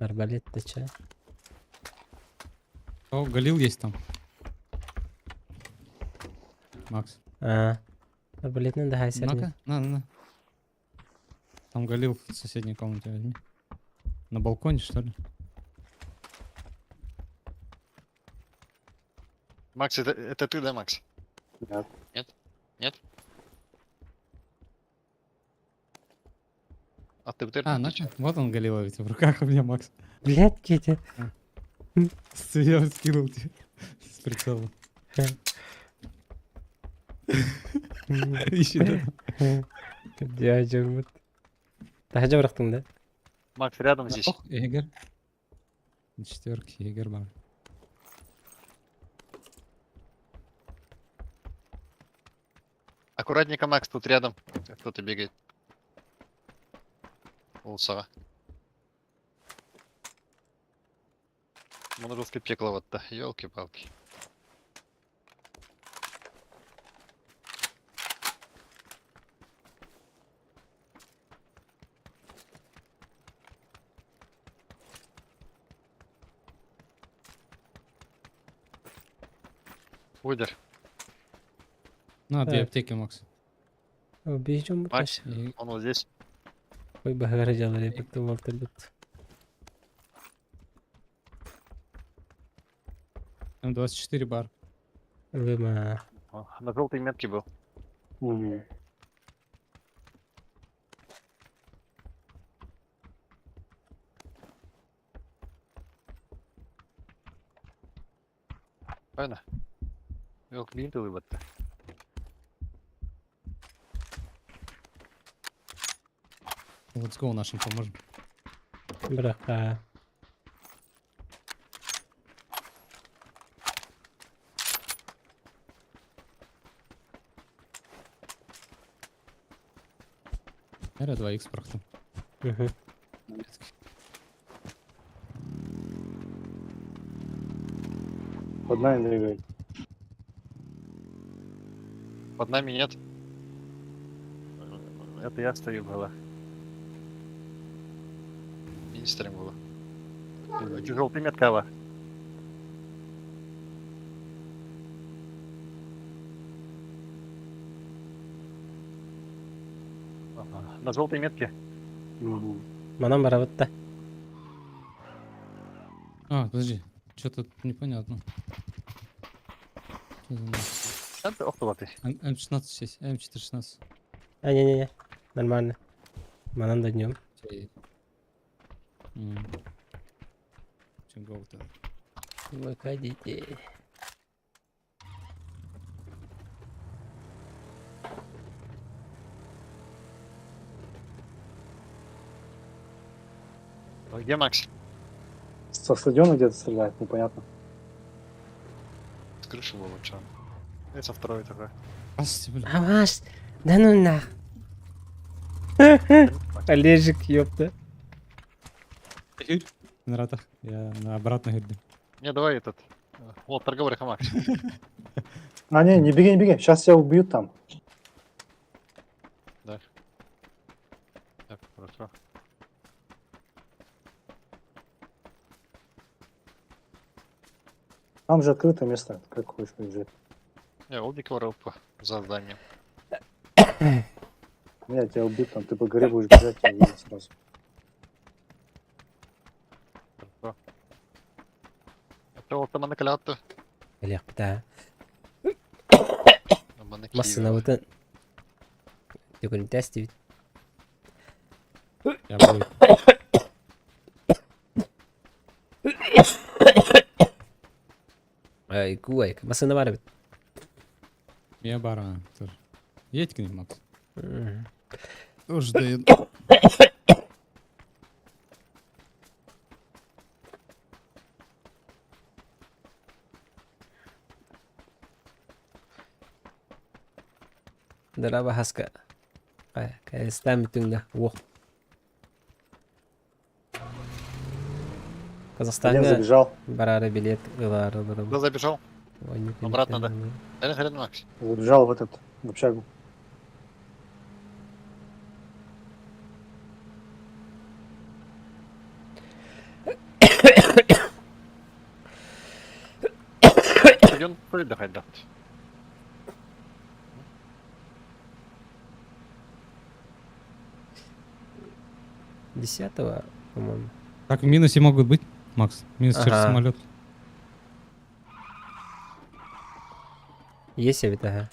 Арбалет да че? О, Галил есть там. Макс. А, арбалетный да хайсер. На-ка, на, на, на. Там Галил в соседней комнате возьми. На балконе, что ли? Макс, это ты, да, Макс? Нет. Нет? Нет? А ты А, на Вот он Галил, ведь в руках у меня, Макс. Блядь, Кетя. Я скинул тебе с прицела. Ищи, да. Дядя Таһа бырахтың да? Макс рядом здесь. Ох, Егер. Четверки, Егер бар. Аккуратненько, Макс, тут рядом кто-то бегает. Улсаҕа. Монрусский пекло вот-то, елки-палки. Выдер. На, две Так. аптеки, Макс. Бейжом Макс, И- он вот здесь. Ой, баһыгар дьалар эбит уолтар бит. М24 бар. Лыма. На желтой метке был. Мгм. Правильно? Yok bir de uyubattı. Let's go, нашим поможем. Браха. Эра 2х прохтым. Мгм. На метке. Под нами двигает. Под нами нет. Это я стою была. Министром было. Желтый метка была. Ага, на желтой метке. Мгм. Манан барабытта. А, подожди. Что-то непонятно. Что за нахуй? Это охтоватый. М16 здесь, М416. А, не-не-не. Нормально. Манан да днем. Чем go-то? Выходите. Где Макс? Со стадиона где-то стреляет, непонятно. С крыши было, чё? Это со второй этажа. Здравствуйте, бля. Аваш! Да ну нах! Олежек, ёпта. На ратах. Я на обратно говорю. Не, давай этот. Вот, торговый Макс. А, не, не беги, не беги. Сейчас тебя убьют там. Да. Так, хорошо. Там же открытое место. Как хочешь побежать. Не, Олдик воровка за зданием. Нет, тебя убьют там. Ты по горе будешь бежать, тебя увидят сразу. Хорошо. Это вот там на кляту. Олег, да. Манна Массына бутын. Түгін тест бит. Я буду. Ай, куайк. Массына бар бит. Я барана тоже. Едь к ним, Макс. Мгм. Тоже дает. Дыраба хаска. Кай, кайстан бүтүңдө. Во. Один Казахстанга забежал. барары билет ылары Куда барабы. забежал? Обратно, да. Хрен, хрен, Макс. Забежал в этот, в общагу. Стадион отдыхать, да. Десятого, по-моему. Так, в минусе могут быть, Макс. Минус через Ага. самолет. Есть ведь, ага.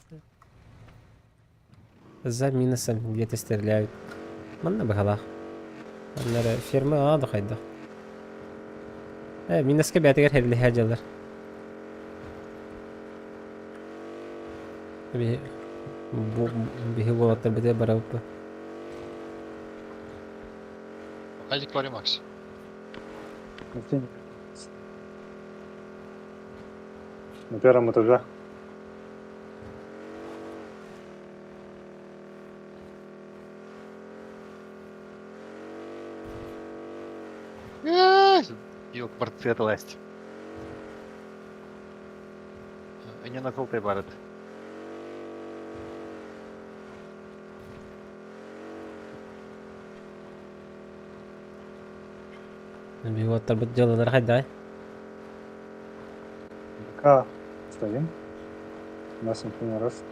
За минусом где-то стреляют. Манна бахалах. Аннары ферма ады хайдах. Э, минуска бәтігер хәрлі хәжалар. Бихи болаттар бите барабы. Хайди к Макс. На первом этаже. Елк портрет ласть. Они на желтой барят. Бихи болаттар бит жолалар хайда. Пока стоим. Нас никто не раз.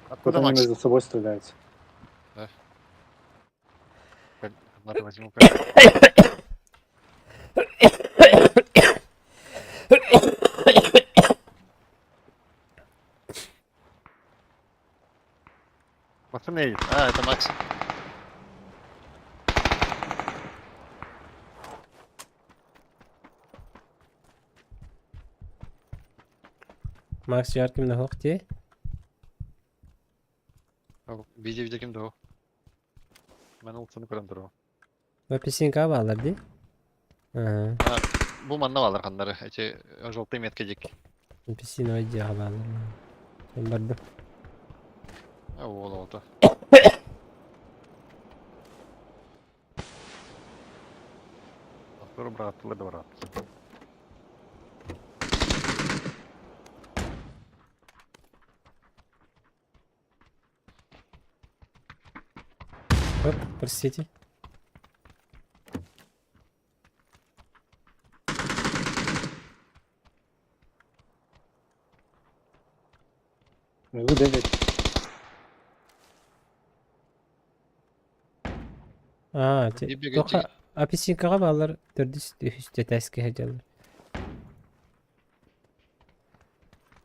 Откуда Кто-то они Макс? между собой стреляются. Надо возьму. Машина едет. А, это Макс. Макс ярким на хохте. Видео видео ким доо. Мен улсаны көрөн туру. Апельсинка баалар дии. Аа, Бу манна балар ханнары. Эти желтый метка дик. Апельсиновый дьиэҕэ бааллар. Мен бардым. А, уол оҕото. Охтору бырааттылар да бырааттылар. Оп, простите. Внизу бегает. Аа, те Иди бегай, тоха апельсинкаҕа бааллар төрдүс үһүс этээскэ сылдьаллар.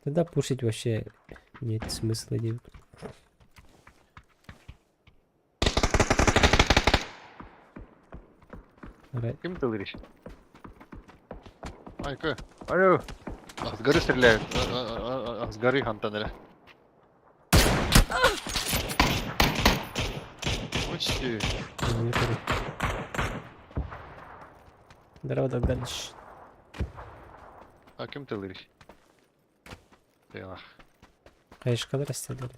Тогда пушить вообще нет смысла диэбит. Арай Ким ты лыришь? Айка. Алло. А, с горы стреляют. А, с горы хантанера. Почти. не көрө. Здорово, Догдалыч. А ким ты лыришь? Ты Хайышкалар астылар.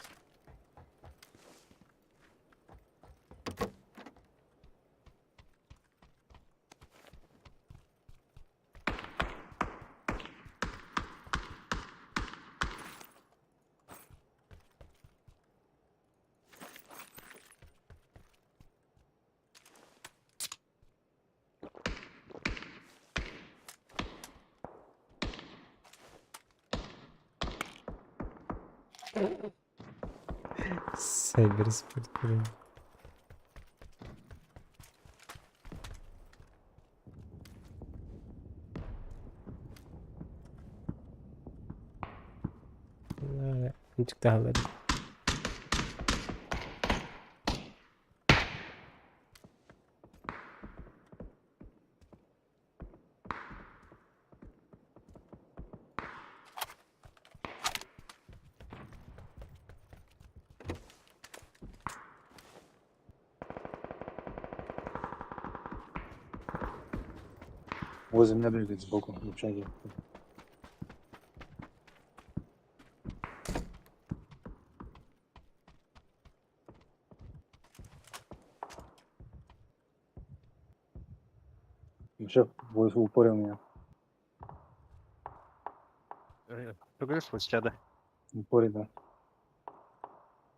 Сайберспорт, блин. Ынчыктаһаллар. Возле меня бегает сбоку, в общаге. Вообще в упоре у меня. Ты говоришь, вот сейчас, да? В упоре, да.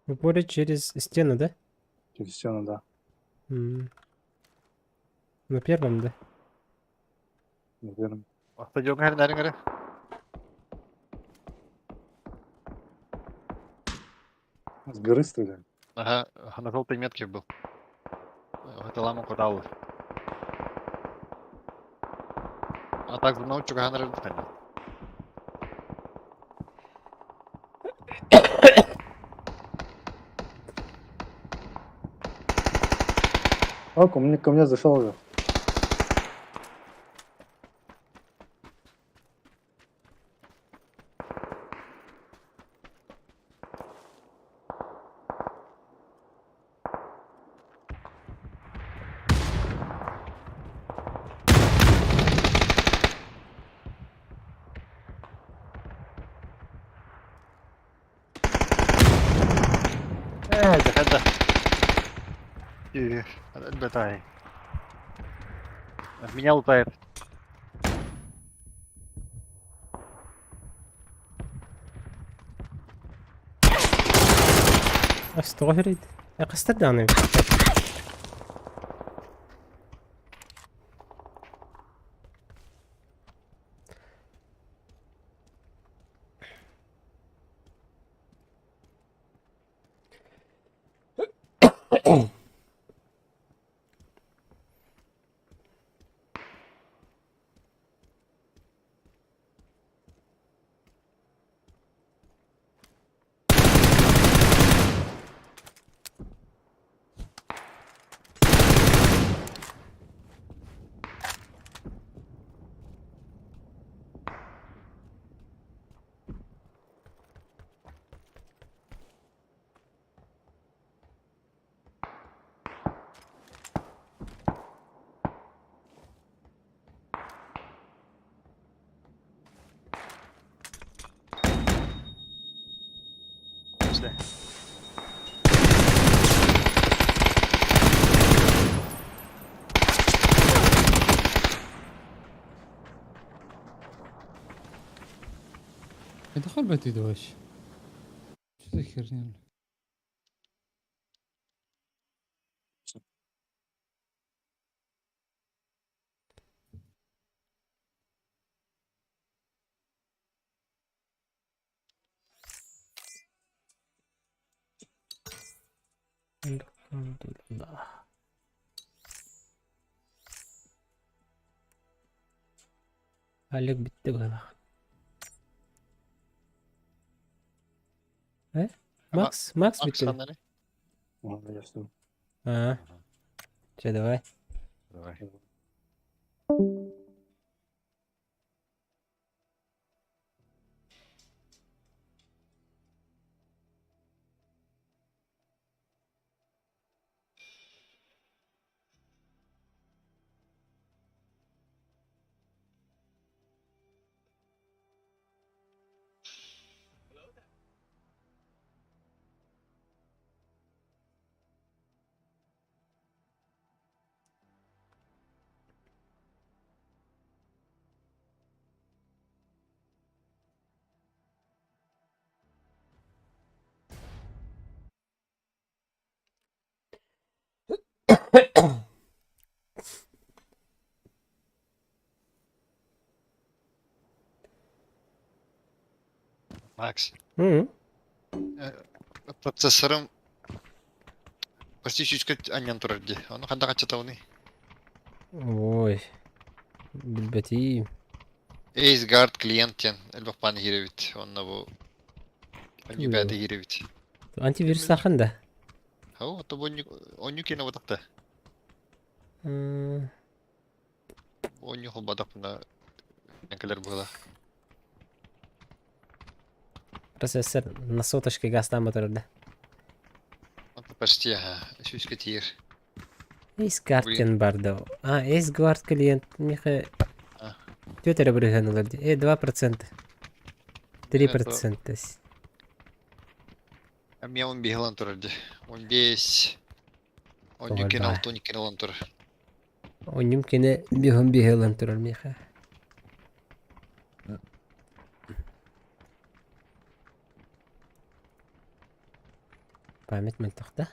В упоре через стену, да? Через стену, да. М. На первом, да? Наверное. Стадион говорит, наверное, С горы стреляли. Ага, на желтой метке был. Это ламу кудалы. А так за научу ганнер А, ко мне зашел уже. Это. Бетай. Меня лутает. Астогрид. Акастаданы. да. Это хобби ты вообще? Что за херня? бля? Alhamdulillah. Олег бүттэ быһыылаах. Э? Макс, Макс Макс бүттэ. ханна Ладно, я жду. А. Че, давай. Давай. Макс. М. Процессорым почти чуть-чуть анньан турар дии. Ону ханна хаччатабыный? Ой. Билбэтиим. AceGuard клиент диэн элбэх бааны киирэбит. Онно бу онньу бэйэтэ киирэбит. Антивирус сахан да? Хау, ото бу онньу киэнэ батахта. Онньу холбатахпына кэлэр быһыылаах. Процессор на соточке газтаан батарар да? Почти, ага. Сүүскэ тиийэр. AceGuard диэн бар да. А, AceGuard клиент миэхэ А. түөрт эрэ бырыһыан ылар дии. Э, 2%. 3%. Эмиэ он биэһи ылан турар дии. Он биэс. Он иккини Тоҕо алта он иккини ылан турар. Онньум кини биэһин биэһи ылан турар миэхэ. Память мөлтөх да?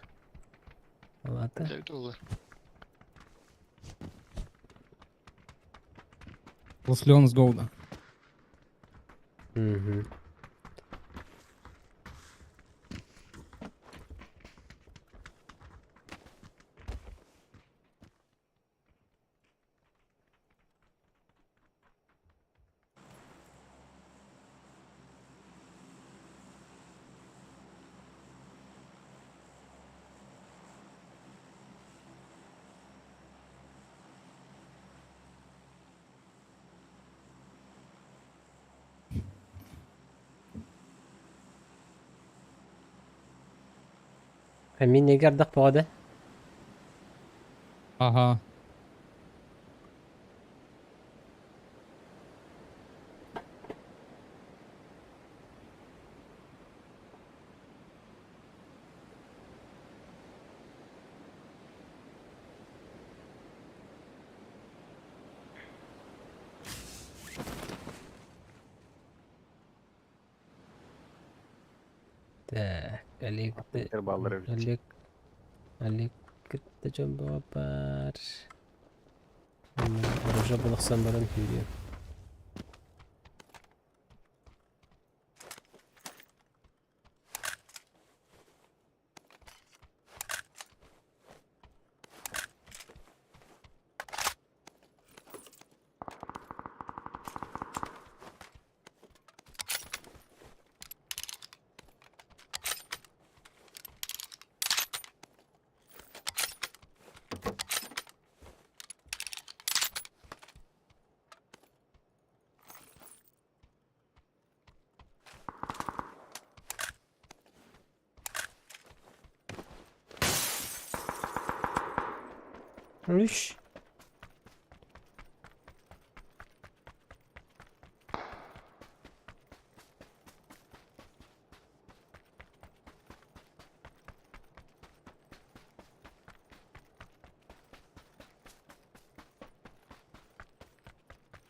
Ол аата После с голода. Мгм. Мин ардах бөҕө да? Ага. Так, Олег, Баллар эбит. Олег, Олег кытта дьон бөҕө баар. Оружие булахсан баран күүрүө. Үш.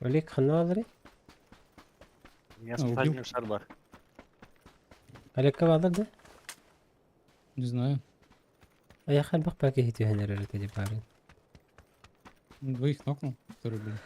Олег ханна баалларый? Меня А, убил? спасательный шар бар. Олекка бааллар да? Не знаю. Айах элбэх баа киһи түһэн эрэр этэ дии баарын. Двоих нокнул, которые были.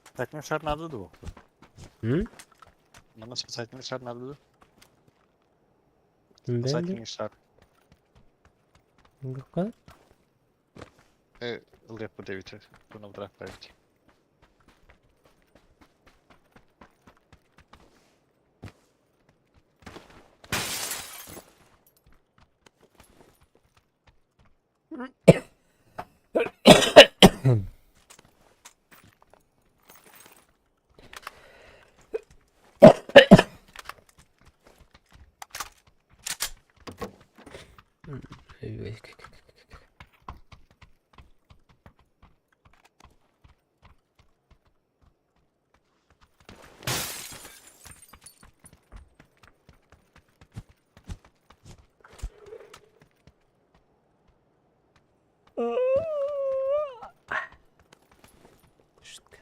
Спасательный шар надо двух. М? Нам спасательный шар надо двух. Бэнди? Спасательный шар. Лука? Лев подивіться, воно втрапають. Шутка.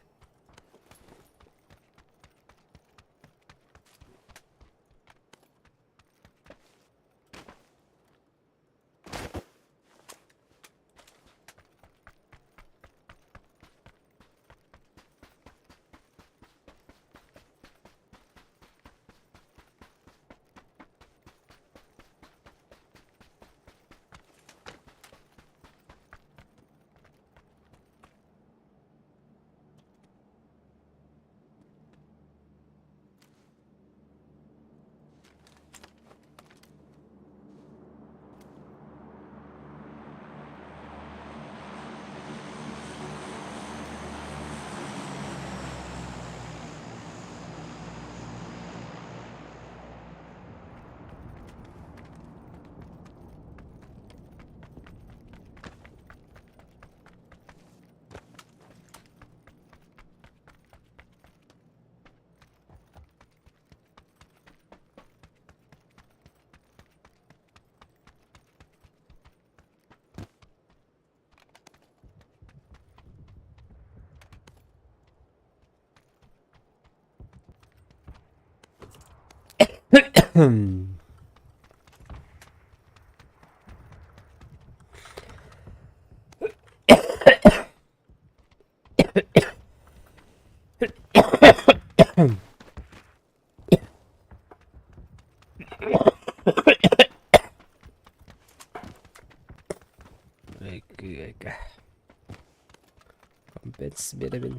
Компенс биэрэбин.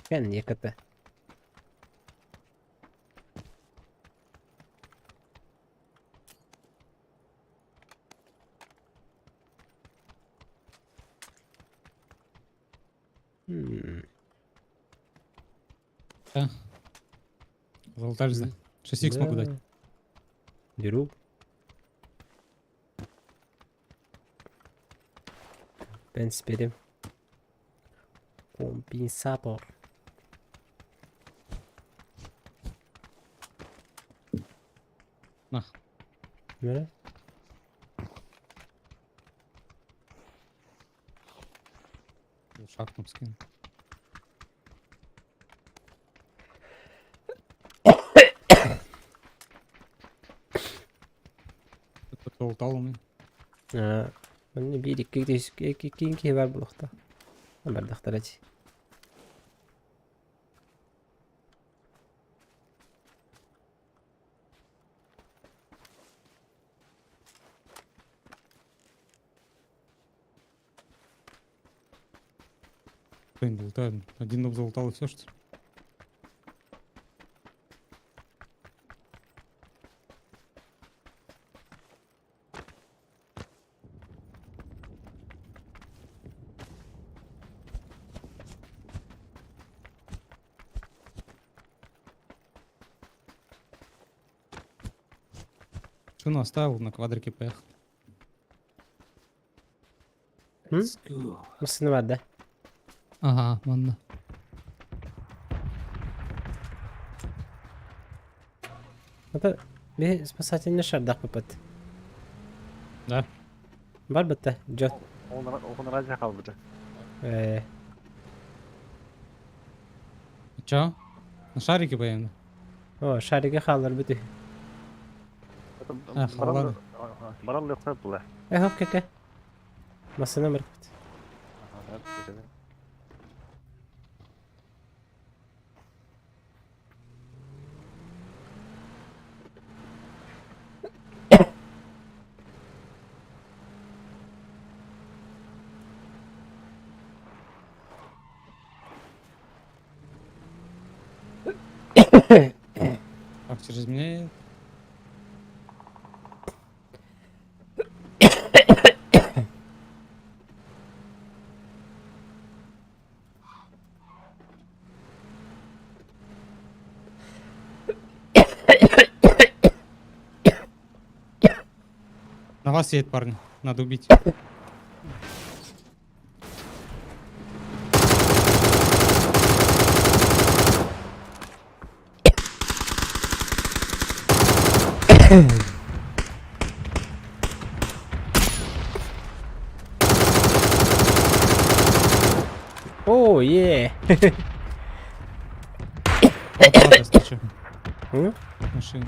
Кэн ЕКТ. М, Залутались, да? 6х могу дать. да. Беру. Пенс берем. Компенсатор. На. Да? Шаг там скину. Это лутал у меня. А, Манна биир икки икки киһи баар буолуохтаах. Бардахтара дии. Блин, лутают. Один дом залутал и все, что ли? Шину оставил, на квадрике поехал. М? Массыына баар да? Ага, манна. Это биһи спасательный шардах попыт. Да. Бар бытта, дьон. Оҕонор хаалбыта. Э, Чё? На шарике поедем? о, шарига хаалларбыт үһү. А, халлады. Баран лөхө була. Э, хоп, кэкэ. Массыына барбыт. Так, через меня едет. На вас едет, парни. Надо убить. О, е. Вот ладно, встречу. М? Машина.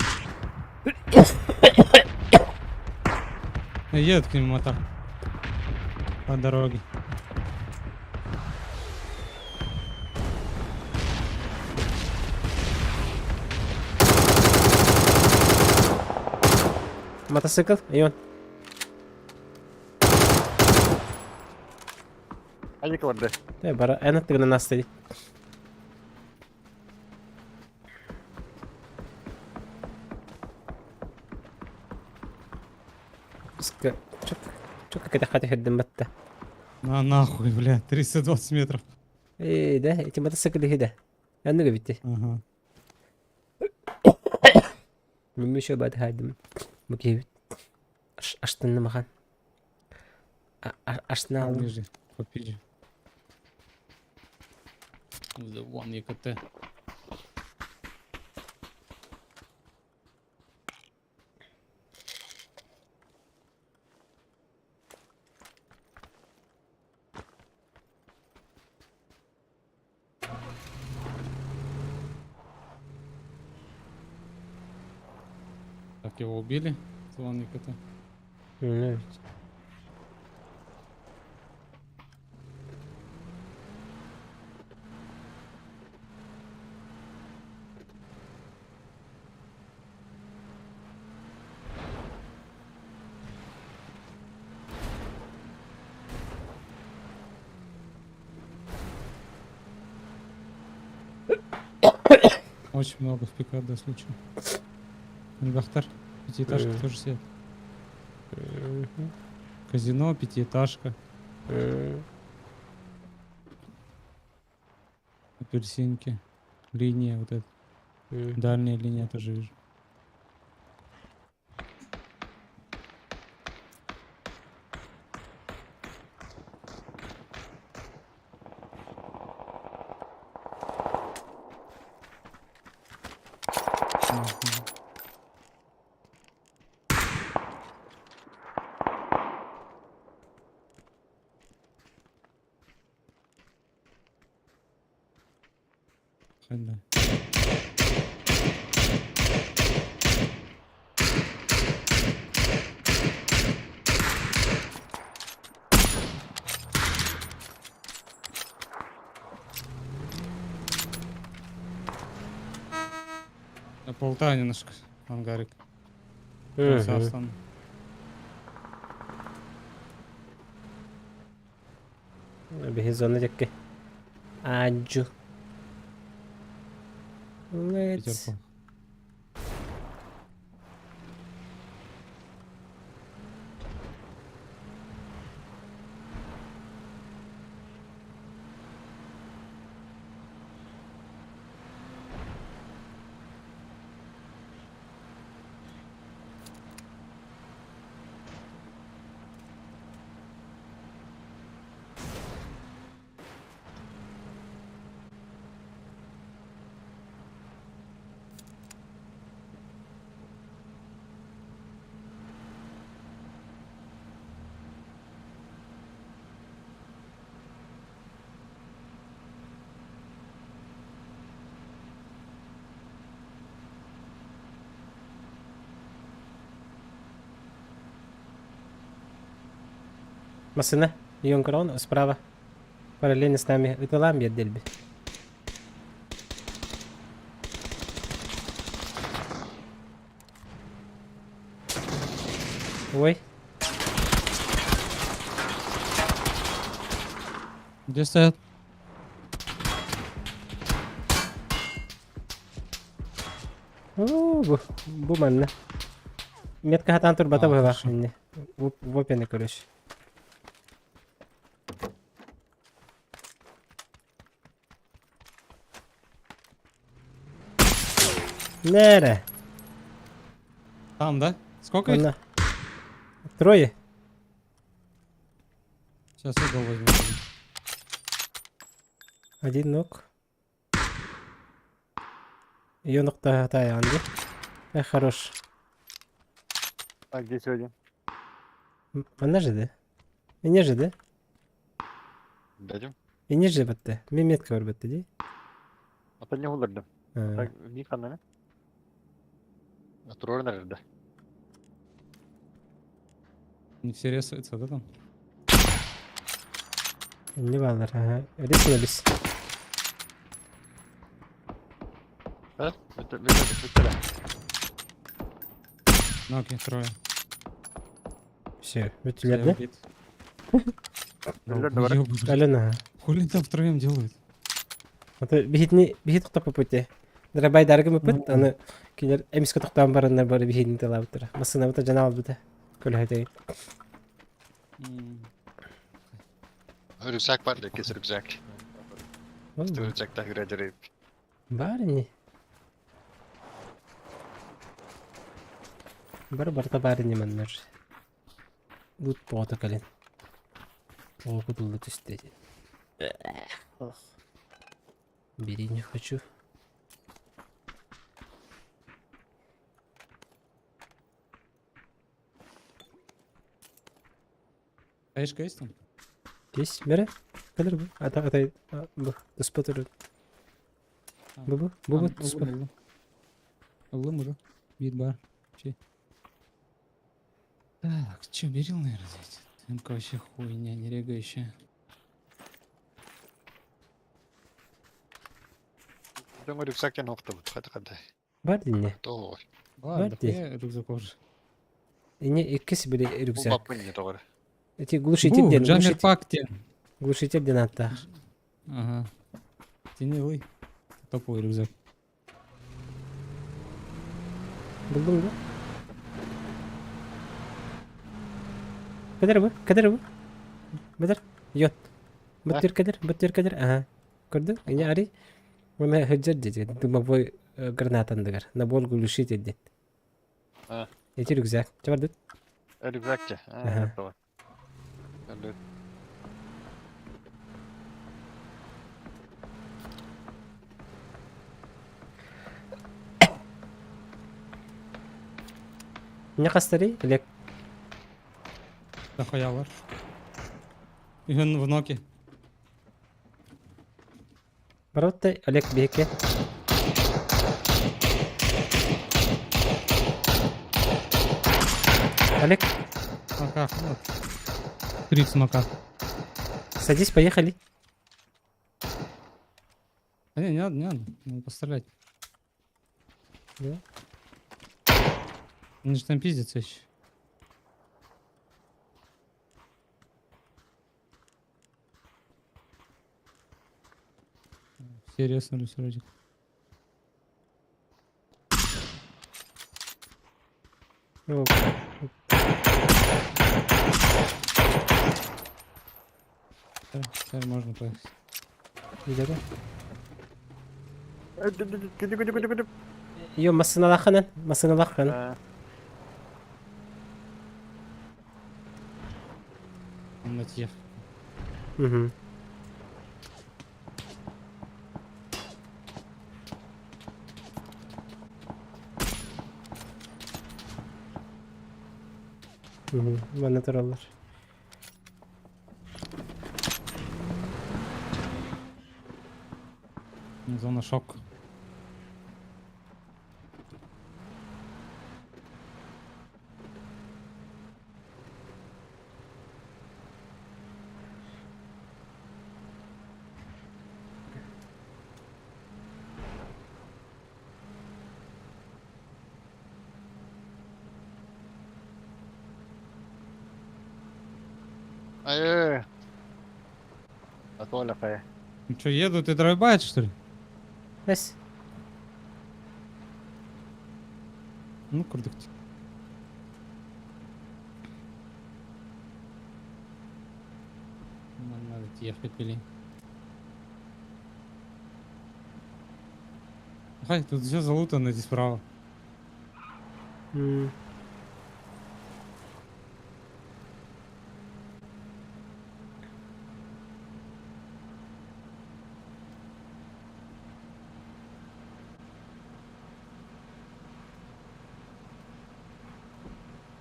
Едет к нему мотор. По дороге. Мотоцикл, и он. Айык барды. Э, бара, эн аттыгынан аста дии. Ска, чок, чок кэтэххэ түһэрдим батта. На нахуй, бля, 320 метров. Ээ, да, эти мотоциклы иһи да. Оннук эбит. Ага. Мин еще бат хаадым. Бу киһибит. Аштынным ахан. Аштына алдым. Поближе, попизже. The One ЕКТ. Так, его убили. The One ЕКТ. Ну, Очень много в ПКД случаев. Бахтар, пятиэтажка тоже сидят. Казино, пятиэтажка, апельсинки, линия вот эта. Дальняя линия тоже вижу. Мгм. Хай-да. На полтава немножко ангарик. Мгм. Биһи зона дьэкки. Аджу. Let's... Пятерку. Массыына Йонкрон справа. Параллельно с нами. Ыталаан биэрдэ элбит. Ой. Где стоят? Оо, бу, бу манна. Метка хатаан турбата А, быһылаах хорошо. инне. В опене көрөш. Нере. Там, да? Сколько их? Манна. Трое. Сейчас угол возьму. Один ног. Ее нокта хатаайаҕын дии. Э, хорош. А где сегодня? Манна же да? Ине же да? Дадим. Ине же батта. Мен метка бар батта дии. А не улырдым. А, Так, не ханна, Турор nerede? Не все рисуются, да там? Инне баалар. Ага. Рисуна бис. Да? Bitti, bitti, bitti. Ноги трое. Все, Я бүтүлэр да? убит. Өллөр да бар. Ёбаный. Алена. Хули там втроем делают? Ото биһитини биһит тохтоппут Драбайдарга мыппыт, аны кинилэр эмискэ тохтоон бараннар бары биһиини талаабыттара. Массыынабыта дьанаал албыта. Көлөһөтөй. М. Рюкзак бар, kes рюкзак. Рюкзакта hüreceri. Баар ини. Бар барта баар ини маннар. Лут боҕото кэлин. Оҕо кутулла түстэ. Бери не хочу. Хаешка есть там? Есть, бері. Кәлір бұл. Ата, ата, бұл. Туспа тұры. Бұл, бұл, бұл, бұл, туспа. Ылым уже. Вид бар. Че? Так, че, берил, наверное, взять? МК вообще хуйня, не регающая. Дьоҥҥо рюкзак диэн охтубут, хата хата. Бар динне. Тоҕо. Ладно, Бар дии. дохуя рюкзаков же. Ине иккис били рюкзак. Булбаппын не тоҕо. Эти глушитель Бу, диэн, Джаммер глушитель, пак те. глушитель диэн ааттаах. Ага. Теневый. Топовый рюкзак. Булдуҥ да? Кэдэр бу, кэдэр бу. Бэдэр, йот. Быттыр кэдэр, быттыр кэдэр, ага. Көрдүҥ? Ине ари. Уонна сылдьар дии, дымовой граната андыгар. Набор глушитель диэн. А. Эти рюкзак. Чэ бардыт? Рюкзак дьэ. Аха. Тоҕо. Не хастарый? Олег. Дохуя бар. И он в ноке. Баротта Олег биһикки. Олег, Маках, вот. Три в смоках. садись, поехали. А не, не надо, не надо. Надо пострелять. Да. Они же там пиздятся еще. Все резнулись вроде. О, Теперь можно поехать. Видели? Йо, массыналахханан, массыналахханан. Он отъехал. Угу. Угу, манна тураллар. Зона шок. Ай-яй-яй. А то ляпай. Ну что, едут и драйвбайт, что ли? Бэс. Ну, курдук. Нам надо ехать, пили. Хай, тут все залутано здесь справа. М.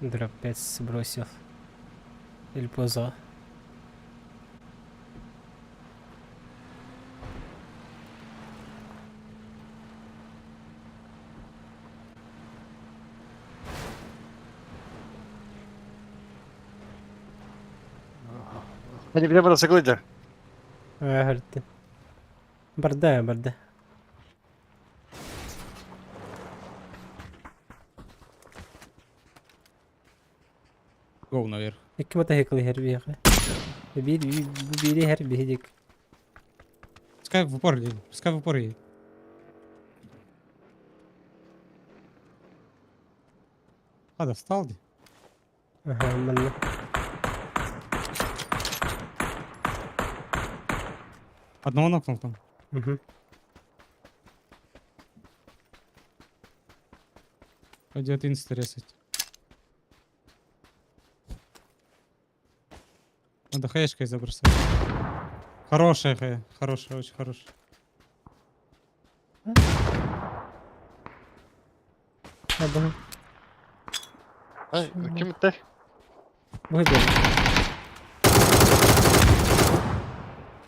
Дропец бросил. Или поза. Они меня мотоциклы. Көрдүм. Барда, барда. Гоу наверх. Икки мотоцикл иһэр биһиэхэ. Биир бу биири иһэр биһи диэки. Пускай в упор едет. Пускай в упор едет. А, да встал где? Аха, манна. Одного нокнул там. Мгм. Пойдет инста резать. Надо хаешкой забросать. Хорошая хая. Хорошая, очень хорошая. Абы. Ай, ким это? Бу диэн.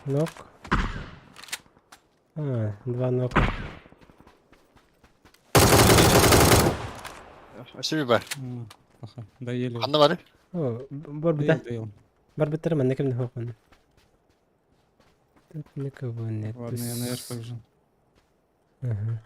Нок. А, два нока. Спасибо. Плохо. Доели. Ханна бары. О, барбыта. Доел, доел. Барбыттар манна ким да Тут никого нет. Ладно, я наверх побежал. Ага.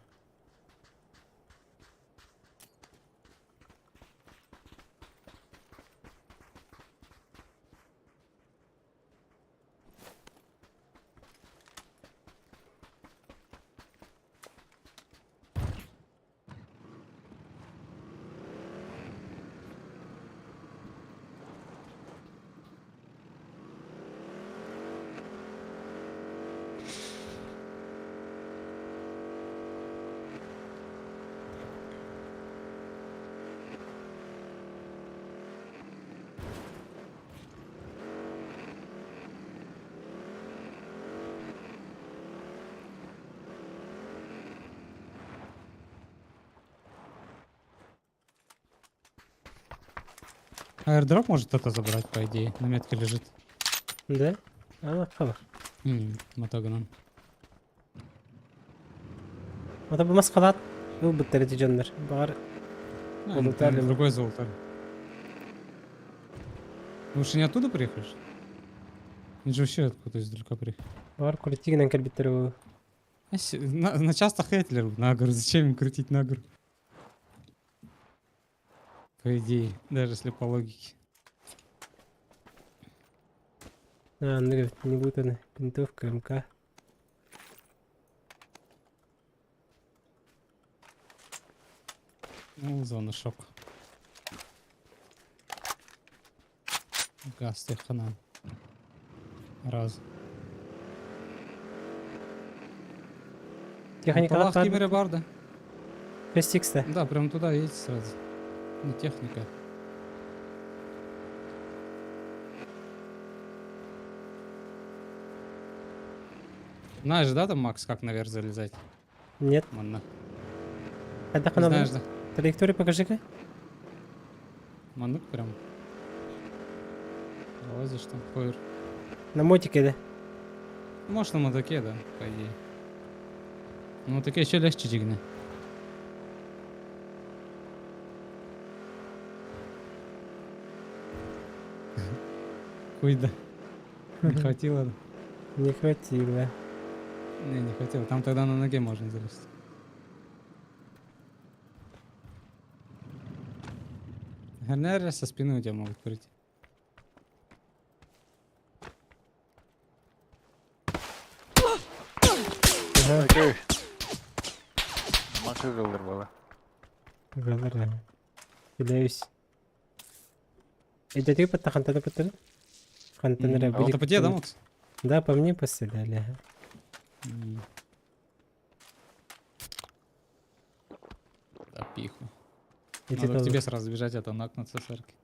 Аирдроп может кто-то забрать, по идее. На метке лежит. Да? А, хаба. Мотоганан. Ата бу маскалат. Бу буттары дьоннор. Бар. Залутали. Другой залутали. Вы же не оттуда приехали? что ли? Они же вообще откуда-то издалека приехали. Бар куртигинен кэлбиттэр бу. А на часто хетлер на гору. Зачем им крутить на гору? По идее, даже если по логике. А, ну не будет она. Винтовка, МК. Ну, зона шок. Газ хана. Раз. Техникалар Талах кибере бар да. 6 Да, прям туда едете сразу. Не техника. Знаешь, да, там, Макс, как наверх залезать? Нет. Манна. Хайдах Не знаешь, да? Траекторию покажи-ка. Маннык прям. Залазишь там, хуер. На мотике, да? Может, на мотоке, да, по идее. На мотоке еще легче дигни. Хуй да. Не хватило. Не хватило. Не, не хватило. Там тогда на ноге можно залезть. Наверное, со спины у тебя могут прийти. Окей. Макс ылыр буола. Галера. Кидаюсь. Это ты под хантана под Хантана А вот по тебе, да, Макс? Да, по мне постреляли. Ага. Да пиху. Эти Надо к тоже. тебе сразу бежать, а то нокнуться с арки.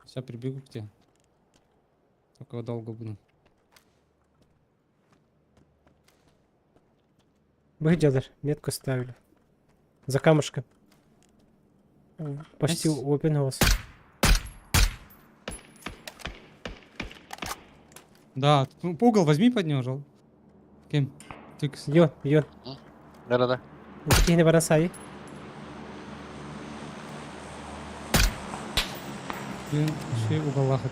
Сейчас прибегу к тебе. Только долго буду. Выделер, метку ставлю. За камушком. Почти Nice. open house. Да, ну, угол возьми под него, жал. Кем? Тыкс. Йо, йо. Да-да-да. Таких не барасай. Блин, еще и угол лахат.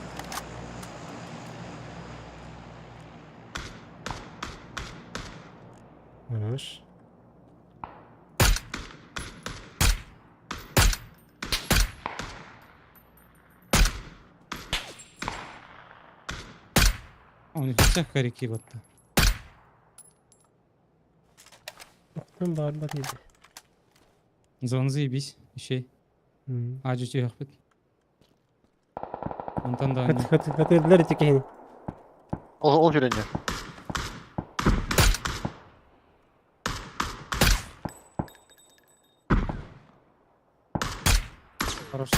Хорош. А, у них у всех коряки вот-то. Охтон бар бар edi. Зон заебись, ищей. А, чуть яхпет. Онтон да. Хат хат хат эдлер тикин. Ол жүренде. Хорош.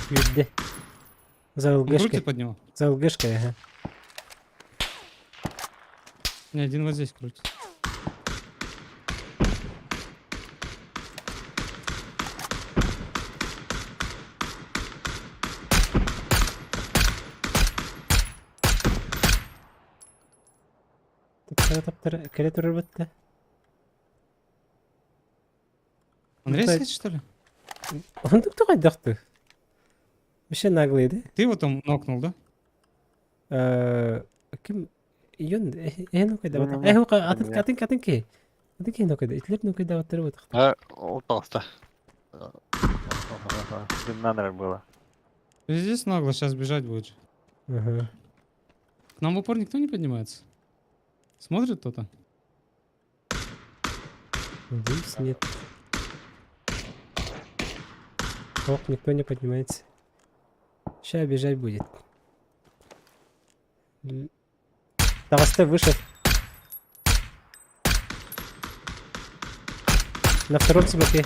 Юрде. За Он ЛГшкой. крутит под него? За ЛГшкой, ага. Не, один вот здесь крутит. Таптара таптара кэлэ турар бытта. Он Ну, рейсит, что ли? Оннук тоҕойдохту. Вообще наглый, да? Ты его там нокнул, да? Ким Йон э нукайда Не-не-не. э хука атын Не. атын атын ки. Атын ки нукайда. Итлер нукайда оттар вот. А, ол толста. Дымнан было. Здесь нагло сейчас бежать будет же. Ага. К нам в упор никто не поднимается? Смотрит кто-то? Надеюсь, нет. Ох, никто не поднимается. Сейчас бежать будет. Тавасты выше. На втором смоке.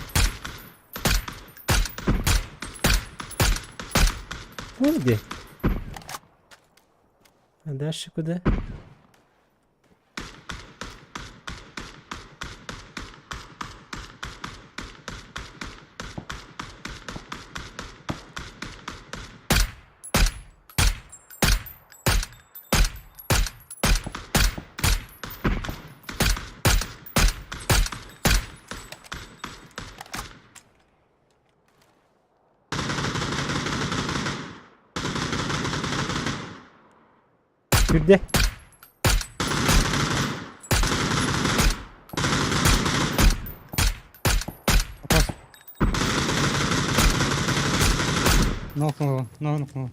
Вон где. А дальше куда? Где? Нокнул его, нокнул.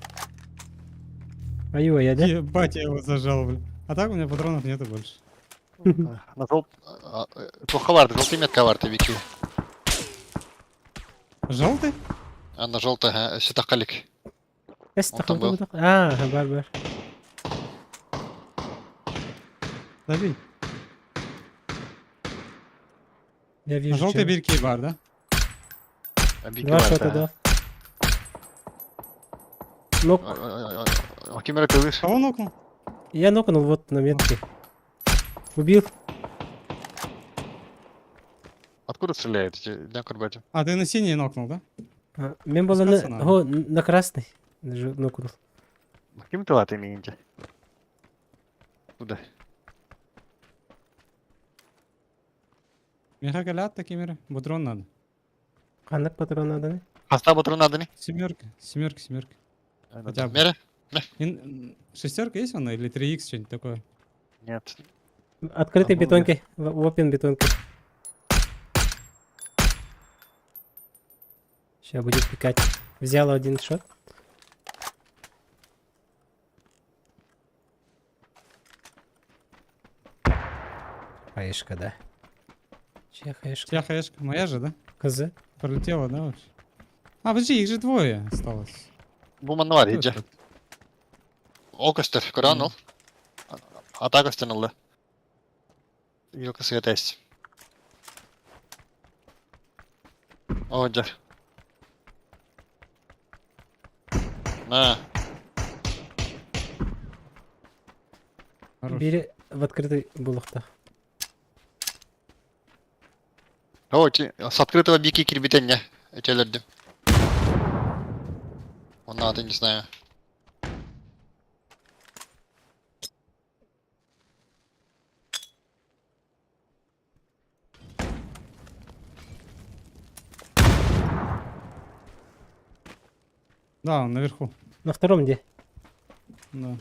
Аю, я, да? Ебать, я его зажал, блин. А так у меня патронов нету больше. На жол... Туохха барды, желтый метка барды, Вики. Желтый? А на желтый, өссө тахха илик. Эс Он там был. А, бар бар. Добей. Я На вижу. желтой чего. бирки бар, да? Вики Два барды, шота ага. дал. Нок. Ким эрэ тылыр. Кого нокнул? Я нокнул вот на метке. Убил. Откуда стреляет? Дня Курбати. А, ты на синий нокнул, да? А, Мен было на, Спускаться надо. о, на красный. Нокнул. Ким тылаты миинте? Куда? Меха галят такими, Будрон надо. Ханнык патрон надо, не? Хаста патрон надо не? Семерка, семерка, семерка. Хотя бы. Мере? Шестерка есть она или 3х, что-нибудь такое? Нет. Открытый Там был бетонкой. В опен бетонкой. Сейчас будет пикать. Взял один шот. Хаешка, да? Чья хаешка? Чья хаешка? Моя же, да? КЗ. Пролетела, да, вообще? А, подожди, их же двое осталось. Бу манна бар, Кто иджи. это? Ол көстөр, көрөн ол. Ата көстөн олла. Йока светэс. О, дьэ. На. Хорош. Бери в открытый булахтах. О, с открытого бики кирбитенне. Этелердим. Он надо, не знаю. Да, он наверху. На втором где? Да.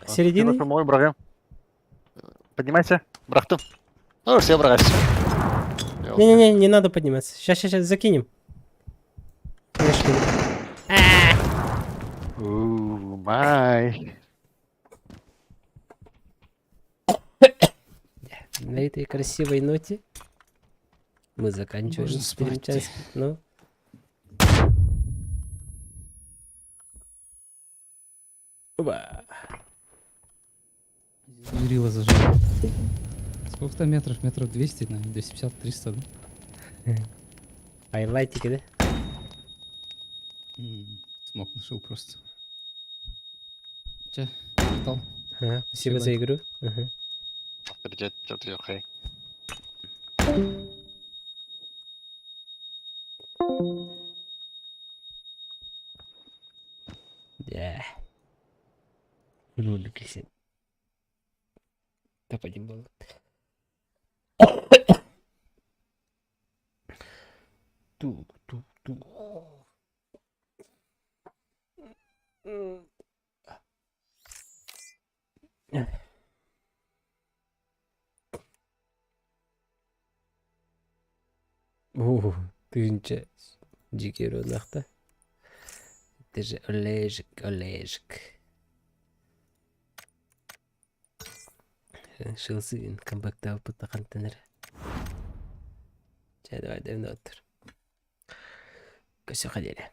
Середины? Мой браҕым. Поднимайся. Бырахтым. Ну, все брать. Не-не-не, не надо подниматься. Сейчас, сейчас, сейчас, закинем. Хаешки. Ooh, my. На этой красивой ноте мы заканчиваем Можно спать. стримчанский. Ну. Оба. Зрила зажал. Сколько там метров? Метров 200, наверное, 250, 300, да? Хайлайтики, да? Смог нашел просто. Че, читал? Ага, спасибо за игру. Ага. Авторитет, что-то Да. Ну, кисет. Да, пойдем было. Ту, ту, ту. О, тыһыынча дьикиэр уоннаахта. Это же Олежек, Олежек. Шылсыгын камбэктаабыппыт хантан эрэ. Чэ, давай, дай доттор. Көсө диэри.